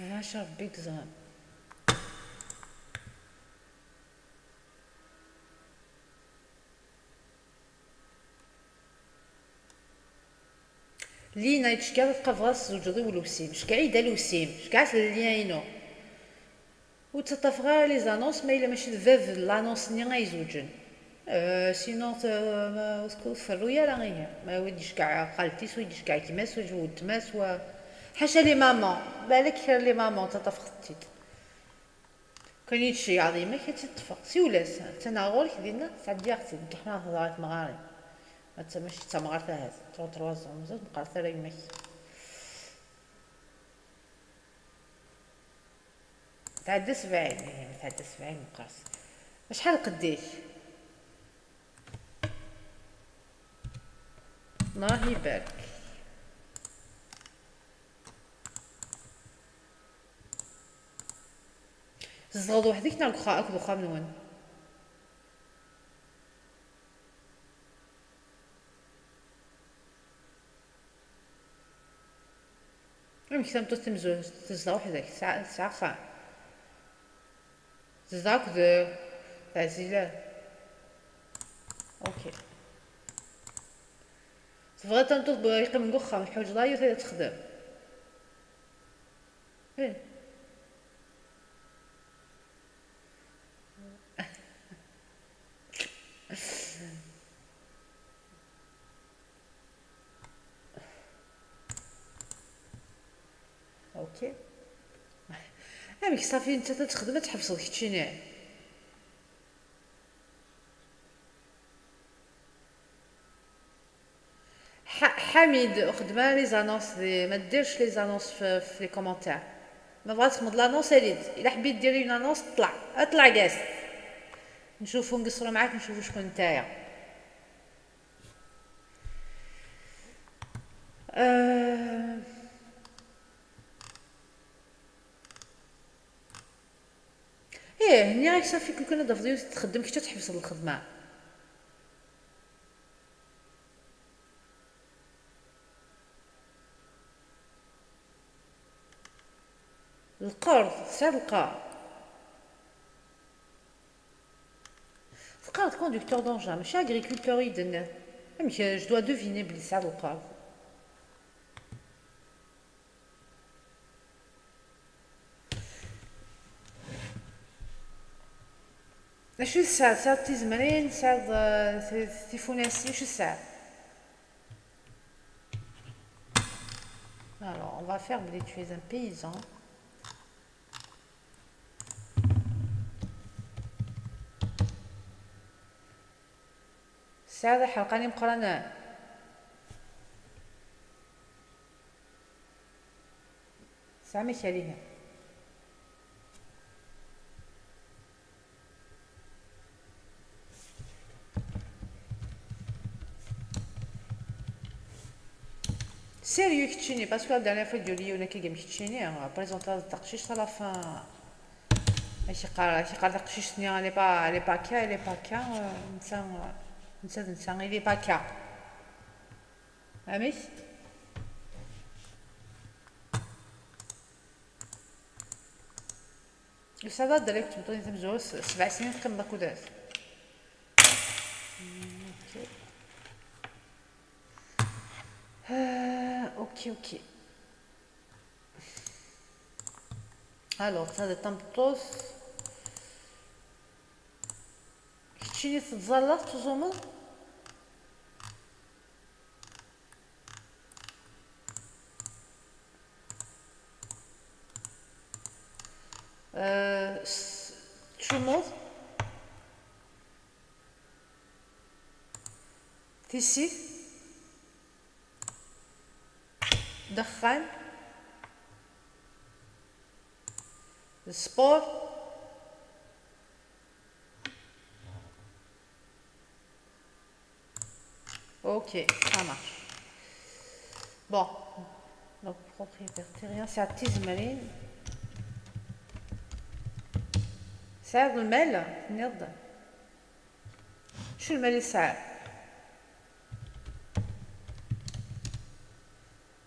Ɛac Ṛebbi i yeẓran. Lina yettcekkiɛ ad tqableḍ ad tzewǧeḍ i Ulewsim. Cekkeɛ-iyi-d a Lewsim, cekkeɛ-as lien-inu. Ur ttaṭṭafeɣ ara les annonces ma yella mačči d bab n l'annonce-nni ay izewǧen. Euh, sinon, t-, ma, ur tferru ara ihi. Ma wi d-icekkeɛ xalti-s, wi d-icekkeɛ gma-s, wi d weltma-s, wa. Ḥaca les mamans. Balak kra les mamans, ttaṭṭafeɣ-tent-id. Kan i d-tceyɛeḍ yemma-k ad tt-id-ṭṭfeɣ. Siwel-as, attan ɣur-k dinna, sɛeddi-yaɣ-tt-id. Nekk ḥemmleɣ ad hḍeṛ i temɣarin. Atta mačči d tamɣart ahat, trente-trois ans, mazal meqqret ara yemma-k. Tɛedda sebɛin, ihi ma tɛedda sebɛin meqqret. Acḥal lqedd-ik? Allah ibarek. Tzedɣeḍ weḥd-k neɣ deg uxa-, akked uxxam-nwen? Amek tameṭṭut timezwurt tezdeɣ weḥd-k? Tesɛa, tesɛa axxam? Tezdeɣ akked Ɛzila. Ok. Tebɣiḍ tameṭṭut yeqqimen deg uxxam, ur teḥwaǧeḍ ara yiwet ad texdem. Eh. Ok. Amek ṣafi nettat ad texdem, ad tḥebseḍ keččini? Ḥa-, Ḥamid, ur xeddem ara les annonces di, ma ddirx les annonces f, f les commentaires. Ma bɣa txedmeḍ l'annonce, ali-d. Ila ḥbi ddir une annonce, ṭleɛ. Ṭleɛ, gast. نشوفو نقصرو معاك، نشوفو شكون نتايا. آه. ايه، ني غير صافي كون كنا دافضيو تخدم كي تحبس الخدمة. القرض، سعر القرض. Tqarḍ conducteur d'engin, mačči agriculteur i d-tenniḍ. Amek, je dois deviner belli tesɛiḍ lqerḍ. Acu tesɛiḍ? Tesɛiḍ tizemrin, tesɛiḍ, eh, ti-, tifunasin, acu tesɛiḍ? Alors, on va faire belli tu es un paysan. Tesɛiḍ iḥerqan imeqqranen. Tesɛam akal ihi. Sérieux keččini, parce que la dernière fois d-yuli yiwen akka am keččini, présenté-as-d taqcict à la fin. Ad k-iqqar, ad k-iqqar taqcict-nni, elle est pas, elle est pas ca, elle est pas ca, euh, netta, netta d netta, il est pas ca. Amek? Yusa-d ad d-rreɣ tmeṭṭut-nni tamezwarut, s-, sebɛ snin teqqimeḍ akked-s. Ok. Ah, ok, ok. Alors, ta d tameṭṭut. Keččini tettẓallaḍ, tettuẓumeḍ? Euh, s-, tcumeḍ? Tissit? Ddexxan? Sport? Ok, ça marche. Bon, donc propriétaire terrien, c'est à Tizmarin. C'est le mail, merde. شو المال يسعى؟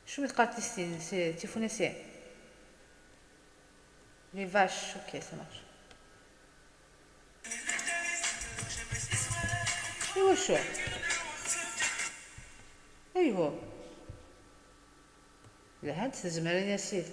شو متقاتلين؟ C'est تيفونيسي. Les vaches, ok, ça marche. ايوا شو؟ ايوا. لهانت تزمرين يا سيدي.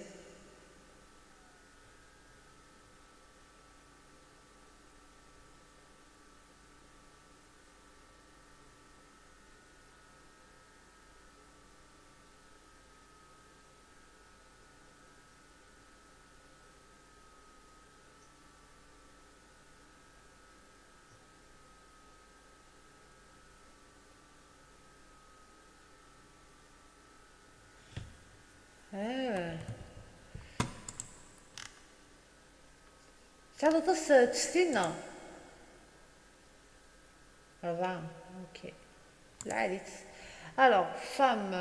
آه. تعرف تص-، تستنى. ربعة. اوكي. العاليت. Alors, femme,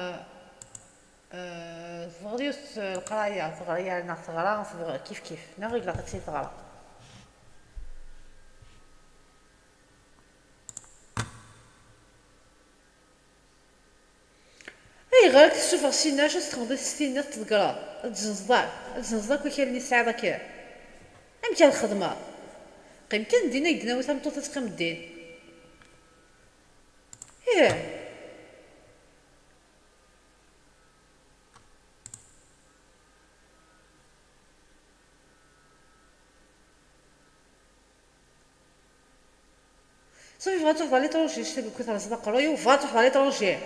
euh, تبغض يوس القراية، تغري، ناغ تغرا، تبغ-، كيف كيف. ناغ يقلق تسي تغرا. Ayɣer ad k-tessufeɣ syenna, acu ad s-txedmeḍ i testiniḍ tḍeggreḍ? Ad tzenzeḍ akk, ad tzenzeḍ akk akal-nni tesɛiḍ akka. Amek ara txedmeḍ? Qqim kan din, ad k-d-nawi tameṭṭut ad teqqimeḍ din. Ih. صافي، بغات تروح à l'étranger، شتي كنت راه صدق قروي وبغات تروح à l'étranger.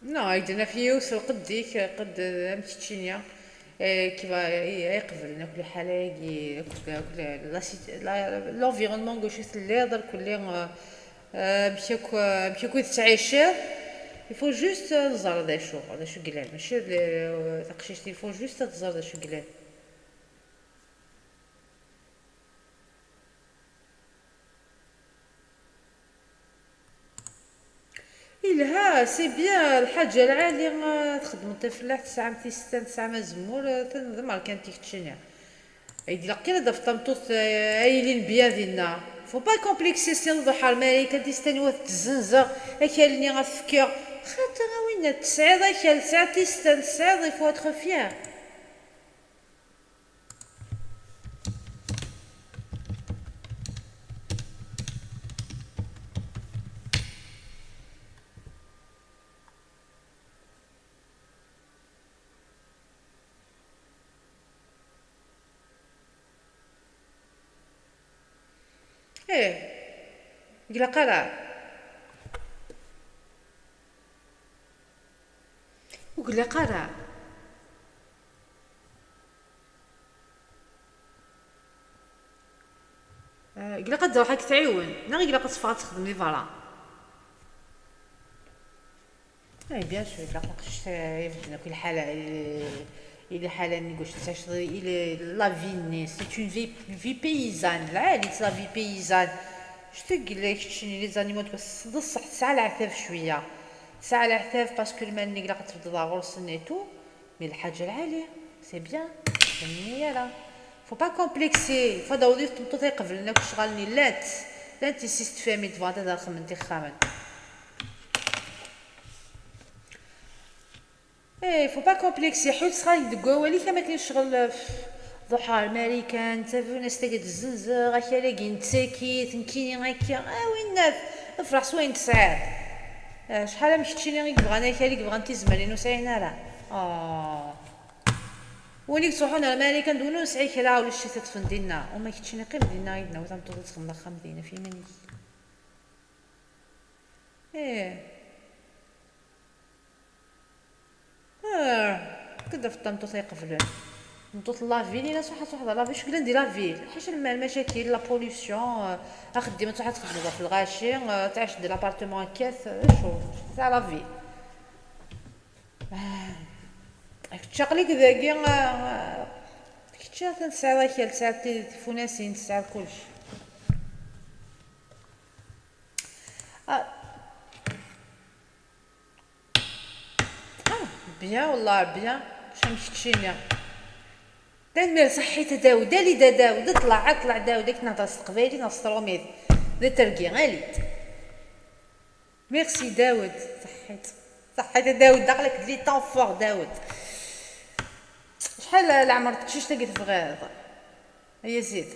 Non, ay d-naf yiwet lqedd-ik, lqedd am keččini, eh, kiba, eh, ay qeblen akk liḥala-agi, akk, akk la, la sit-, la, l'environnement deg wacu telliḍ, irkelli, eh, eh, amek akk, eh, amek akk i tettɛiciḍ. Il faut juste ad nẓer d acu, d acu i yellan. Mačči d, eh, taqcict, il faut juste ad tẓer d acu i yellan. Yelha, c'est bien, lḥaǧa lɛali, ah, txedmeḍ tafellaḥt, tesɛam tistan, tesɛam azemmur, ah, d amerkanti keččini. Ay d-ilaq kan ad d-tafeḍ tameṭṭut, ah, ay yilin bien dinna. Faut pas complexer, si nḍeḥ ar Marikan, tisten wa tettzenzeɣ, akal-nni ad t-fkeɣ. Xaṭer a winna, tesɛiḍ akal, tesɛiḍ tisten, tesɛiḍ, il faut être fier. Ih, ur ilaq ara. Ur ilaq ara. Eh, ilaq ad d-truḥ ad k-tɛiwen, neɣ ilaq ad teffeɣ ad texdem di berra? Eh, bien sûr, ilaq aqcic, eh, ibedden akk i lḥala, i, i lḥala-nni, gauche, tessacḍ, i le-, la vie-nni, c'est une vie, vie paysanne, lɛali-tt la vie paysanne. Ctug, keččini, les animaux, d ṣṣeḥ, tesɛa leɛtab cwiya. Tesɛa leɛtab parce que lmal-nni ilaq ad tbeddeḍ ɣur-sen et tout. Mais lḥaǧa lɛali, c'est bien. Ur nni ara. Faut pas complexer. Faut ad d-taweḍ yiwet n tmeṭṭut ay iqeblen akk ccɣel-nni. Llant, llant yessi-s n tfamit bɣant ad xedment ixxamen. Eh, faut pas complexer. Ḥut ttxil-k deg wawal-ik, am akken ccɣel, eh, ḍuḥ ar Marikan, tafunast-agi ad zzenzeɣ, akal-agi nettak-it, nekkini akka. A winnat, fṛeḥ s wayen tesɛiḍ. Eh, acḥal am keččini i yebɣan akal, i yebɣan tizmarin, ur sɛin ara. Ah. Win i yettruḥun ar Marikan d win ur nesɛi kra, ulac i t-iṭṭfen dinna. Uma keččini qqim dinna, i d-nawi tameṭṭut ad texdem axxam dinna f yiman-ik. Ih. Ah, kif d tameṭṭut ay iqeblen. Tameṭṭut n la ville, ina ṣaḥa, ṣaḥa, la ville, cukk llan di la ville. Ḥaca lma-, lmacakil, la pollution, eh, axeddim ad truḥ ad txedmeḍ ɣef lɣaci, eh, tɛic di l'appartement akkat, eh, acu, c'est la ville. Ah, kečč aql-ik dagi, ah, kečč atan tesɛiḍ akal, tesɛiḍ ti-, tifunasin, tesɛiḍ kullec. Ah. Ah, bien, wallah, bien. Mačči am keččini. Tanemmirt, ṣaḥḥit a Dawed. Ali da Dawed, ṭleɛ, ṭleɛ Dawed, akken nehder s teqbaylit neɣ s trumit. D tergi, ali-d. Merci Dawed, ṣaḥḥit. Ṣaḥḥit a Dawed, aql-ak d les temps forts, Dawed. Acḥal leɛmer teqcict-agi tebɣiḍ? Ay azid.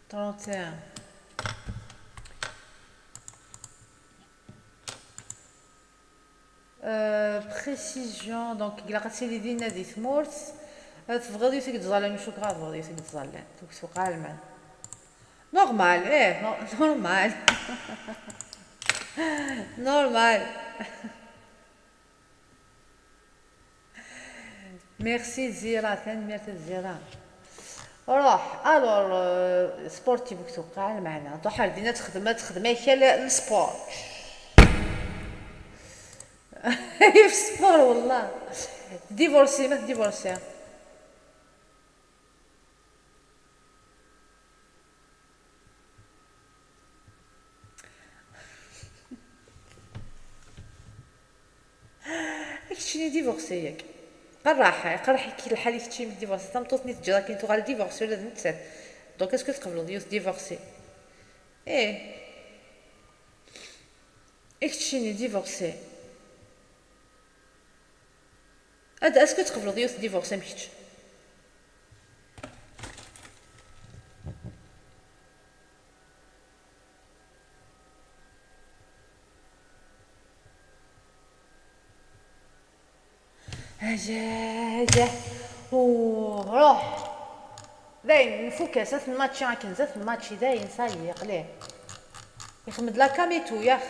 Trente et un. Euh, précision, donc, ilaq ad tili dinna di tmurt. Euh, tebɣiḍ yiwet i yettẓallan, ur cukkeɣ ad tebɣiḍ yiwet i yettẓallan. Donc, tuqeɛ lmal. Normal, eh, no-, normal. Normal. Merci Zira, tanemmirt a Zira. Ruḥ, alors, euh, sportif, ur tuqeɛ lmal. Truḥ ar dinna ad texdem, ad texdem akal n sport. Yif sport, wallah. Divorcé, ma tdivorcé. Keččini divorcé yak. Qerraḥ, qerraḥ-ik lḥal i keččini divorcé. Tameṭṭut-nni teǧǧiḍ akken tuɣal divorcé ula d nettat. Donc, est-ce que tqebleḍ yiwet divorcé? Ih. I keččini divorcé. Ad, est-ce que tqebleḍ yiwet divorce am kečč? Aja, aja. Ruḥ. Dayen, nfuk-as, ad t-nmatči akken, ad t-nmatči, dayen, ça y est, qlih. Ixdem-d la cam et tout, yax.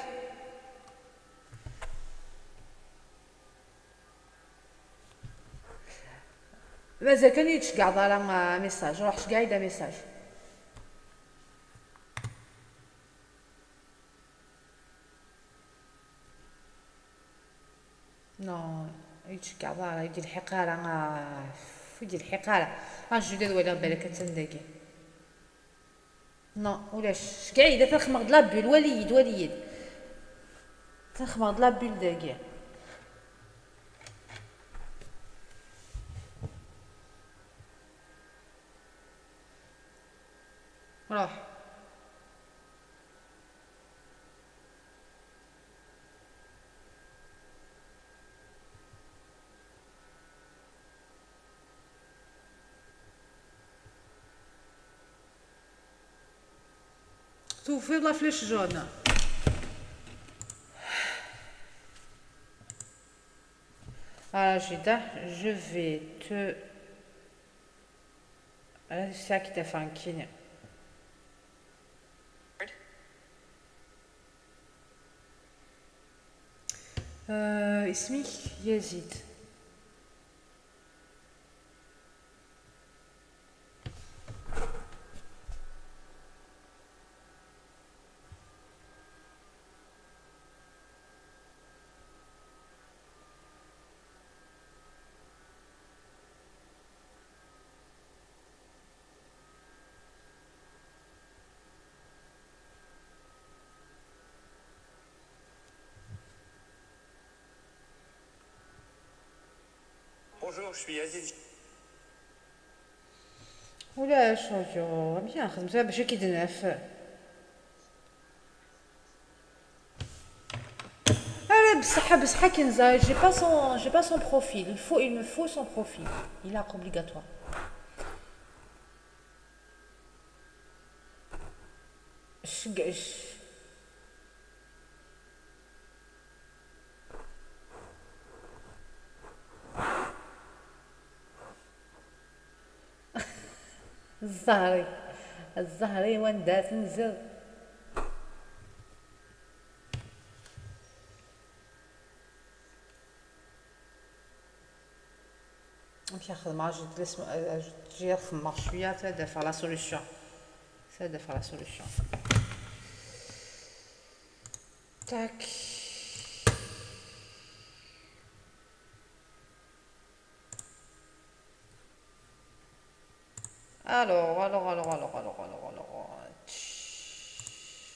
Mazal kan ur yi-d-tceggɛeḍ ara, ah, message. Ruḥ, ceggeɛ-iyi-d amessage. Non, ur yi-d-tceggɛeḍ ara, ur yi-d-ilḥiq ara, ah, ur yi-d-ilḥiq ara. Ah, Julie, ad waliɣ balak attan dagi. Non, ulac. Ceggeɛ-iyi-d, atan xedmeɣ-d la bulle, wali-yi-d, wali-yi-d. Atan xedmeɣ-d la bulle dagi. Ruḥ. Tufiḍ la flèche jaune. Ah, Jida, je vais te... Ah, c'est ça qui t'a fait un kiné. Euh, اسمك يزيد. Bonjour, je suis Aziz. Ulac, ur yuɣ. Amek ara nexdem tura bac ad k-id-naf? Ala, bṣeḥ, bṣeḥ akken ẓriɣ, j'ai pas son, j'ai pas son profil. Il faut, il me faut son profil. Il est obligatoire. Ceg-, c-, Ẓẓher-iw, ẓẓher-iw anda tenziḍ. Amek ara xedmeɣ? Ajoute les, ajoute, j'ai xedmeɣ cwiya, ça ad afeɣ la solution. Ça ad afeɣ la solution. Tac. Alors, alors, alors, alors, alors, alors, alors,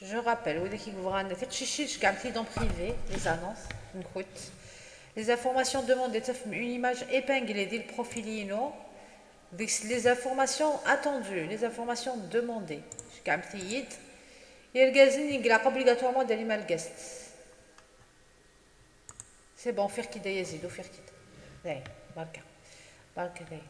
je rappelle, widak i yebɣan tiqcicin, ceggɛemt-iyi-d en privé, les annonces, nkunt. Les informations demandées, tafem une image épinglée di le profil-inu. Deg-s les informations attendues, les informations demandées. Ceggɛemt-iyi-d. Irgazen i ilaq obligatoirement ad alim ar lgast. C'est bon, ufiɣ-k-id ay Azid, ufiɣ-k-id. Dayen, barka. Barka dayen.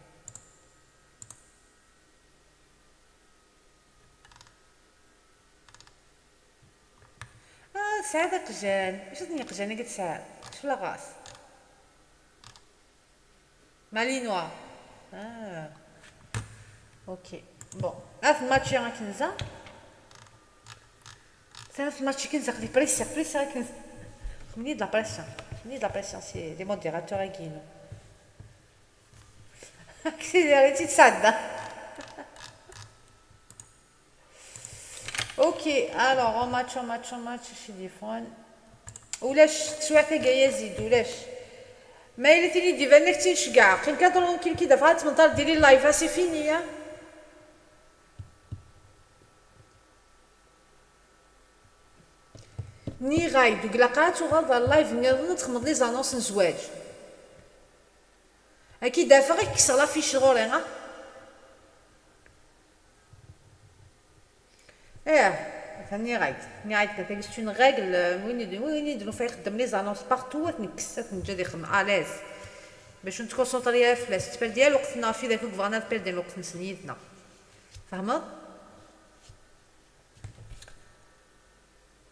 Ah, tesɛiḍ iqjan. Acu n yiqjan i tesɛiḍ? Acu la race? Malinois. Ah. Ok. Bon. Ad matchiɣ akken za. Ad matchiɣ akken za, qdi pressa, pressa akken za. Xemni de la pression. Xemni de la pression, c'est les modérateurs-agi-inu. Accéléré, tu te ça. Ok, alors, on match, on match, on match, chez les fans. Ulac, teswiɛt-agi ay Azid, ulac. Ma yella tin i d-ibanen ak-tt-in-ceggɛeɣ. Qqim kan tranquille, ki d-afeɣ ad tmenṭal diri live, ah, c'est fini, hein. Nniɣ-ak-d, ur ilaq ara ad tuɣaleḍ ɣer live nniḍen ad txedmeḍ les annonces n zzwaǧ. Ad k-id-afeɣ, ad k-kkseɣ l'affiche ɣur-i, ah. Ih, atan nniɣ-ak-d, nniɣ-ak-d, tagi c'est une règle, euh, win i d, win i d-nufa ixeddem les annonces partout, ad t-nekkes, ad t-neǧǧ ad ixdem à l'aise. Bac ur nettkunsentri ara fell-as, ttperdi ara lweqt-nneɣ ɣef widak i yebɣan ad perdin lweqt-nsen yid-neɣ. Tfehmeḍ?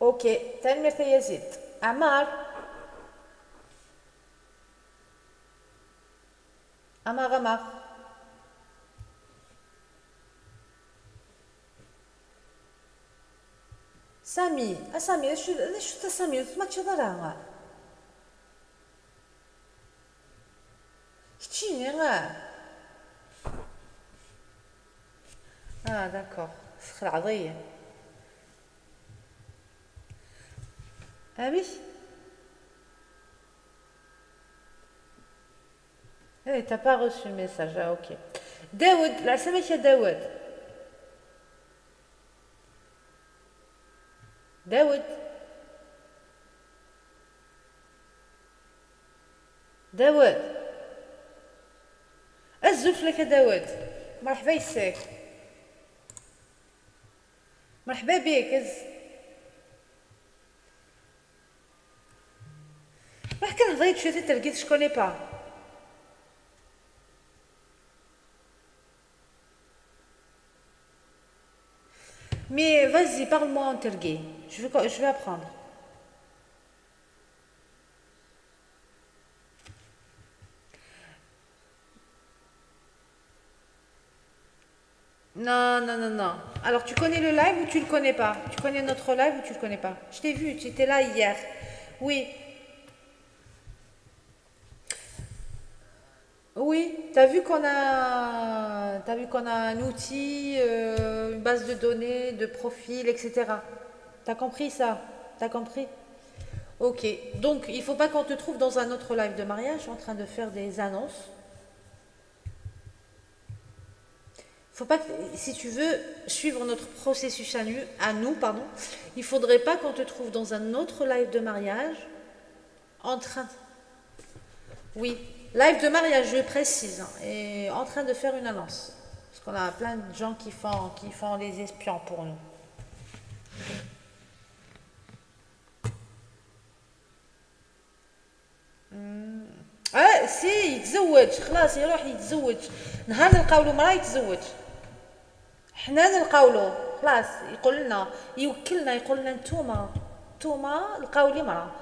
Ok, tanemmirt ay Azid. Ɛmar? Ɛmar, Ɛmar. Sami, a Sami, d acu, d acu-t a Sami, ur tettmaččiḍ ara. Keččini, ah. Ah, d'accord. Txelɛeḍ-iyi. Amek? Eh, t'as pas reçu le message, ah, ok. Dawed, lɛeslama-k a Dawed. Dawed. Dawed. Azul fell-ak a Dawed. Merḥba yes-k. مرحبا بك، هز. روح كان هضريت شوية ترقيت، je connais pas. Mais vas-y, parle-moi en tergui. Je veux, je veux apprendre. Non, non, non, non. Alors, tu connais le live ou tu le connais pas? Tu connais notre live ou tu le connais pas? Je t'ai vu, tu étais là hier. Oui. Oui, t'as vu qu'on a, t'as vu qu'on a un outil, euh, une base de données, de profil, et cetera. T'as compris ça? T'as compris? Ok. Donc, il faut pas qu'on te trouve dans un autre live de mariage en train de faire des annonces. Faut pas que, si tu veux suivre notre processus à nous, à nous, pardon, il faudrait pas qu'on te trouve dans un autre live de mariage en train de... Oui, live de mariage, je précise, hein, et en train de faire une annonce. Parce qu'on a plein de gens qui font, qui font les espions pour nous. مم. اه، سي يتزوج، خلاص يروح يتزوج. نهار نلقاولو مرا يتزوج. حنا نلقاولو، خلاص، يقول لنا، يوكلنا، يقول لنا: "نتوما، نتوما لقاولي مرا".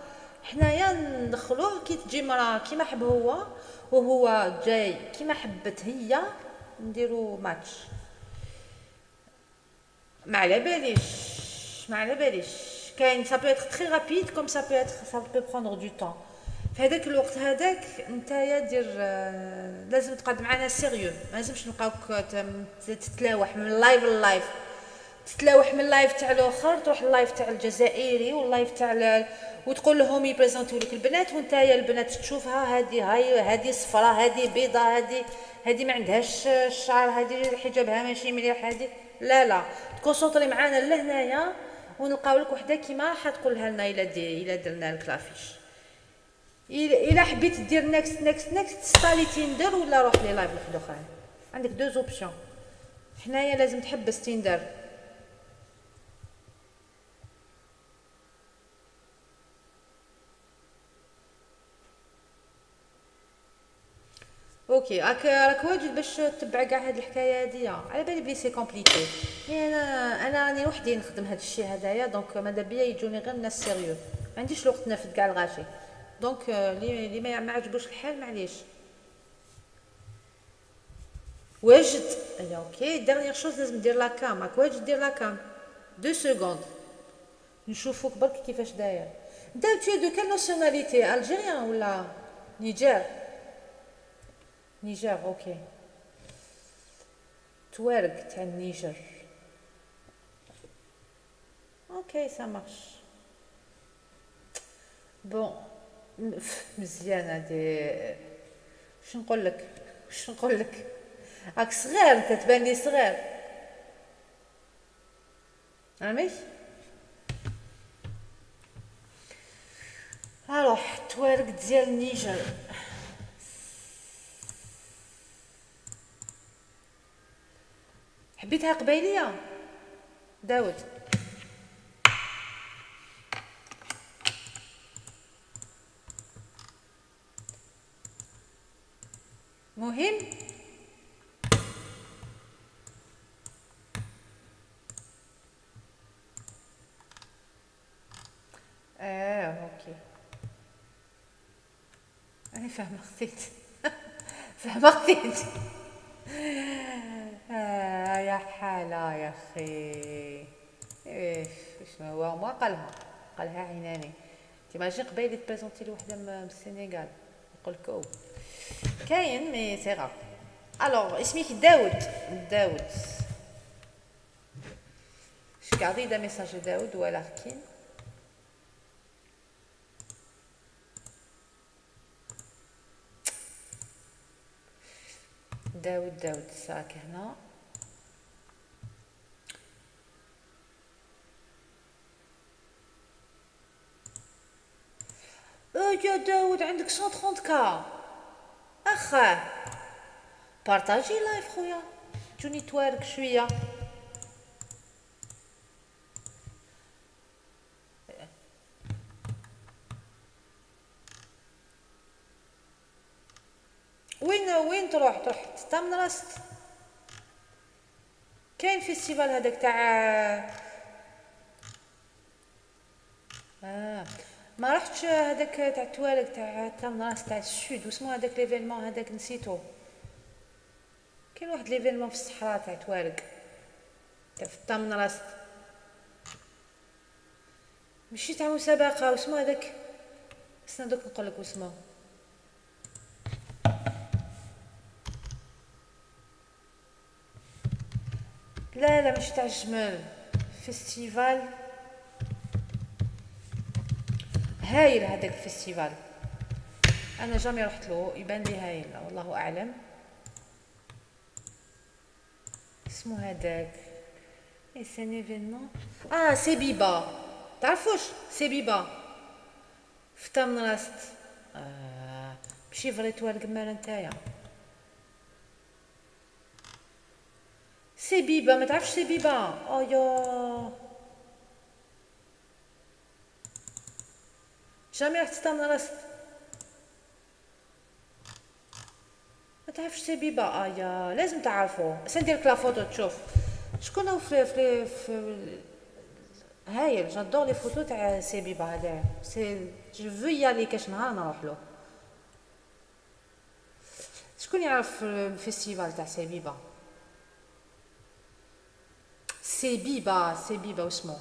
حنايا ندخلوه كي تجي مرا كيما حب هو، وهو جاي كيما حبت هي، نديرو ماتش. ما على باليش، ما على باليش. كاين، ça peut être très rapide comme ça peut être, ça peut prendre du temps. في هذاك الوقت هذاك نتايا دير، آه، لازم تقعد معنا sérieux، ما لازمش نلقاوك تم-، تتلاوح من لايف للايف، تتلاوح من لايف تاع الاخر تروح اللايف تاع الجزائري واللايف تاع ال-، وتقول لهم يبريزونتيو لك البنات، ونتايا البنات تشوفها: "هادي هاي، هادي صفرة، هادي بيضة، هادي، هادي ما عندهاش الشعر، هادي حجابها ماشي مليح، هادي". لا، لا، تكونسونطري معانا لهنايا، ونلقاو لك وحده كيما راح تقولها لنا الا دي، الا درنا لك لافيش. الا، الا حبيت دير نيكست، نيكست، نيكست، ستالي تيندر ولا روح لي لايف واحد اخرين. عندك دو زوبسيون. حنايا لازم تحبس تيندر. اوكي، راك، راك واجد باش تتبع كاع هاد الحكايه هادي؟ على بالي بلي سي كومبليكي، مي انا، انا راني وحدي نخدم هاد الشيء هدايا، دونك ماذا بيا يجوني غير الناس سيريو، ما عنديش الوقت نرفد كاع الغاشي. دونك، آه، لي، لي ما، ما عجبوش الحال، معليش. واجد. ايا، اوكي، ديرنيير شوز لازم دير لا كام، راك واجد دير لا كام. دو سكوند. نشوفوك برك كيفاش داير. انت، tu es de quelle nationalité؟ Algérien ولا نيجر؟ نيجر، اوكي. توارق تاع النيجر. اوكي، ça marche. بون، م-، مزيانة دي. واش نقول لك؟ واش نقول لك؟ راك صغير انت، تبان لي صغير. عميك؟ الوغ، توارق ديال النيجر. حبيتها قبايلية؟ داود. مهم. اه، اوكي. انا فاهمه خطيت. فاهمه خطيت. آه، يا حاله يا اخي. ايه، شنو هو ما قالها؟ قالها عيناني. تيماجين قبايلي تبريزونتي لوحده م-، من السنغال، نقول لك او. كاين، مي سي غاف. الوغ، اسمك داود. داود. شكاري دا ميساج داود ولا كين؟ داود، داود، ساك هنا. اه يا داود، عندك مية وثلاثين كا. اخاه، بارطاجي لايف خويا، جوني توارك شويه. وين، وين تروح؟ تروح تطمن راست. كاين فيستيفال هذاك تاع، آه، ما رحتش هذاك تاع توارق، تاع تمنراس، تاع السود، واسمو هذاك ليفينمون هذاك، نسيتو. كاين واحد ليفينمون في الصحراء تاع توارق، تاع في تمنراس. ماشي تاع مسابقة، واسمو هذاك، استنى دوك نقول لك واسمو. لا، لا، ماشي تاع الجمال. فيستيفال هايل هذاك الفيستيفال. انا جامي رحت له، يبان لي هايل، والله اعلم. اسمو هذاك، اي سي ان ايفينمون. اه، سي بيبا. تعرفوش سي بيبا؟ في تمنراست. آه، ماشي فري توارق مال نتايا. سي بيبا، ما تعرفش سي بيبا؟ ايا، جامي رحت تمنراست؟ ما تعرفش سي بيبا؟ ايا، لازم تعرفو. سندير لك لا فوتو تشوف شكون هو في، في، في. هايل، جادور لي فوتو تاع سي بيبا هذا. سي، جو فو يالي كاش نهار نروح له. شكون يعرف الفيستيفال تاع سبيبة؟ سبيبة، سبيبة واسمو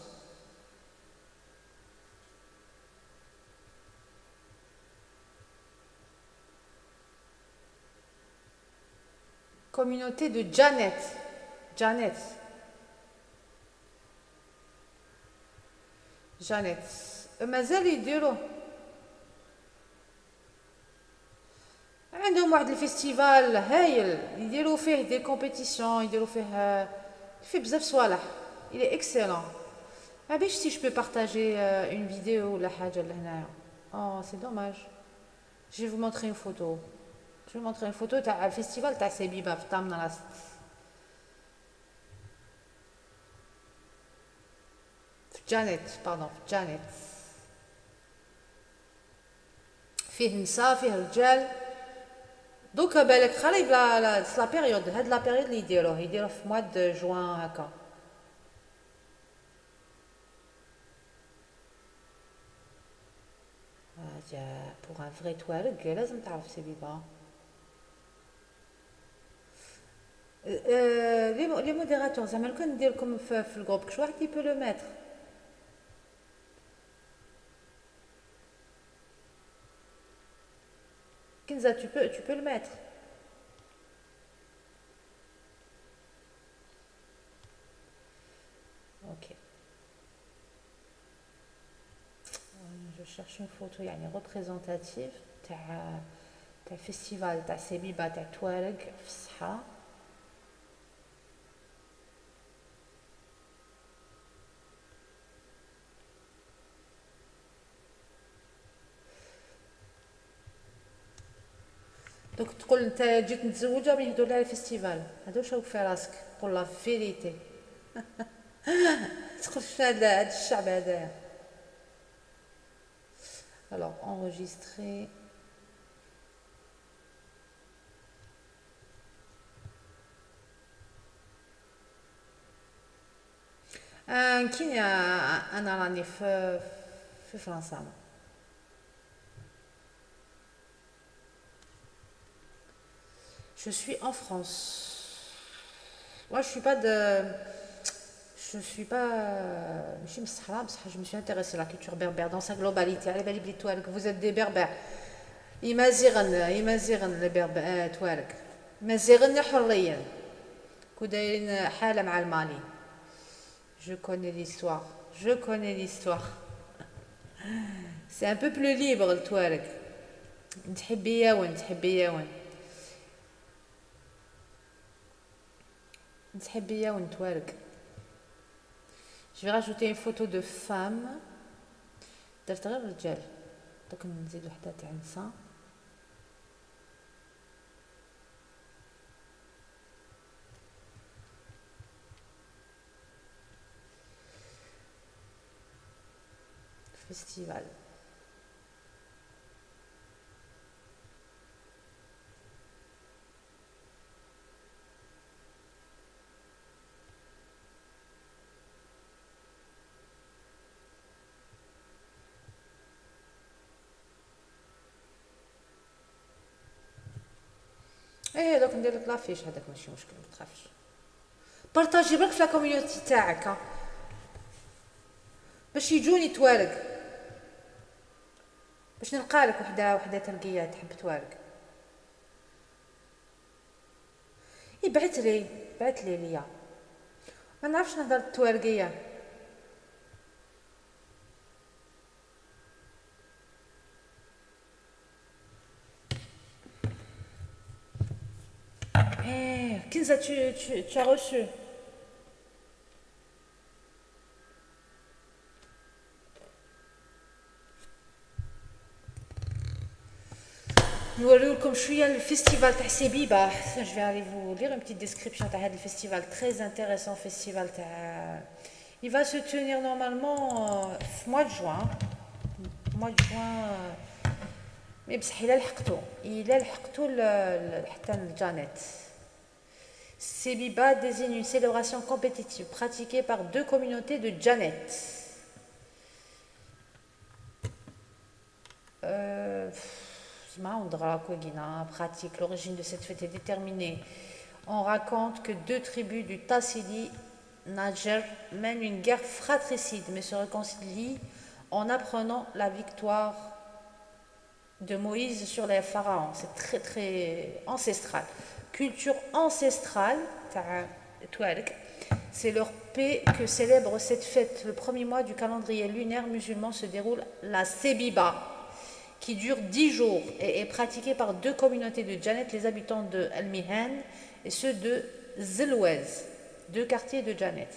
communauté de Janet. Janet. Janet. مازال يديرو. عندهم واحد الفيستيفال هايل، يديروا فيه des compétitions، يديروا فيه، آه، فيه بزاف صوالح. Il est excellent. ما بيش si je peux partager, euh, une vidéo ولا حاجة لهنايا. Oh, c'est dommage. Je vais vous montrer une photo. Je vais vous montrer une photo تاع الفيستيفال تاع سبيبة في تامنراست. في جانيت، pardon، في جانيت. فيه نسا، فيه رجال. دوكا بالك قريب لا، لا، c'est la période، هاد la période اللي يديروه، يديروه في mois de juin هكا. آه، جا، pour un vrai توارق لازم تعرف سبيبة. آه، les mo-، les modérateurs، زعما لو كان نديركم في، في الجروب، كش واحد il peut le mettre؟ كنزة، tu peux, tu peux le mettre. Ok. Je cherche une photo يعني représentative تاع، تاع فيستيفال تاع سبيبة تاع توارق في الصحراء. دوك تقول انت جيت متزوجة، راهم يهدروا لي على الفيستيفال. هذا واش راك في راسك؟ قول la vérité. تقول شنو هذا، هذا الشعب هذايا. Alors, enregistrer. آه، كينيا، أنا راني في، في فرنسا أنا. Je suis en France. Moi, je suis pas de, je suis pas, ماشي من الصحراء، بصح je me suis intéressée à la culture berbère dans sa globalité. على بالي بلي توارق، vous êtes des berbères. إمازيغن، إمازيغن les berbères، آه، توارق. مازيغن حريا. كون دايرين حالة مع المالي. Je connais l'histoire. Je connais l'histoire. C'est un peuple libre, التوارق. نتحبي ياون، نتحبي ياون. نتحبي ياون توارق. Je vais rajouter une photo de femme. درت غير رجال. دوك نزيد وحدة تاع نسا. فيستيفال. ايه، دوك ندير لك لافيش هذاك، ماشي مشكل، ما تخافش. بارطاجي برك في لا كوميونيتي تاعك، ها، باش يجوني توارق، باش نلقى لك وحده، وحده ترقيه تحب توارق. يبعث لي، بعث لي ليا، ما نعرفش نهضر التوارقيه. ايه، كنزة، tu, tu, tu as reçu. نوريو لكم شويه الفيستيفال تاع سيبيبا. Je vais aller vous lire une petite description تاع هذا الفيستيفال، très intéressant. فيستيفال تاع، il va se tenir normalement في mois de juin. Mois de juin. Mais بصح الا لحقتو، الا لحقتو ل- ل- حتى لجانيت. Sebiba désigne une célébration compétitive pratiquée par deux communautés de Djanet. Euh, pff, زعما ونضغرا كويكينا. Pratique. L'origine de cette fête est déterminée. On raconte que deux tribus du Tassili Nadjer mènent une guerre fratricide mais se réconcilient en apprenant la victoire de Moïse sur les pharaons. C'est très, très ancestral. Culture ancestrale تاع توارق. C'est leur paix que célèbre cette fête. Le premier mois du calendrier lunaire musulman se déroule la Sebiba, qui dure dix jours et est pratiquée par deux communautés de Djanet, les habitants de Al-Mihan et ceux de Zelwez, deux quartiers de Djanet.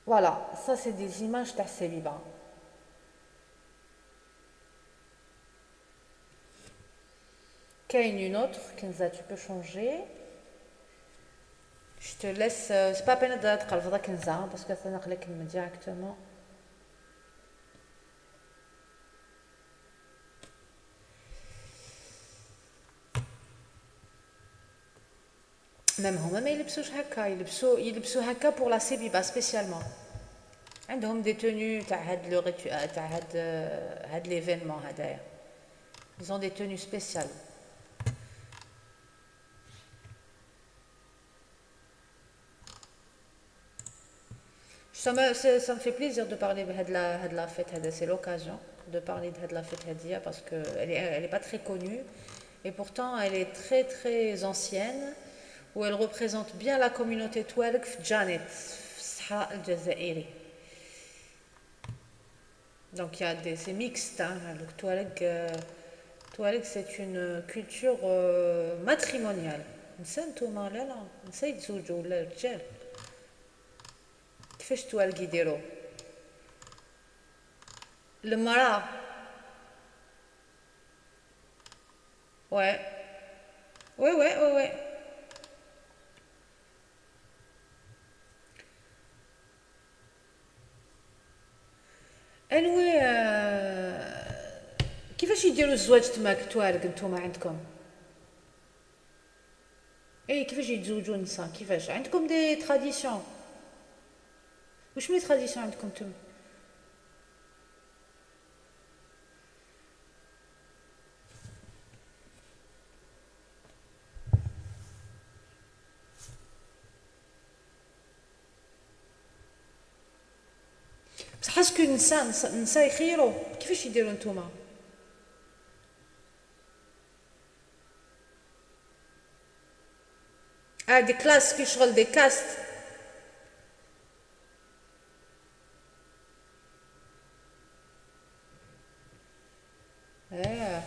Voilà, ça c'est des images تاع سيبيبا. كاين une autre, Kenza, tu peux changer. Je te laisse, euh, c'est pas peine de تقلب هذا كنزة parce que ça نقلك directement. Même هما ما يلبسوش هكا، يلبسو، يلبسو هكا pour la Sebiba spécialement. عندهم des tenues تاع هاد le ritu-، تاع هاد، هاد l'événement هدايا. Ils ont des tenues spéciales. Ça me, c'est- ça me fait plaisir de parler de la, de la fête, c'est l'occasion de parler de la fête هادية parce que elle est, elle est pas très connue et pourtant elle est très, très ancienne, où elle représente bien la communauté Touareg في Djanet, في الصحراء الجزائرية. Donc il y a des, c'est mixte, hein. Le Touareg, euh, Touareg, c'est une culture, euh, matrimoniale. نسا نتوما، لا، لا، نسا يتزوجوا ولا رجال؟ كيفاش التوارق يديروا؟ المرأة. Ouais. Ouais, ouais, ouais, ouais. Anyway, آه، كيفاش يديروا الزواج تماك التوارق نتوما عندكم؟ اي، كيفاش يتزوجوا النساء؟ كيفاش عندكم des traditions؟ واش من traditions عندكم نتوما؟ بصح est-ce que النساء، النساء، النساء يخيروا؟ كيفاش يديروا نتوما؟ اه، des classes كي شغل des castes. اه،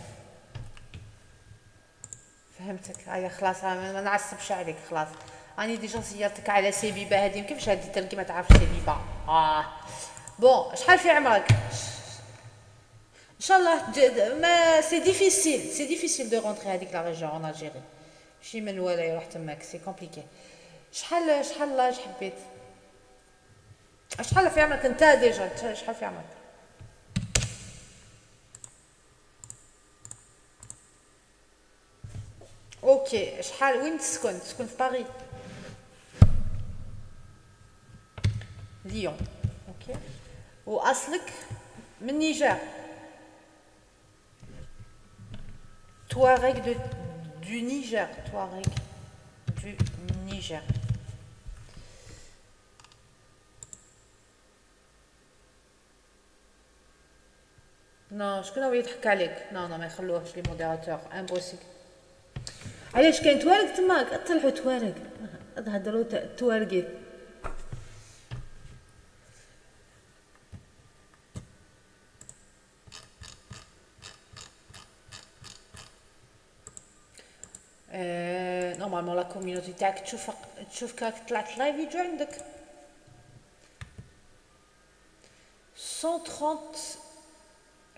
فهمتك. هيا خلاص، ما ما نعصبش عليك، خلاص. راني déjà زيرتك على سبيبة هادي، كيفاش هادي تلقي ما تعرفش سبيبة؟ اه. Bon، شحال في عمرك؟ ان شاء الله تج-، ما c'est difficile، c'est difficile de rentrer هذيك la région en Algérie. شي من ولا يروح تماك، c'est compliqué. شحال، شحال l'âge حبيت؟ شحال في عمرك انت déjà؟ انت شحال في عمرك؟ اوكي، شحال، وين تسكن؟ تسكن في Paris؟ Lyon. اوكي. واصلك؟ من Niger. Touareg de, du Niger. Touareg du Niger. Non, شكون هو يضحك عليك؟ Non, non, ما يخلوهش les modérateurs, impossible. علاش كاين توارق تماك؟ اطلعوا توارق، تهضروا ت-، توارقي. آه، normalement la communauté تاعك تشوف، تشوف كاك طلعت live يجوا عندك. cent trente،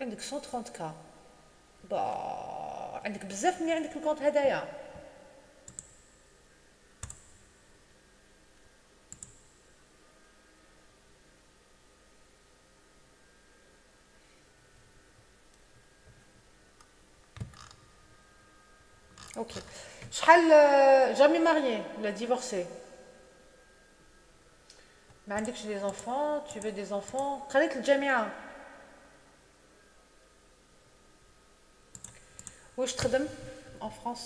عندك cent trente K. با، عندك بزاف ملي عندك الكونت هدايا. OK. شحال، آه، jamais marié ولا divorcé؟ ما عندكش des enfants؟ Tu veux des enfants؟ قريت الجامعة؟ واش تخدم en France؟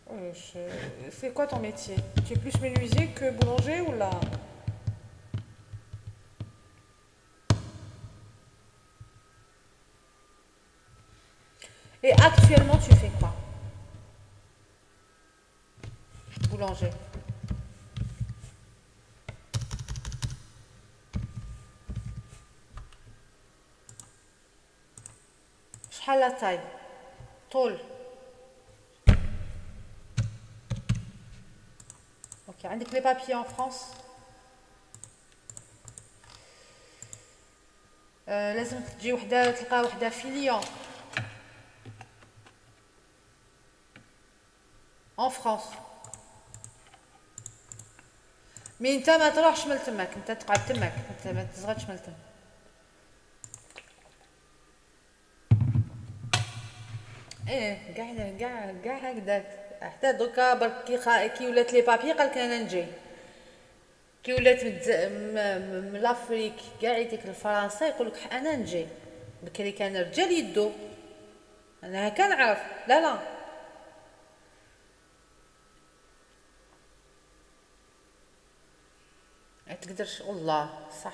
واش، c'est quoi ton métier? Tu es plus menuisier que boulanger ولا؟ Et actuellement, tu fais quoi? Boulanger. شحال la taille؟ طول. OK، عندك les papiers en France؟ آه، لازم تجي وحدة، تلقى وحدة في Lyon. En France. Mais انت ما تروحش من تماك، انت تقعد تماك، انت ما تزغدش من تماك. ايه، كاع كاع كاع هكذاك. حتى دوكا برك كي خا-، كي ولات les papiers قالك انا نجي. كي ولات من الدز-، م-، م-، من l'Afrique كاع يديك لفرنسا يقولك انا نجي. بكري كان رجال يدو. انا هكا نعرف. لا، لا. ما تقدرش والله، صح.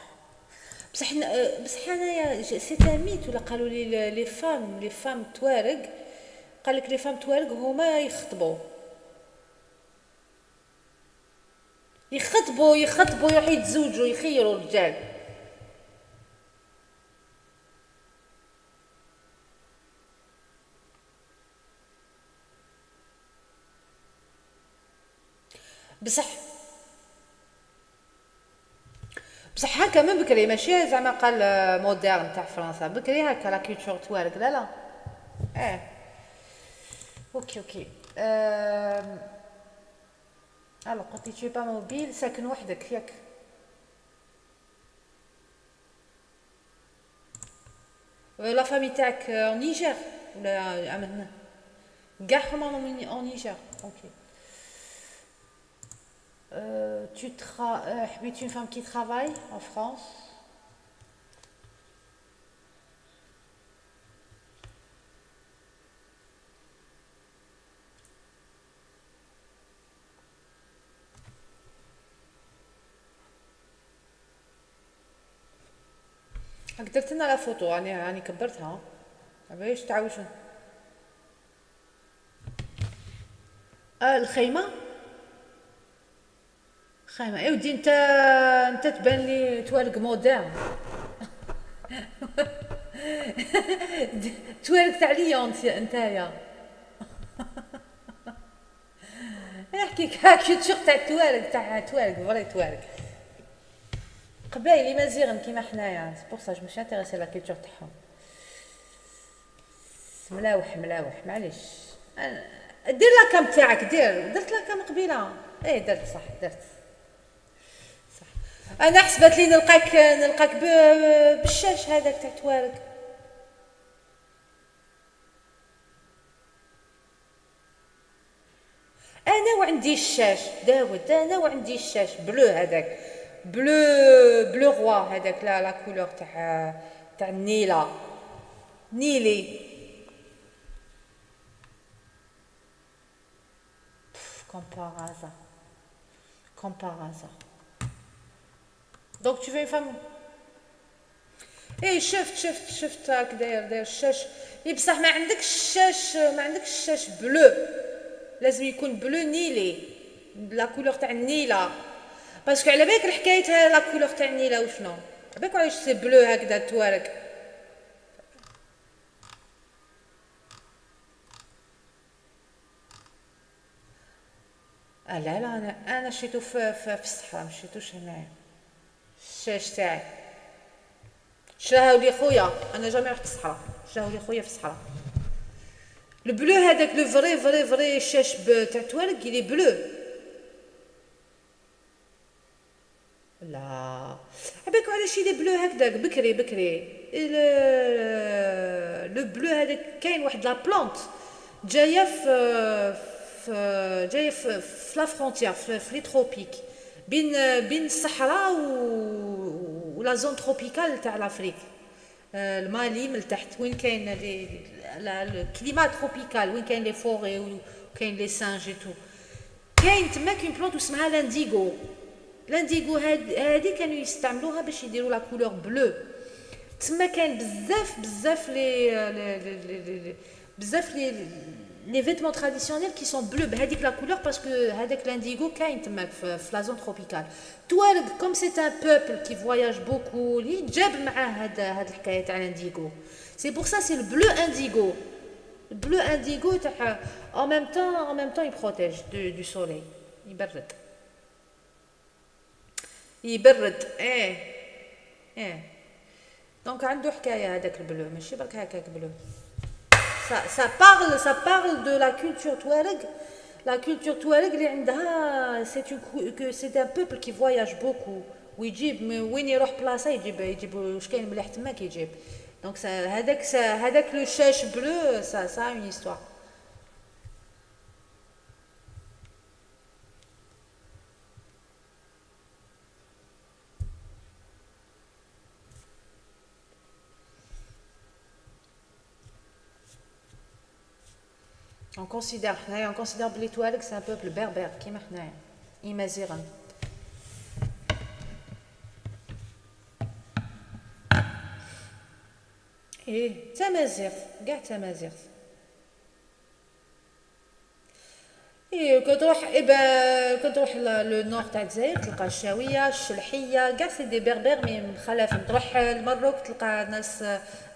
بصح ن-، بصح انايا ج-، c'est un mythe، ولا قالوا لي ل-، les femmes، les femmes توارق، قالك les femmes توارق هما يخطبوا، يخطبوا، يخطبوا، يروحوا يتزوجوا، يخيروا الرجال. بصح، بصح هكا من بكري، ماشي زعما قال، آه، moderne تاع فرنسا. بكري هكا la culture توارق، لا، لا. اه. OK، OK. آم، alors، قلتي tu es pas mobile، ساكن وحدك ياك؟ آه، la famille تاعك، آه، Niger ولا من هنا؟ كاع هما من، en Niger. OK. Euh, tu tra-، euh, حبيت une femme qui travaille en France. هاك درت لنا la photo، راني، راني كبرتها. باش تعاوشن. آه، الخيمة. خيمة. اي ودي، انت، انت تبان لي توالق moderne. توالق تاع Lyon، انت، انتايا. نحكيك هاك شوت تاع التوارق، تاع توارق، vrai توارق. قبايلي مازيغن كيما حنايا، c'est pour ça je me suis intéressée à la culture تاعهم. ملاوح، ملاوح، معليش. أنا، دير la cam تاعك، دير. درت la cam قبيلة. ايه، درت، صح، درت. صح. انا حسبت لي نلقاك، نلقاك ب-، بالشاش هذاك تاع توارق. انا وعندي عندي الشاش، داود، أنا وعندي الشاش bleu هذاك، bleu، bleu roi هذاك، la، la couleur تاع، تاع النيلة، نيلي. Pff, comme par hasard. Comme par hasard. Donc tu veux une femme. ايه، شفت، شفت، شفت راك داير، داير الشاش. اي بصح ما عندكش الشاش، ما عندكش الشاش bleu. لازم يكون bleu نيلي، la couleur تاع النيلة. Parce que على بالك الحكاية تاع la couleur تاع النيلة وشنو؟ على بالك علاش c'est bleu هكذا التوارق؟ آه، لا، لا، أنا، أنا شريتو في، في، في الصحراء، ما شريتوش هنايا. الشاش تاعي شراهولي خويا، أنا jamais رحت الصحراء، شراهولي خويا في الصحراء. Le bleu هذاك، le vrai، vrai، vrai شاش ب-، تاع توالك، il est bleu. لا، عباك علاش il est bleu هكذاك بكري، بكري. Le، le bleu هذاك كاين واحد la plante جاية في، في، جاية في، في la frontière، في، في les tropiques، بين، بين الصحراء و، و la zone tropicale تاع l'Afrique. آه، المالي من التحت، وين كاين les، la، le climat tropical، وين كاين les forêts وكاين les singes et tout. كاين تماك une plante اسمها l'indigo. L'indigo هاد-، هادي كانوا يستعملوها باش يديروا la couleur bleue. تما كاين بزاف، بزاف les، les، les، les، les، بزاف les، les vêtements traditionnels qui sont bleus بهذيك la couleur، parce que هذاك l'indigo كاين تماك في، في la zone tropicale. توارق، comme c'est un peuple qui voyage beaucoup، اللي جاب معاه هاد، هاد الحكاية تاع l'indigo. C'est pour ça c'est le bleu indigo. Le bleu indigo تاع، en même temps، en même temps il protège du، du soleil. يبرد. يبرد، ايه. ايه. Donc عنده حكاية هذاك le bleu، ماشي برك هكاك bleu. Ça، ça parle، ça parle de la culture touareg. La culture touareg اللي عندها، c'est une cou-، que c'est un peuple qui voyage beaucoup. ويجيب م-، وين يروح بلاصة يجيب، يجيب واش كاين مليح تما كيجيب. Donc ça، هذاك ça، هذاك le شاش bleu، ça، ça a une histoire. On considère حنايا، on considère بلي توارق c'est un peuple berbère كيما حنايا، إمازيغن. إيه، تمازيغت، كاع تمازيغت. إيه، كنت تروح، إيه، ب-، كنت تروح ل-، le nord تاع الجزائر، تلقى الشاوية، الشلحية، كاع c'est des berbères، mais مخالف. تروح المروك، تلقى ناس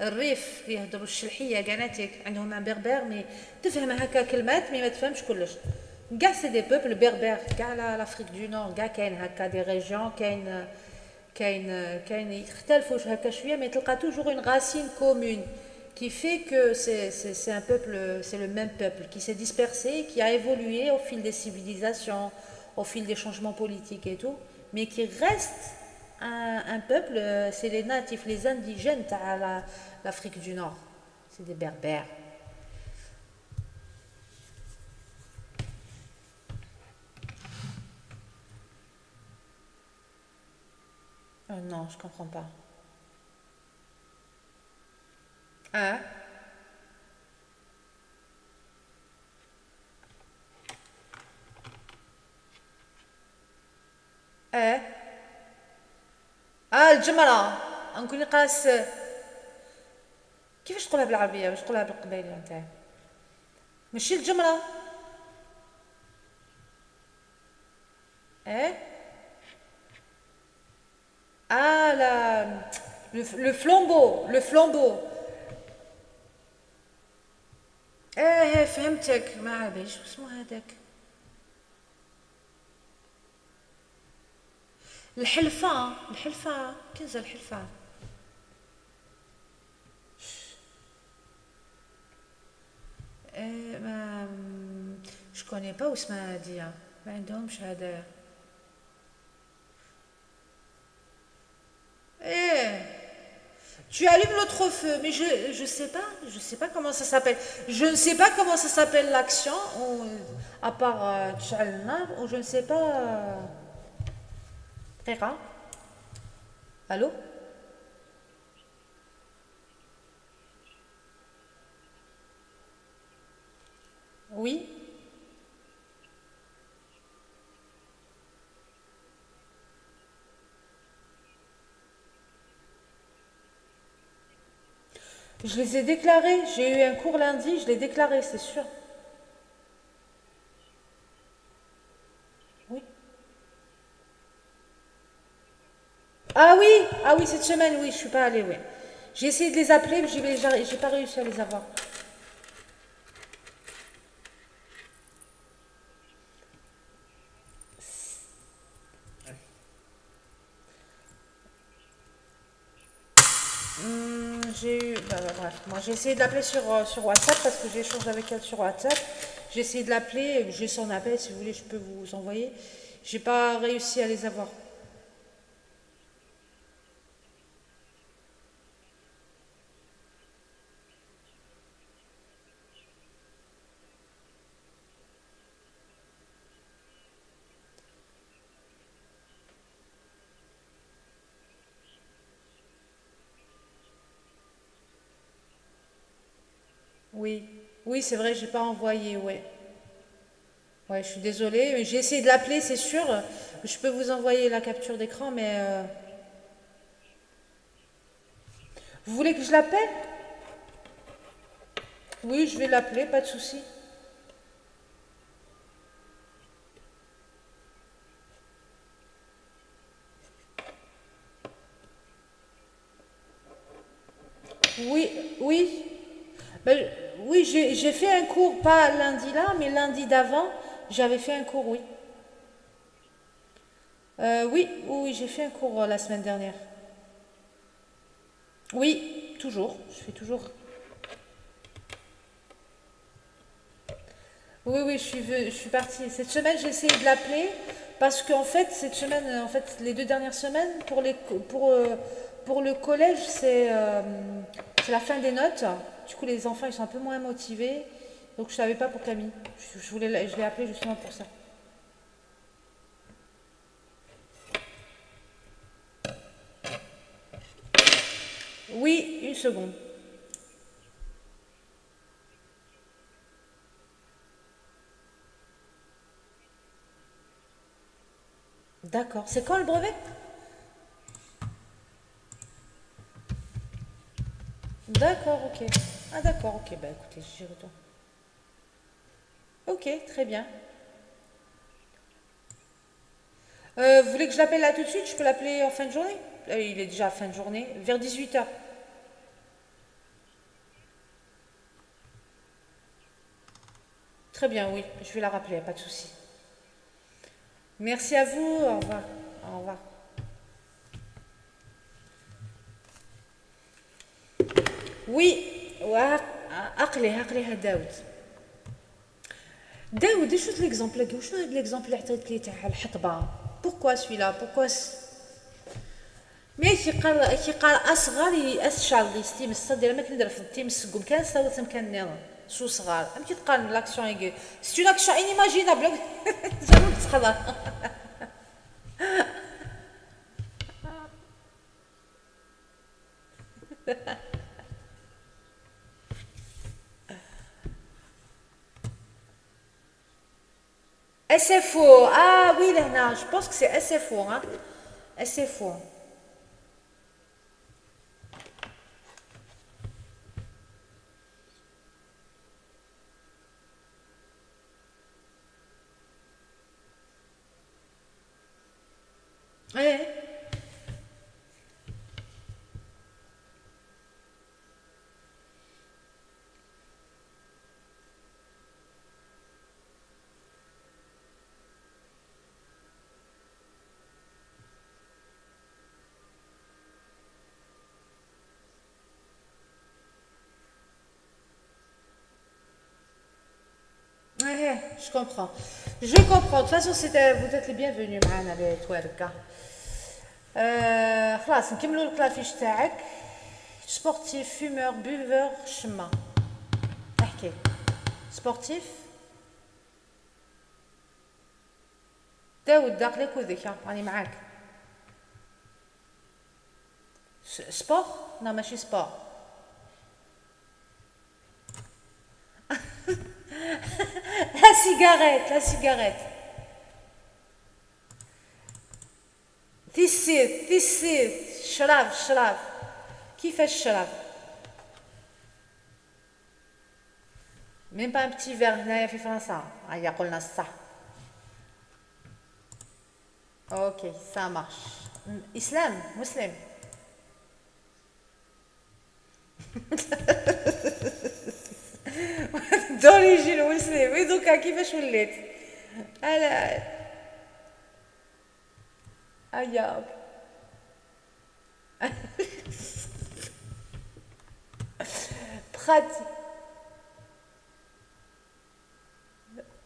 الريف يهضروا الشلحية، كاناتيك عندهم un berbère، mais تفهم هكا كلمات، mais ما تفهمش كلش. كاع c'est des peuples berbères، كاع la، l'Afrique du Nord، كاع كاين هكا des régions، كاين كاين، كاين يختلفوا هكا شوية، mais تلقى toujours une racine commune qui fait que c'est، c'est، c'est un peuple، c'est le même peuple qui s'est dispersé, qui a évolué au fil des civilisations, au fil des changements politiques et tout, mais qui reste un، un peuple, euh, c'est les natifs, les indigènes تاع la، l'Afrique du Nord. C'est des berbères. Oh non, je comprends pas. اه. اه. اه، الجمرة. نكون قاس. كيفاش تقولها بالعربية؟ باش تقولها بالقبايلية نتاعي؟ ماشي الجمرة. ايه. اه، لا. Le f-، le flambeau، le flambeau. ايه، ايه، فهمتك، ما على باليش واسمو هذاك. الحلفة، الحلفة، كنزة الحلفة. ايه، ما، je connais pas واسمها هادية، ما عندهمش هذا. ايه. Tu allumes l'autre feu, mais je، je sais pas، je sais pas comment ça s'appelle. Je ne sais pas comment ça s'appelle l'action. Ou, À part, euh, تشعل النار, ou je ne sais pas, euh, دقيقة. Allô ? Oui. Je les ai déclarés. J'ai eu un cours lundi, je l'ai déclaré, c'est sûr. Oui. Ah oui, ah oui, cette semaine, oui, je suis pas allée, oui. J'ai essayé de les appeler, mais j'ai, j'ai j'ai pas réussi à les avoir. Hmm, j'ai eu, bah, bah, bref, moi j'ai essayé de l'appeler sur, euh, sur WhatsApp parce que j'ai échangé avec elle sur WhatsApp. J'ai essayé de l'appeler, j'ai son appel, si vous voulez, je peux vous envoyer. J'ai pas réussi à les avoir. Oui, oui, c'est vrai, j'ai pas envoyé, ouais. Ouais, je suis désolée, mais j'ai essayé de l'appeler, c'est sûr. Je peux vous envoyer la capture d'écran, mais, euh, vous voulez que je l'appelle ? Oui, je vais l'appeler, pas de souci. Oui, oui. Ben, oui, j'ai, j'ai fait un cours, pas lundi là, mais lundi d'avant, j'avais fait un cours, oui. Euh, oui, oui, oui, j'ai fait un cours, euh, la semaine dernière. Oui, toujours. Je fais toujours. Oui, oui, je suis, ve- je suis partie. Cette semaine, j'ai essayé de l'appeler parce qu'en fait, cette semaine, euh, en fait, les deux dernières semaines, pour les, co- pour, euh, pour le collège, c'est, euh, c'est la fin des notes. Du coup, les enfants, ils sont un peu moins motivés. Donc, je savais pas pour Camille. Je, je voulais, la- je l'ai appelée justement pour ça. Oui, une seconde. D'accord. C'est quand le brevet ? D'accord, ok. Ah, d'accord, ok. Bah, écoutez, j'y retourne. Ok, très bien. Euh, vous voulez que je l'appelle là tout de suite ? Je peux l'appeler en fin de journée ? Euh, il est déjà fin de journée, vers dix-huit heures. Très bien, oui, je vais la rappeler, pas de souci. Merci à vous, au revoir. Au revoir. Oui, وعق- عقلي عقلي ها داود. داود، شو هاد l'exemple هادي؟ وشنو هاد l'exemple اللي عطيت لي تاع الحطبة؟ Pourquoi celui-là? Pourquoi س- Mais كيقال، كيقال أصغر ي-، أس شارلي ستيم الصدر، ما كندير في التيم السقوم، كان صوت كان نيرون. شو صغار؟ أم كيتقال l'action هيك. C'est une action inimaginable. جابوا تخضر. S F O. Ah oui, لهنا. Je pense que c'est S F O, hein. S F O. ايه. ايه، je comprends. Je comprends. De toute façon, c'est, vous êtes les bienvenus معانا les توارقة. آه، خلاص، نكملوا الكلافيش تاعك. Sportif, fumeur, buveur, شما. احكي. Sportif. داود، داخلك وذيك، ها، راني معاك. س-، sport؟ لا، ماشي sport. La cigarette، la cigarette. Tissit، tissit، ccrab، ccrab. كيفاش الشراب؟ Même pas un petit verre هنايا في فرنسا. هيا قلنا الصح. Ok, ça marche. م-، إسلام، مسلم. D'origine مسلم. Oui، دوكا كيفاش وليت؟ على، هيا. Prati-،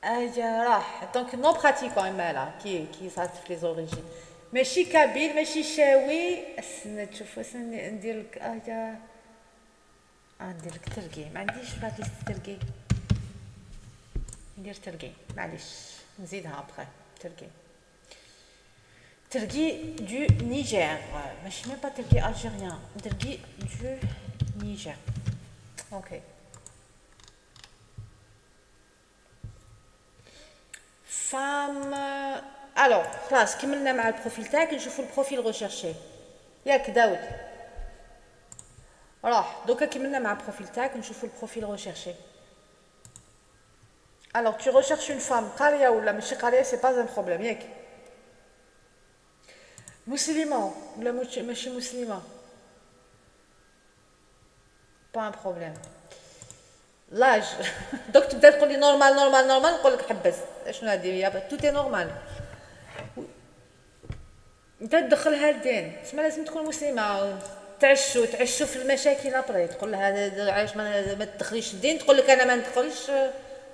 هيا راح. Donc non pratiquant، مالا كي، كي صارت في les origines. ماشي kabyle، ماشي شاوي. استنى تشوف، استنى ندير لك، هيا. آه، ندير لك تركي، ما عنديش في la liste تركي. ندير تركي، معليش، نزيدها après. تركي، تركي du Niger، ماشي même pas تركي algérien، تركي du Niger. Ok. Femme. Alors خلاص، كملنا مع ال profil تاعك، نشوفوا ال profil recherché. ياك داود؟ راح. دوكا كملنا مع ال profil تاعك، نشوفوا ال profil recherché. Alors tu recherches une femme قارية ولا ماشي قارية؟ C'est pas un problème، ياك؟ مسلمة ولا مش-، ماشي مسلمة؟ Pas un problème. L'âge. Donc تبدا تقول لي normal، normal، normal، نقول لك حبس. شنو هادي يا ب-، tout est normal. انت تدخلها للدين، تسمى لازم تكون مسلمة. تعشو، تعشو في المشاكل après، تقول لها: "علاش ما، ما تدخليش الدين؟" تقول لك: "أنا ما ندخلش"،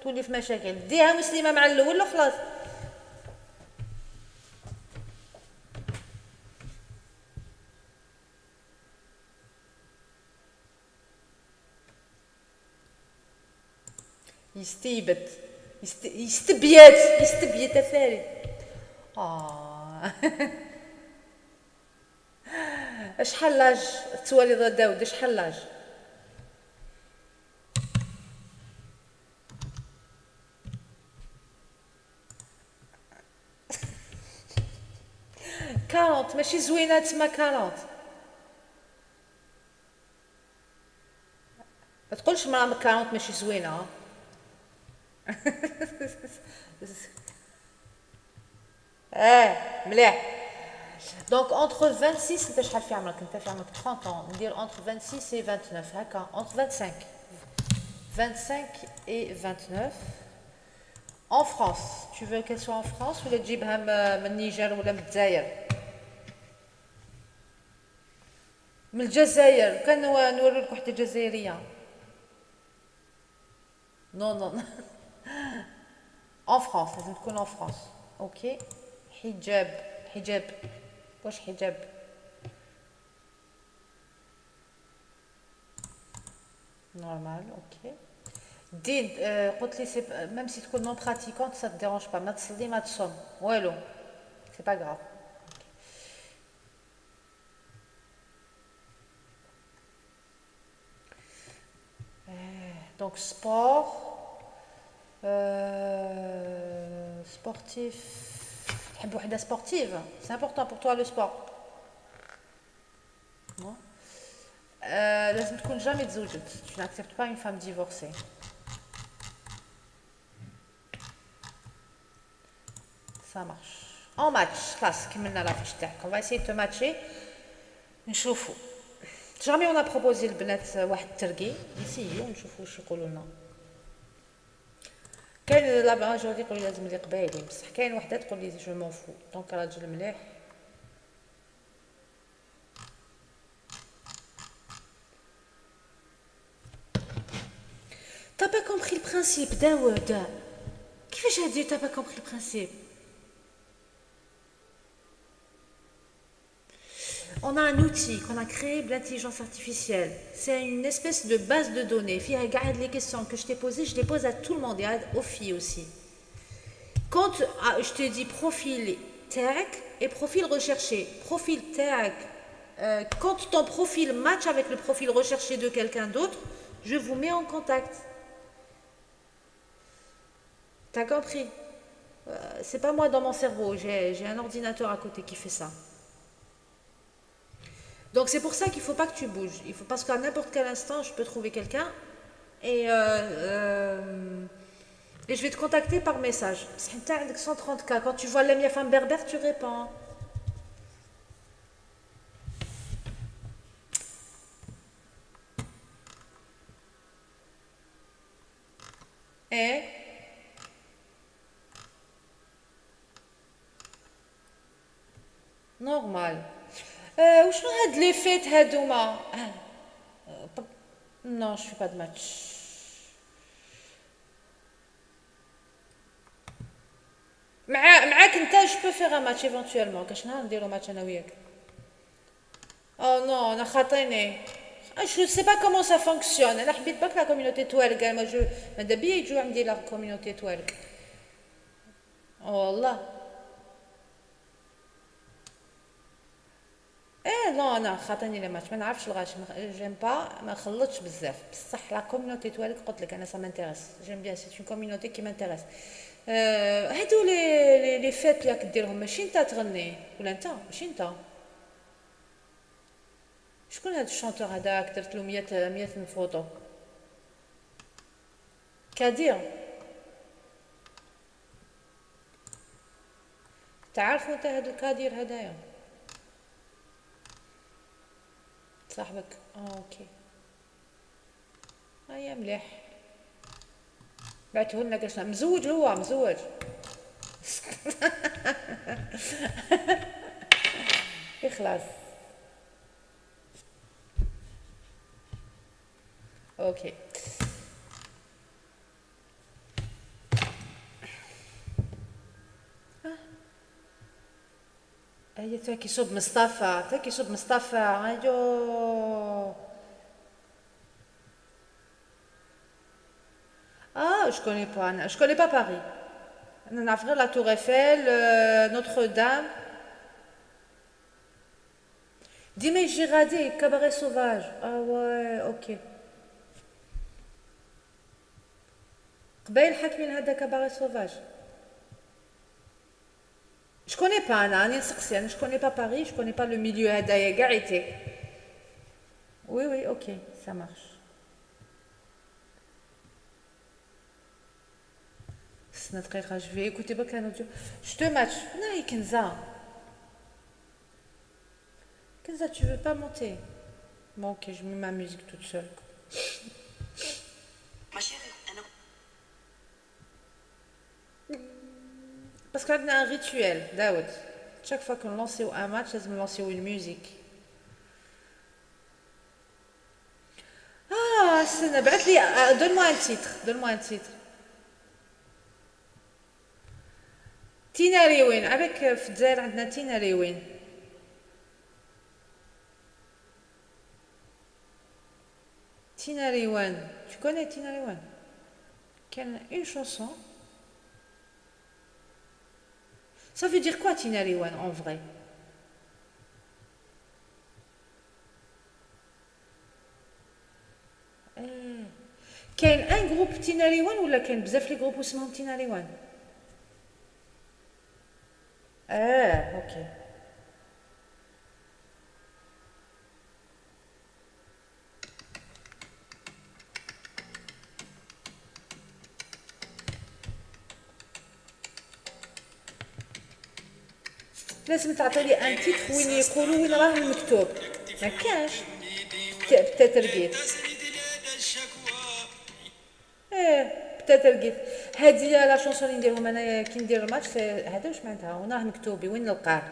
تولي في مشاكل. ديها مسلمة مع الأول وخلاص. يستيبت. يست-، يستبيت، يستبيت أفاري. آه. شحال l'âge؟ توالي داود، شحال l'âge؟ Quarante، ماشي زوينة تسمى quarante. ما تقولش مرا quarante ماشي زوينة، ها؟ اه، مليح. Donc entre vingt-six، انت شحال في عمرك؟ انت في عمرك trente ans، ندير entre vingt-six et vingt-neuf، هكا entre vingt-cinq، vingt-cinq et vingt-neuf. En France، tu veux qu'elle soit en France ولا تجيبها م-، من النيجر ولا من الجزائر؟ من الجزائر، كان نو-، نوري لك وحدة جزائرية. Non, non, non. En France، لازم تكون en France. Ok. حجاب، حجاب. واش حجاب؟ Normal، ok. دين، آه، قلت لي c'est p-، même si تكون non pratiquante، ça te dérange pas. ما تصلي، ما تصوم، والو. C'est pas grave. آه، donc sport، آه، sportif. تحب وحدة sportive؟ C'est important pour toi le sport؟ Non. آه، لازم تكون jamais تزوجت. Tu n'acceptes pas une femme divorcée. Ça marche. En match، خلاص كملنا la fiche تاعك. On va essayer de te matcher. نشوفو. Jamais on a proposé البنات واحد تركي. نسيو نشوفو واش يقولوا لنا. كاين la majorité يقولوا لازم لي قبايلي، بصح كاين وحدة تقول لي je m'en fous. Donc راجل مليح. T'as pas compris le principe, داود. كيفاش هادي t'as pas compris le principe؟ On a un outil qu'on a créé, l'intelligence artificielle. C'est une espèce de base de données. فيها كاع هاد les questions que je t'ai posées, je les pose à tout le monde et à, aux filles aussi. Quand, ah, je te dis profil تاعك et profil recherché. Profil تاعك, euh, quand ton profil match avec le profil recherché de quelqu'un d'autre, je vous mets en contact. T'as compris? Euh, c'est pas moi dans mon cerveau, j'ai, j'ai un ordinateur à côté qui fait ça. Donc c'est pour ça qu'il faut pas que tu bouges. Il faut, parce qu'à n'importe quel instant, je peux trouver quelqu'un et, euh, euh, et je vais te contacter par message. بصح انت عندك cent trente K. Quand tu vois la femme berbère, tu réponds. ايه. Normal. آه، وشنو هاد les faits هادوما؟ آه، ب-، non, je fais pas de match. مع، معاك انت je peux faire un match éventuellement. كاش نهار نديرو match انا وياك. Oh non, انا خاطيني. Je sais pas comment ça fonctionne. انا حبيت برك la communauté توالق. انا ما جو، ماذا بيا يجو عندي la communauté توالق. والله. ايه، non, انا خاطيني les matchs، ما نعرفش الغاشي، ما خ-، j'aime pas، ما نخلطش بزاف. بصح la communauté توالق قلت لك انا ça m'intéresse. J'aime bien, c'est une communauté qui m'intéresse. آه، هادو les, les, les faits اللي راك ديرهم، ماشي انت تغني ولا انت؟ ماشي انت؟ شكون هاد ال chanteur هذاك درت له مية، مية photo؟ كادير. تعرفوا انت هاد الكادير هذايا؟ صاحبك؟ اه، اوكي. هيا مليح. بعته لنا كاش مزوج، هو مزوج. يخلص. اوكي. هيا تاكي صوب مصطفى، تاكي صوب مصطفى. ايو. اه، je connais pas, انا je connais pas Paris. انا نعرف غير la Tour Eiffel, euh, Notre-Dame. ديما يجي غادي Cabaret Sauvage. اه ouais, اوكي. قبايل حاكمين هذا Cabaret Sauvage. Je connais pas, انا راني نسقسي، انا je connais pas Paris, je connais pas le milieu هذايا كاع. ايتي. Oui, oui, ok, ça marche. استنى دقيقة, je vais écouter برك un audio. Je te match. ناي كنزة. كنزة, tu veux pas monter? Bon, ok, je mets ma musique toute seule. Parce que عندنا un rituel, داود. Chaque fois que نلونسيو un match, لازم نلونسيو une musique. اه, استنى, بعث لي, آه, donne-moi un titre, donne-moi un titre. تينا ريوين, على بالك في الجزائر عندنا تينا ريوين. تينا ريوان, tu connais تينا ريوان؟ كان une chanson. Ça veut dire quoi تينا ريوان en vrai؟ آه. كاين un groupe تينا ريوان ولا كاين بزاف les groupes واسمهم تينا ريوان؟ اه, اوكي. لازم تعطي لي un titre وين يقولوا وين راه المكتوب. ما كاش. ت-، بتاترقيت. ايه, بتاترقيت. هادي la chanson اللي نديرهم انايا كي ندير الماتش, هذا واش معناتها؟ وين راه مكتوبي؟ وين نلقاه؟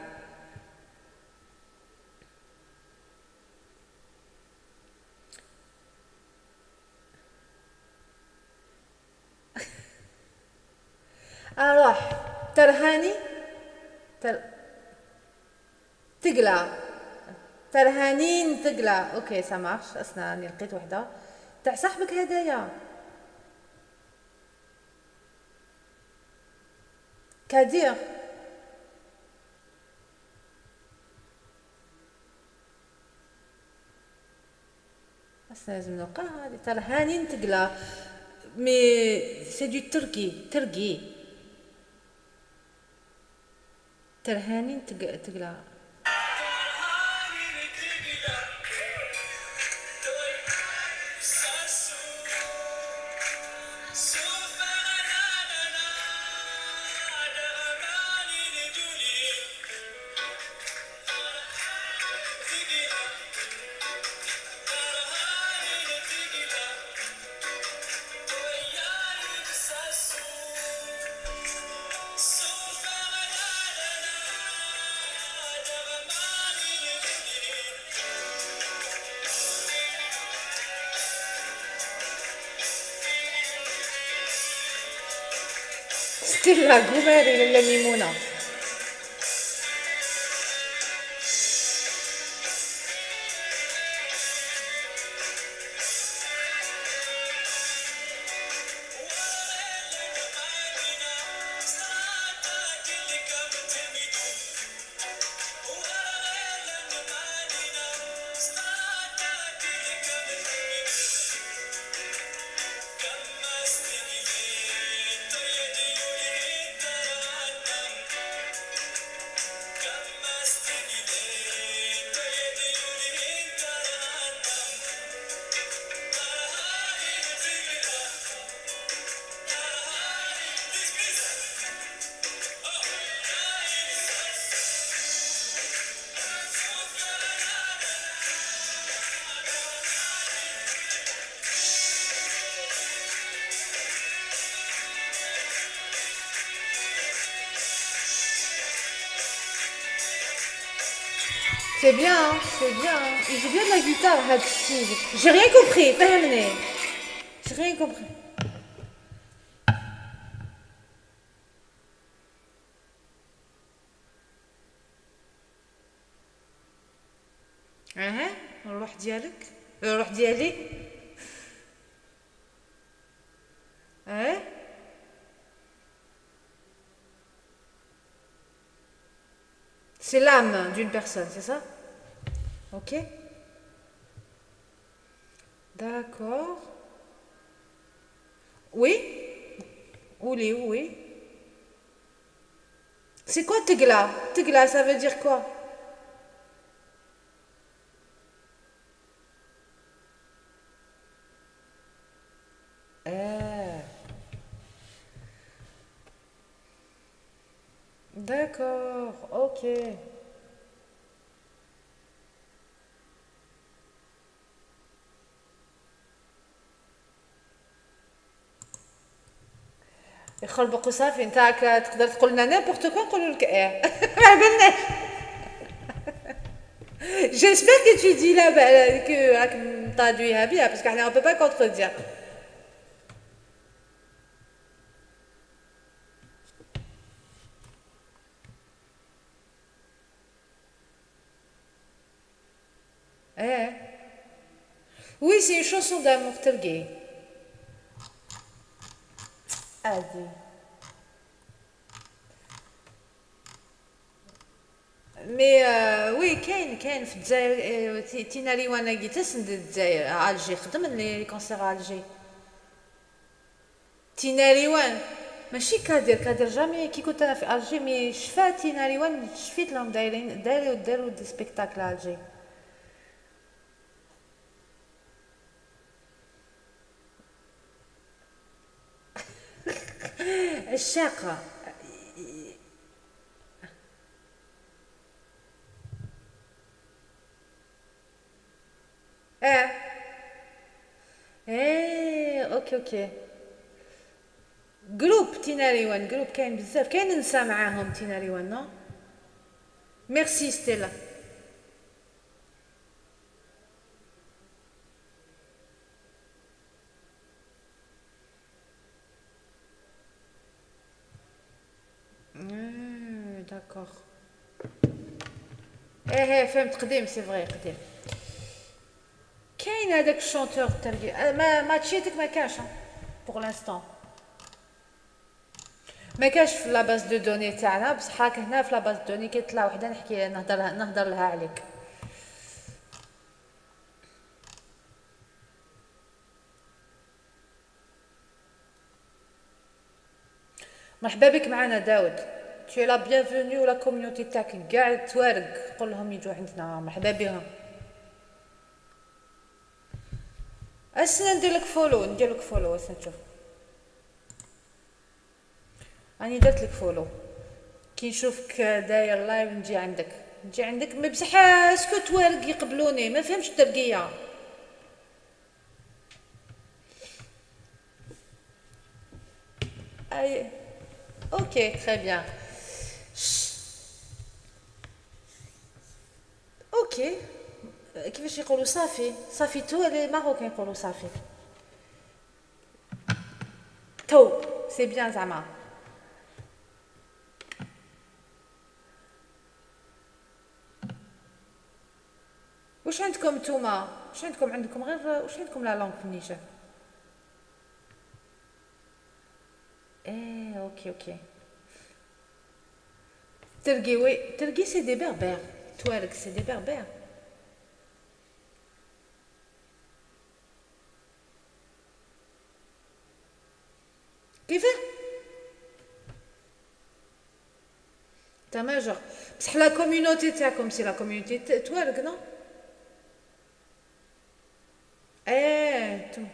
اروح ترهاني تر... تقلع. ترهانين تقلع. اوكي, ça marche. اسنا راني لقيت وحده تاع صاحبك هدايا. Kadir. Ass-a, azemneɣ, ah, di Terhanin tegla. Mais c'est du turki, turki. Terhanin teg-, tegla. Stella Gumari, lalla Mimuna. C'est bien, hein, c'est bien, hein. Il joue bien de la guitare, Had Steve. J'ai rien compris, فهمني. J'ai rien compris. اها، الروح ديالك، الروح ديالي. ايه. C'est l'âme d'une personne, c'est ça? Ok. D'accord. Oui. Oui, oui. C'est quoi تقلع؟ تقلع, ça veut dire quoi? Ah. D'accord, ok. يخربق وصافي. انت راك تقدر تقول لنا n'importe quoi، نقولوا لك ايه. ما على بالناش. J'espère que tu dis la, que راك مطادويها بيها, parce que حنا on peut pas contredire. ايه. Oui, c'est une chanson d'amour, تلقي. عادي. Mais, euh, oui, كاين, كاين في الجزائر, آه, تي-, تينا ريوان كي تسند الجزائر, Alger, خدم les concerts à Alger. تينا ريوان. ماشي كادر, كادر jamais, كي كنت انا في Alger, mais شفات تينا ريوان, شفيت لهم دايرين, داروا, داروا des spectacles à Alger. الشاقة. اه. ايه, اوكي, اوكي. Groupe تينا ريوان, groupe كاين بزاف, كاين نسا معاهم تينا ريوان, non? Merci Stella. آه, d'accord. ايه, ايه, فهمت, قديم, c'est vrai, قديم. كاين هذاك الشونتور التركي, آه, ما, ما تشيتك ما كاش, ها, pour l'instant. ما كاش في la base de données تاعنا، بصح راك هنا في la base de données، كي تطلع وحده نحكي، نهضر نهضر لها عليك. مرحبا بك معنا داود. Tu es la bienvenue و la communauté تاعك كاع توارق، قول لهم يجوا عندنا، مرحبا بهم. اسنا ندير لك follow، ندير لك follow، اسنا تشوف. راني درت لك follow. كي نشوفك داير live نجي عندك، نجي عندك، mais بصح est-ce que توارق يقبلوني؟ ما فهمتش الترقية. اي، OK، très bien. OK، كيفاش يقولوا؟ صافي، صافي، تو les Marocains يقولوا صافي. تو، c'est bien زعما. واش عندكم نتوما؟ واش عندكم؟ عندكم غير، واش عندكم la langue في النيشان؟ ايه، OK، OK. ترقي، oui، ترقي c'est des Berbères. توارق c'est des Berbères. كيفاه؟ تماجر. بصح la communauté تاعكم c'est la communauté ت-، توارق، non؟ ايه، انتم.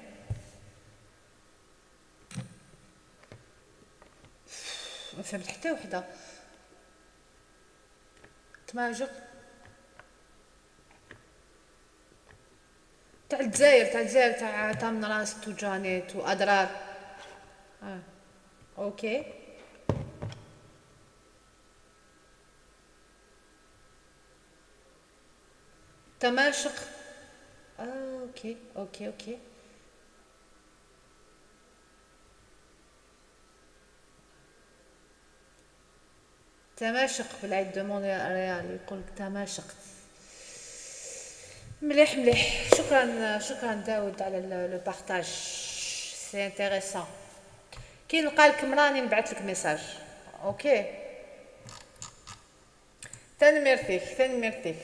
ما فهمت حتى وحدة. تماجر. تاع الجزائر، تاع الجزائر، تاع تامنراست وجانيت وأدرار. آه. OK. تماشق. آه، OK، OK، OK. تماشق بالعيد دو مونريال، يقول لك تماشق. مليح، مليح. شكرا، شكرا داود على ال-، le partage. C'est intéressant. كي نلقى لك مراني نبعث لك message. OK. تنميرتك، تنميرتك.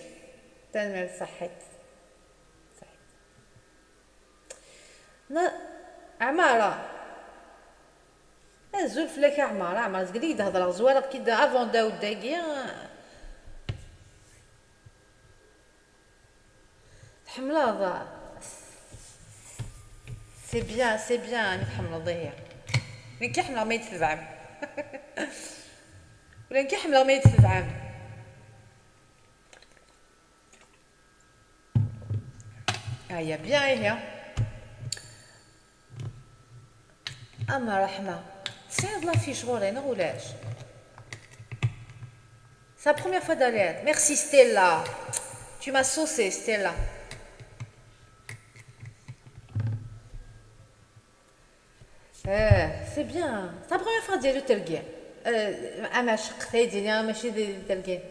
تنميرت، صحيت. صحيت. نا-، عمارة. أزول فلاك يا عمارة، عمارة، تقدر تهضر زوارق كي دا avant داود داكيا. تحملها ضا. C'est bien، c'est bien، أنا تحمل ضيع. من كي حمل ما يتفعم. ولا كي حمل ما يتفعم. هيا bien، هي. أما رحمة، تسعد la fiche غوري، نغ ولاش؟ C'est la première fois d'aller. Merci Stella. Tu m'as saucé, Stella. اه، c'est bien. C'est la première fois ديالو ترقيع. اه، اما شق ثايديني، ماشي دي ترقيع.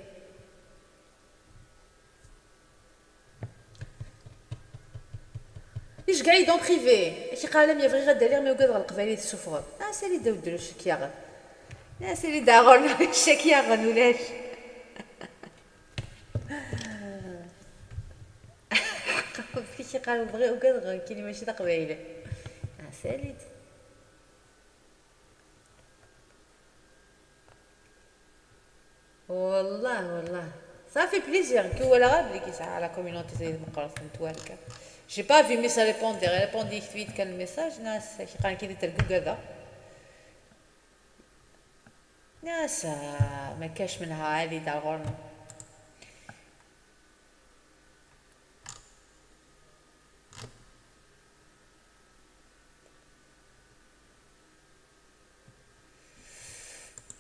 ليش قاعد en privé؟ اش قال لم يبغي غدا لي مي وقاد غلق بالي تسوفغ. اه، سالي داو دروش كياغن. اه، سالي داغن شكياغن ولاش. فيك قالوا بغي وكذا، كيني ماشي تقبايلي. آه، ساليت. والله، والله. Ça fait plaisir. كي ولا غير بلي كيسعى على communauté زي مقرص نتوالكا. J'ai pas vu mais ça répondre. Répondre يكتب كان الميساج. ناس كي قال كي تلقوا كذا. ناس، آه، ما كاش منها هذه دار غورنا.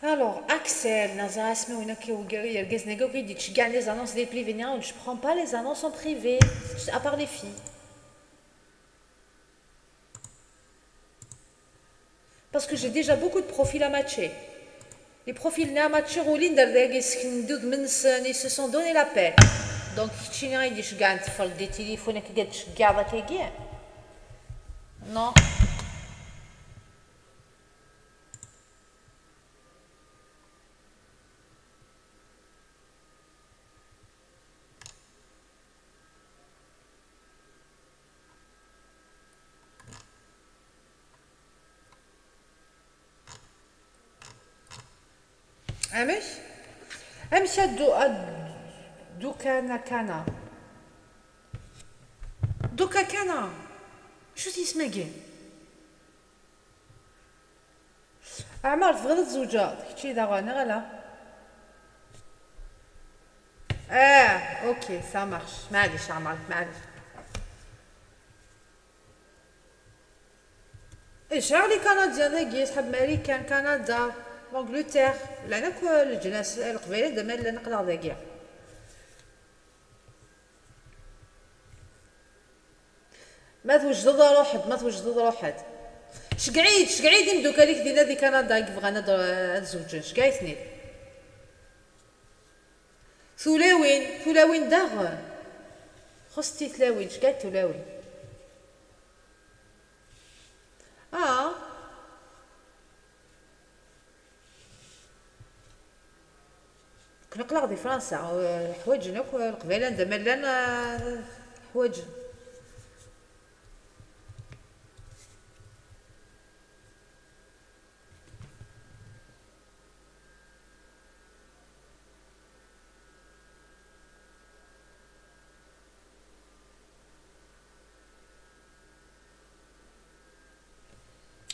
Alors, Axel, نزار اسمه هنا كي وقال يرقز نيكو كي يدي تشجع les annonces des privés. Non, je prends pas les annonces en privé, à part les filles. Parce que j'ai déjà beaucoup de profils à matcher. Les profils ني à matcher ولين دار داكي سكن دود من سن، ils se sont donné la peine. Donc كتشيني غادي تشجع نتفرج دي تليفونك قاعد تشجع ذاك كاع. Non. Amek? Amek a ddu-, a ddu-, kana, kana? Duka kana? Acu-t yisem-agi? Ɛmer, tebɣiḍ ad tzewǧeḍ? Kečči daɣen, neɣ ala? Ah, ok, ça marche. Maɛlic, Ɛmer, maɛlic. Eh, sɛiɣ les Canadiens dagi, ṣḥab Marikan, Kanada, l'Angleterre. Llan akk leǧnas, Leqbayel anda ma llan aql-aɣ dagi. Ma twejdeḍ, ruḥ-d, ma twejdeḍ, ruḥ-d. Ceggeɛ-it, ceggeɛ-it imeddukal-ik dinna di Kanada i yebɣan ad, ad zewǧen, ceggeɛ-iten-id. Tulawin, tulawin daɣen. Xuṣṣent-iyi tlawin, ceggeɛ-it tulawin. Ah. Nekkni aql-aɣ di Fransa, eh, ḥwaǧen akk, eh, Leqbayel anda ma llan, eh, ḥwaǧen.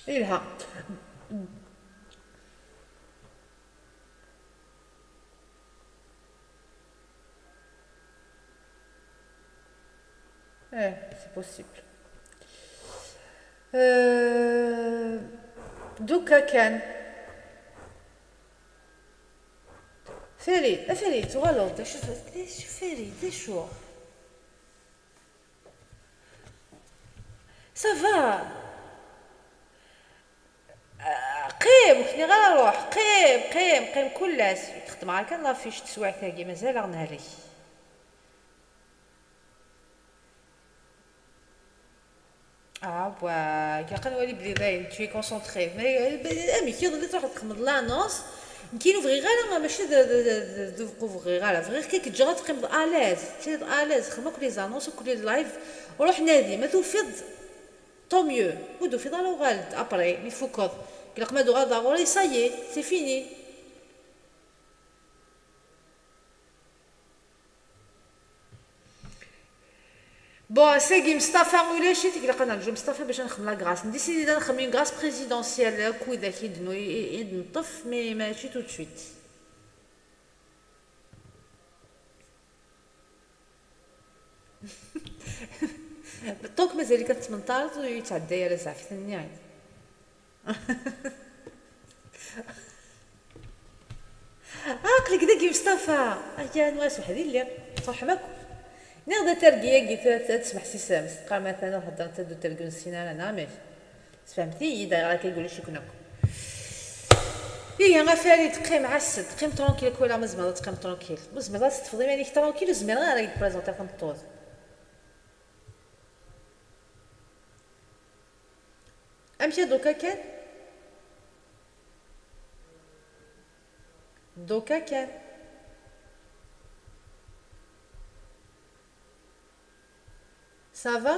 Ilha. Eh, c'est possible. Euh, دوكا كان. Farid, a Farid, tuɣaleḍ-d, acu, acu Farid, d acu? Ça va. Ah, qqim, ur k-nniɣ ara ruḥ, qqim, qqim, qqim kul ass. Txeddmeɣ kan l'affiche teswiɛt-agi, mazal-aɣ nehlek. Ah, wa, ilaq ad nwali belli dayen, tu es concentré. Mais, eh, amek iḍelli truḥeḍ txedmeḍ l'annonce? Nekki ur bɣiɣ ara, mačči d, d, d, d, d ubeqqa ur bɣiɣ ara. Bɣiɣ kan k-ǧǧeɣ ad teqqimeḍ à l'aise, tettiliḍ à l'aise, xdem akk les annonces, akk les lives, ruḥ nadi, ma tufiḍ-d, tant mieux. Ur d-tufiḍ ara, uɣal-d après, mi tfukeḍ. Ilaq ma d-uɣaleḍ ɣur-i, ça y est, c'est fini. Bon, ass-agi Mustapha ulac-it, ilaq ad nerǧu Mustapha bac ad nexdem la grâce. Ndécidi ad nexdem une grâce présidentielle, akk widak i d-nu-, i, i d-neṭṭef, mais mačči tout de suite. Donc mazal-ik ad tettmenṭareḍ, ur yettɛedday ara, zeɛfet-nni. Ah, aql-ik dagi Mustapha. Aya, anwa ass weḥd-i lliɣ. Tṛuḥem akk. Nniɣ-d atergi-agi, tura ad, ad tesmeḥsisem. Teqqarem atan ur heddrent ad d-tergum sin ara, neɣ amek? Sfehmet-iyi-d, ayɣer akka i ulac-iken akk. Ihi, a Farid, qqim, ɛass-d, qqim tranquille, kul ma tzemreḍ ad teqqimeḍ tranquille. Ma tzemreḍ ad teṭṭfeḍ iman-ik tranquille, ur zmireɣ ara ad k-d-prezentiɣ tameṭṭut. Amek a duka kan? Duka kan. Ça va?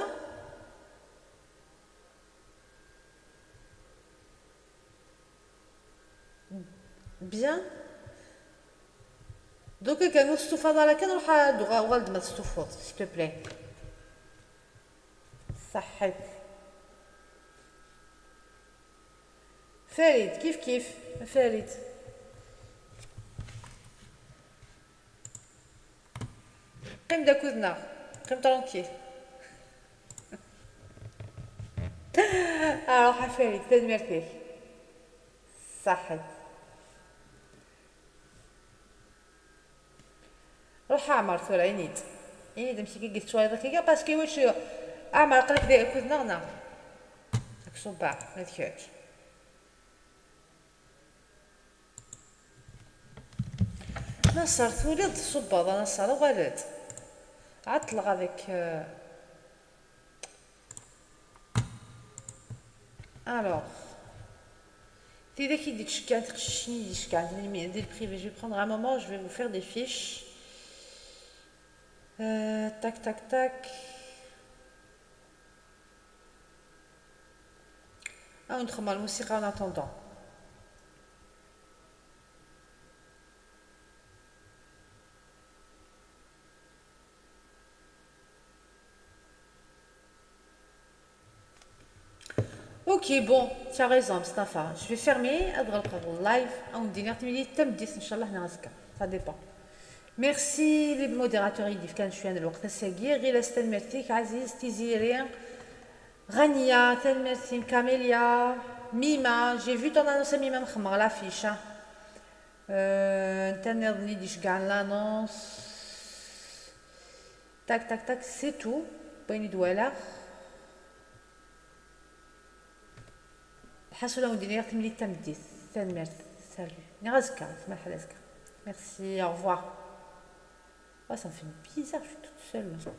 Bien. Duka kan ur testufaḍ ara kan, ruḥ ad uɣal-d ma testufuḍ, s'il te plaît. Saḥḥit. Farid, kif kif, a Farid. Qqim d akud-nneɣ. Qqim tranquille. Aṛuḥ a Farid, tanemmirt-ik. Saḥḥit. Ruḥ a Ɛmer tura, ini-d. Ini-d amek i k-tettwaliḍ akka, parce que iwacu, a Ɛmer, aql-ak d akud-nneɣ neɣ? Ak ṣubbeɣ, ma d kečč. Naṣer, tuliḍ-d ṣubbeḍ, a Naṣer, uɣal-d. Ɛeṭṭleɣ avec, euh, Alors, tidak i d-icekkɛen, tiqcicin i d-icekkɛen, di lmi-, di le privé, je vais prendre un moment, je vais vous faire des fiches. Euh, tac, tac, tac. Ah, on trouve mal, musique en attendant. Ok, bon, tu as raison, Mustafa. Je vais fermer, ad ɣelqeɣ le live, ad wen-d-iniɣ timlilit tameddit, ncallah, neɣ azekka. Ça dépend. Merci les modérateurs i d-yefkan cwiya n lweqt ass-agi. Ɣilas, tanemmirt-ik, Aziz, Tiziri, Rania, tanemmirt-im, Camélia, Mima. J'ai vu ton annonce, Mima, mxemmeɣ l'affiche, hein. Euh, anta nniḍen i d-iceggɛen l'annonce? Tac, tac, tac, c'est tout. Wayen i d-walaɣ. Lḥaṣul, ad wen-d-iniɣ timlilit tameddit. Tanemmirt. Salut. Niɣ azekka, ma lḥal azekka. Merci, au revoir. Oh, ça me fait bizarre, je suis toute seule là.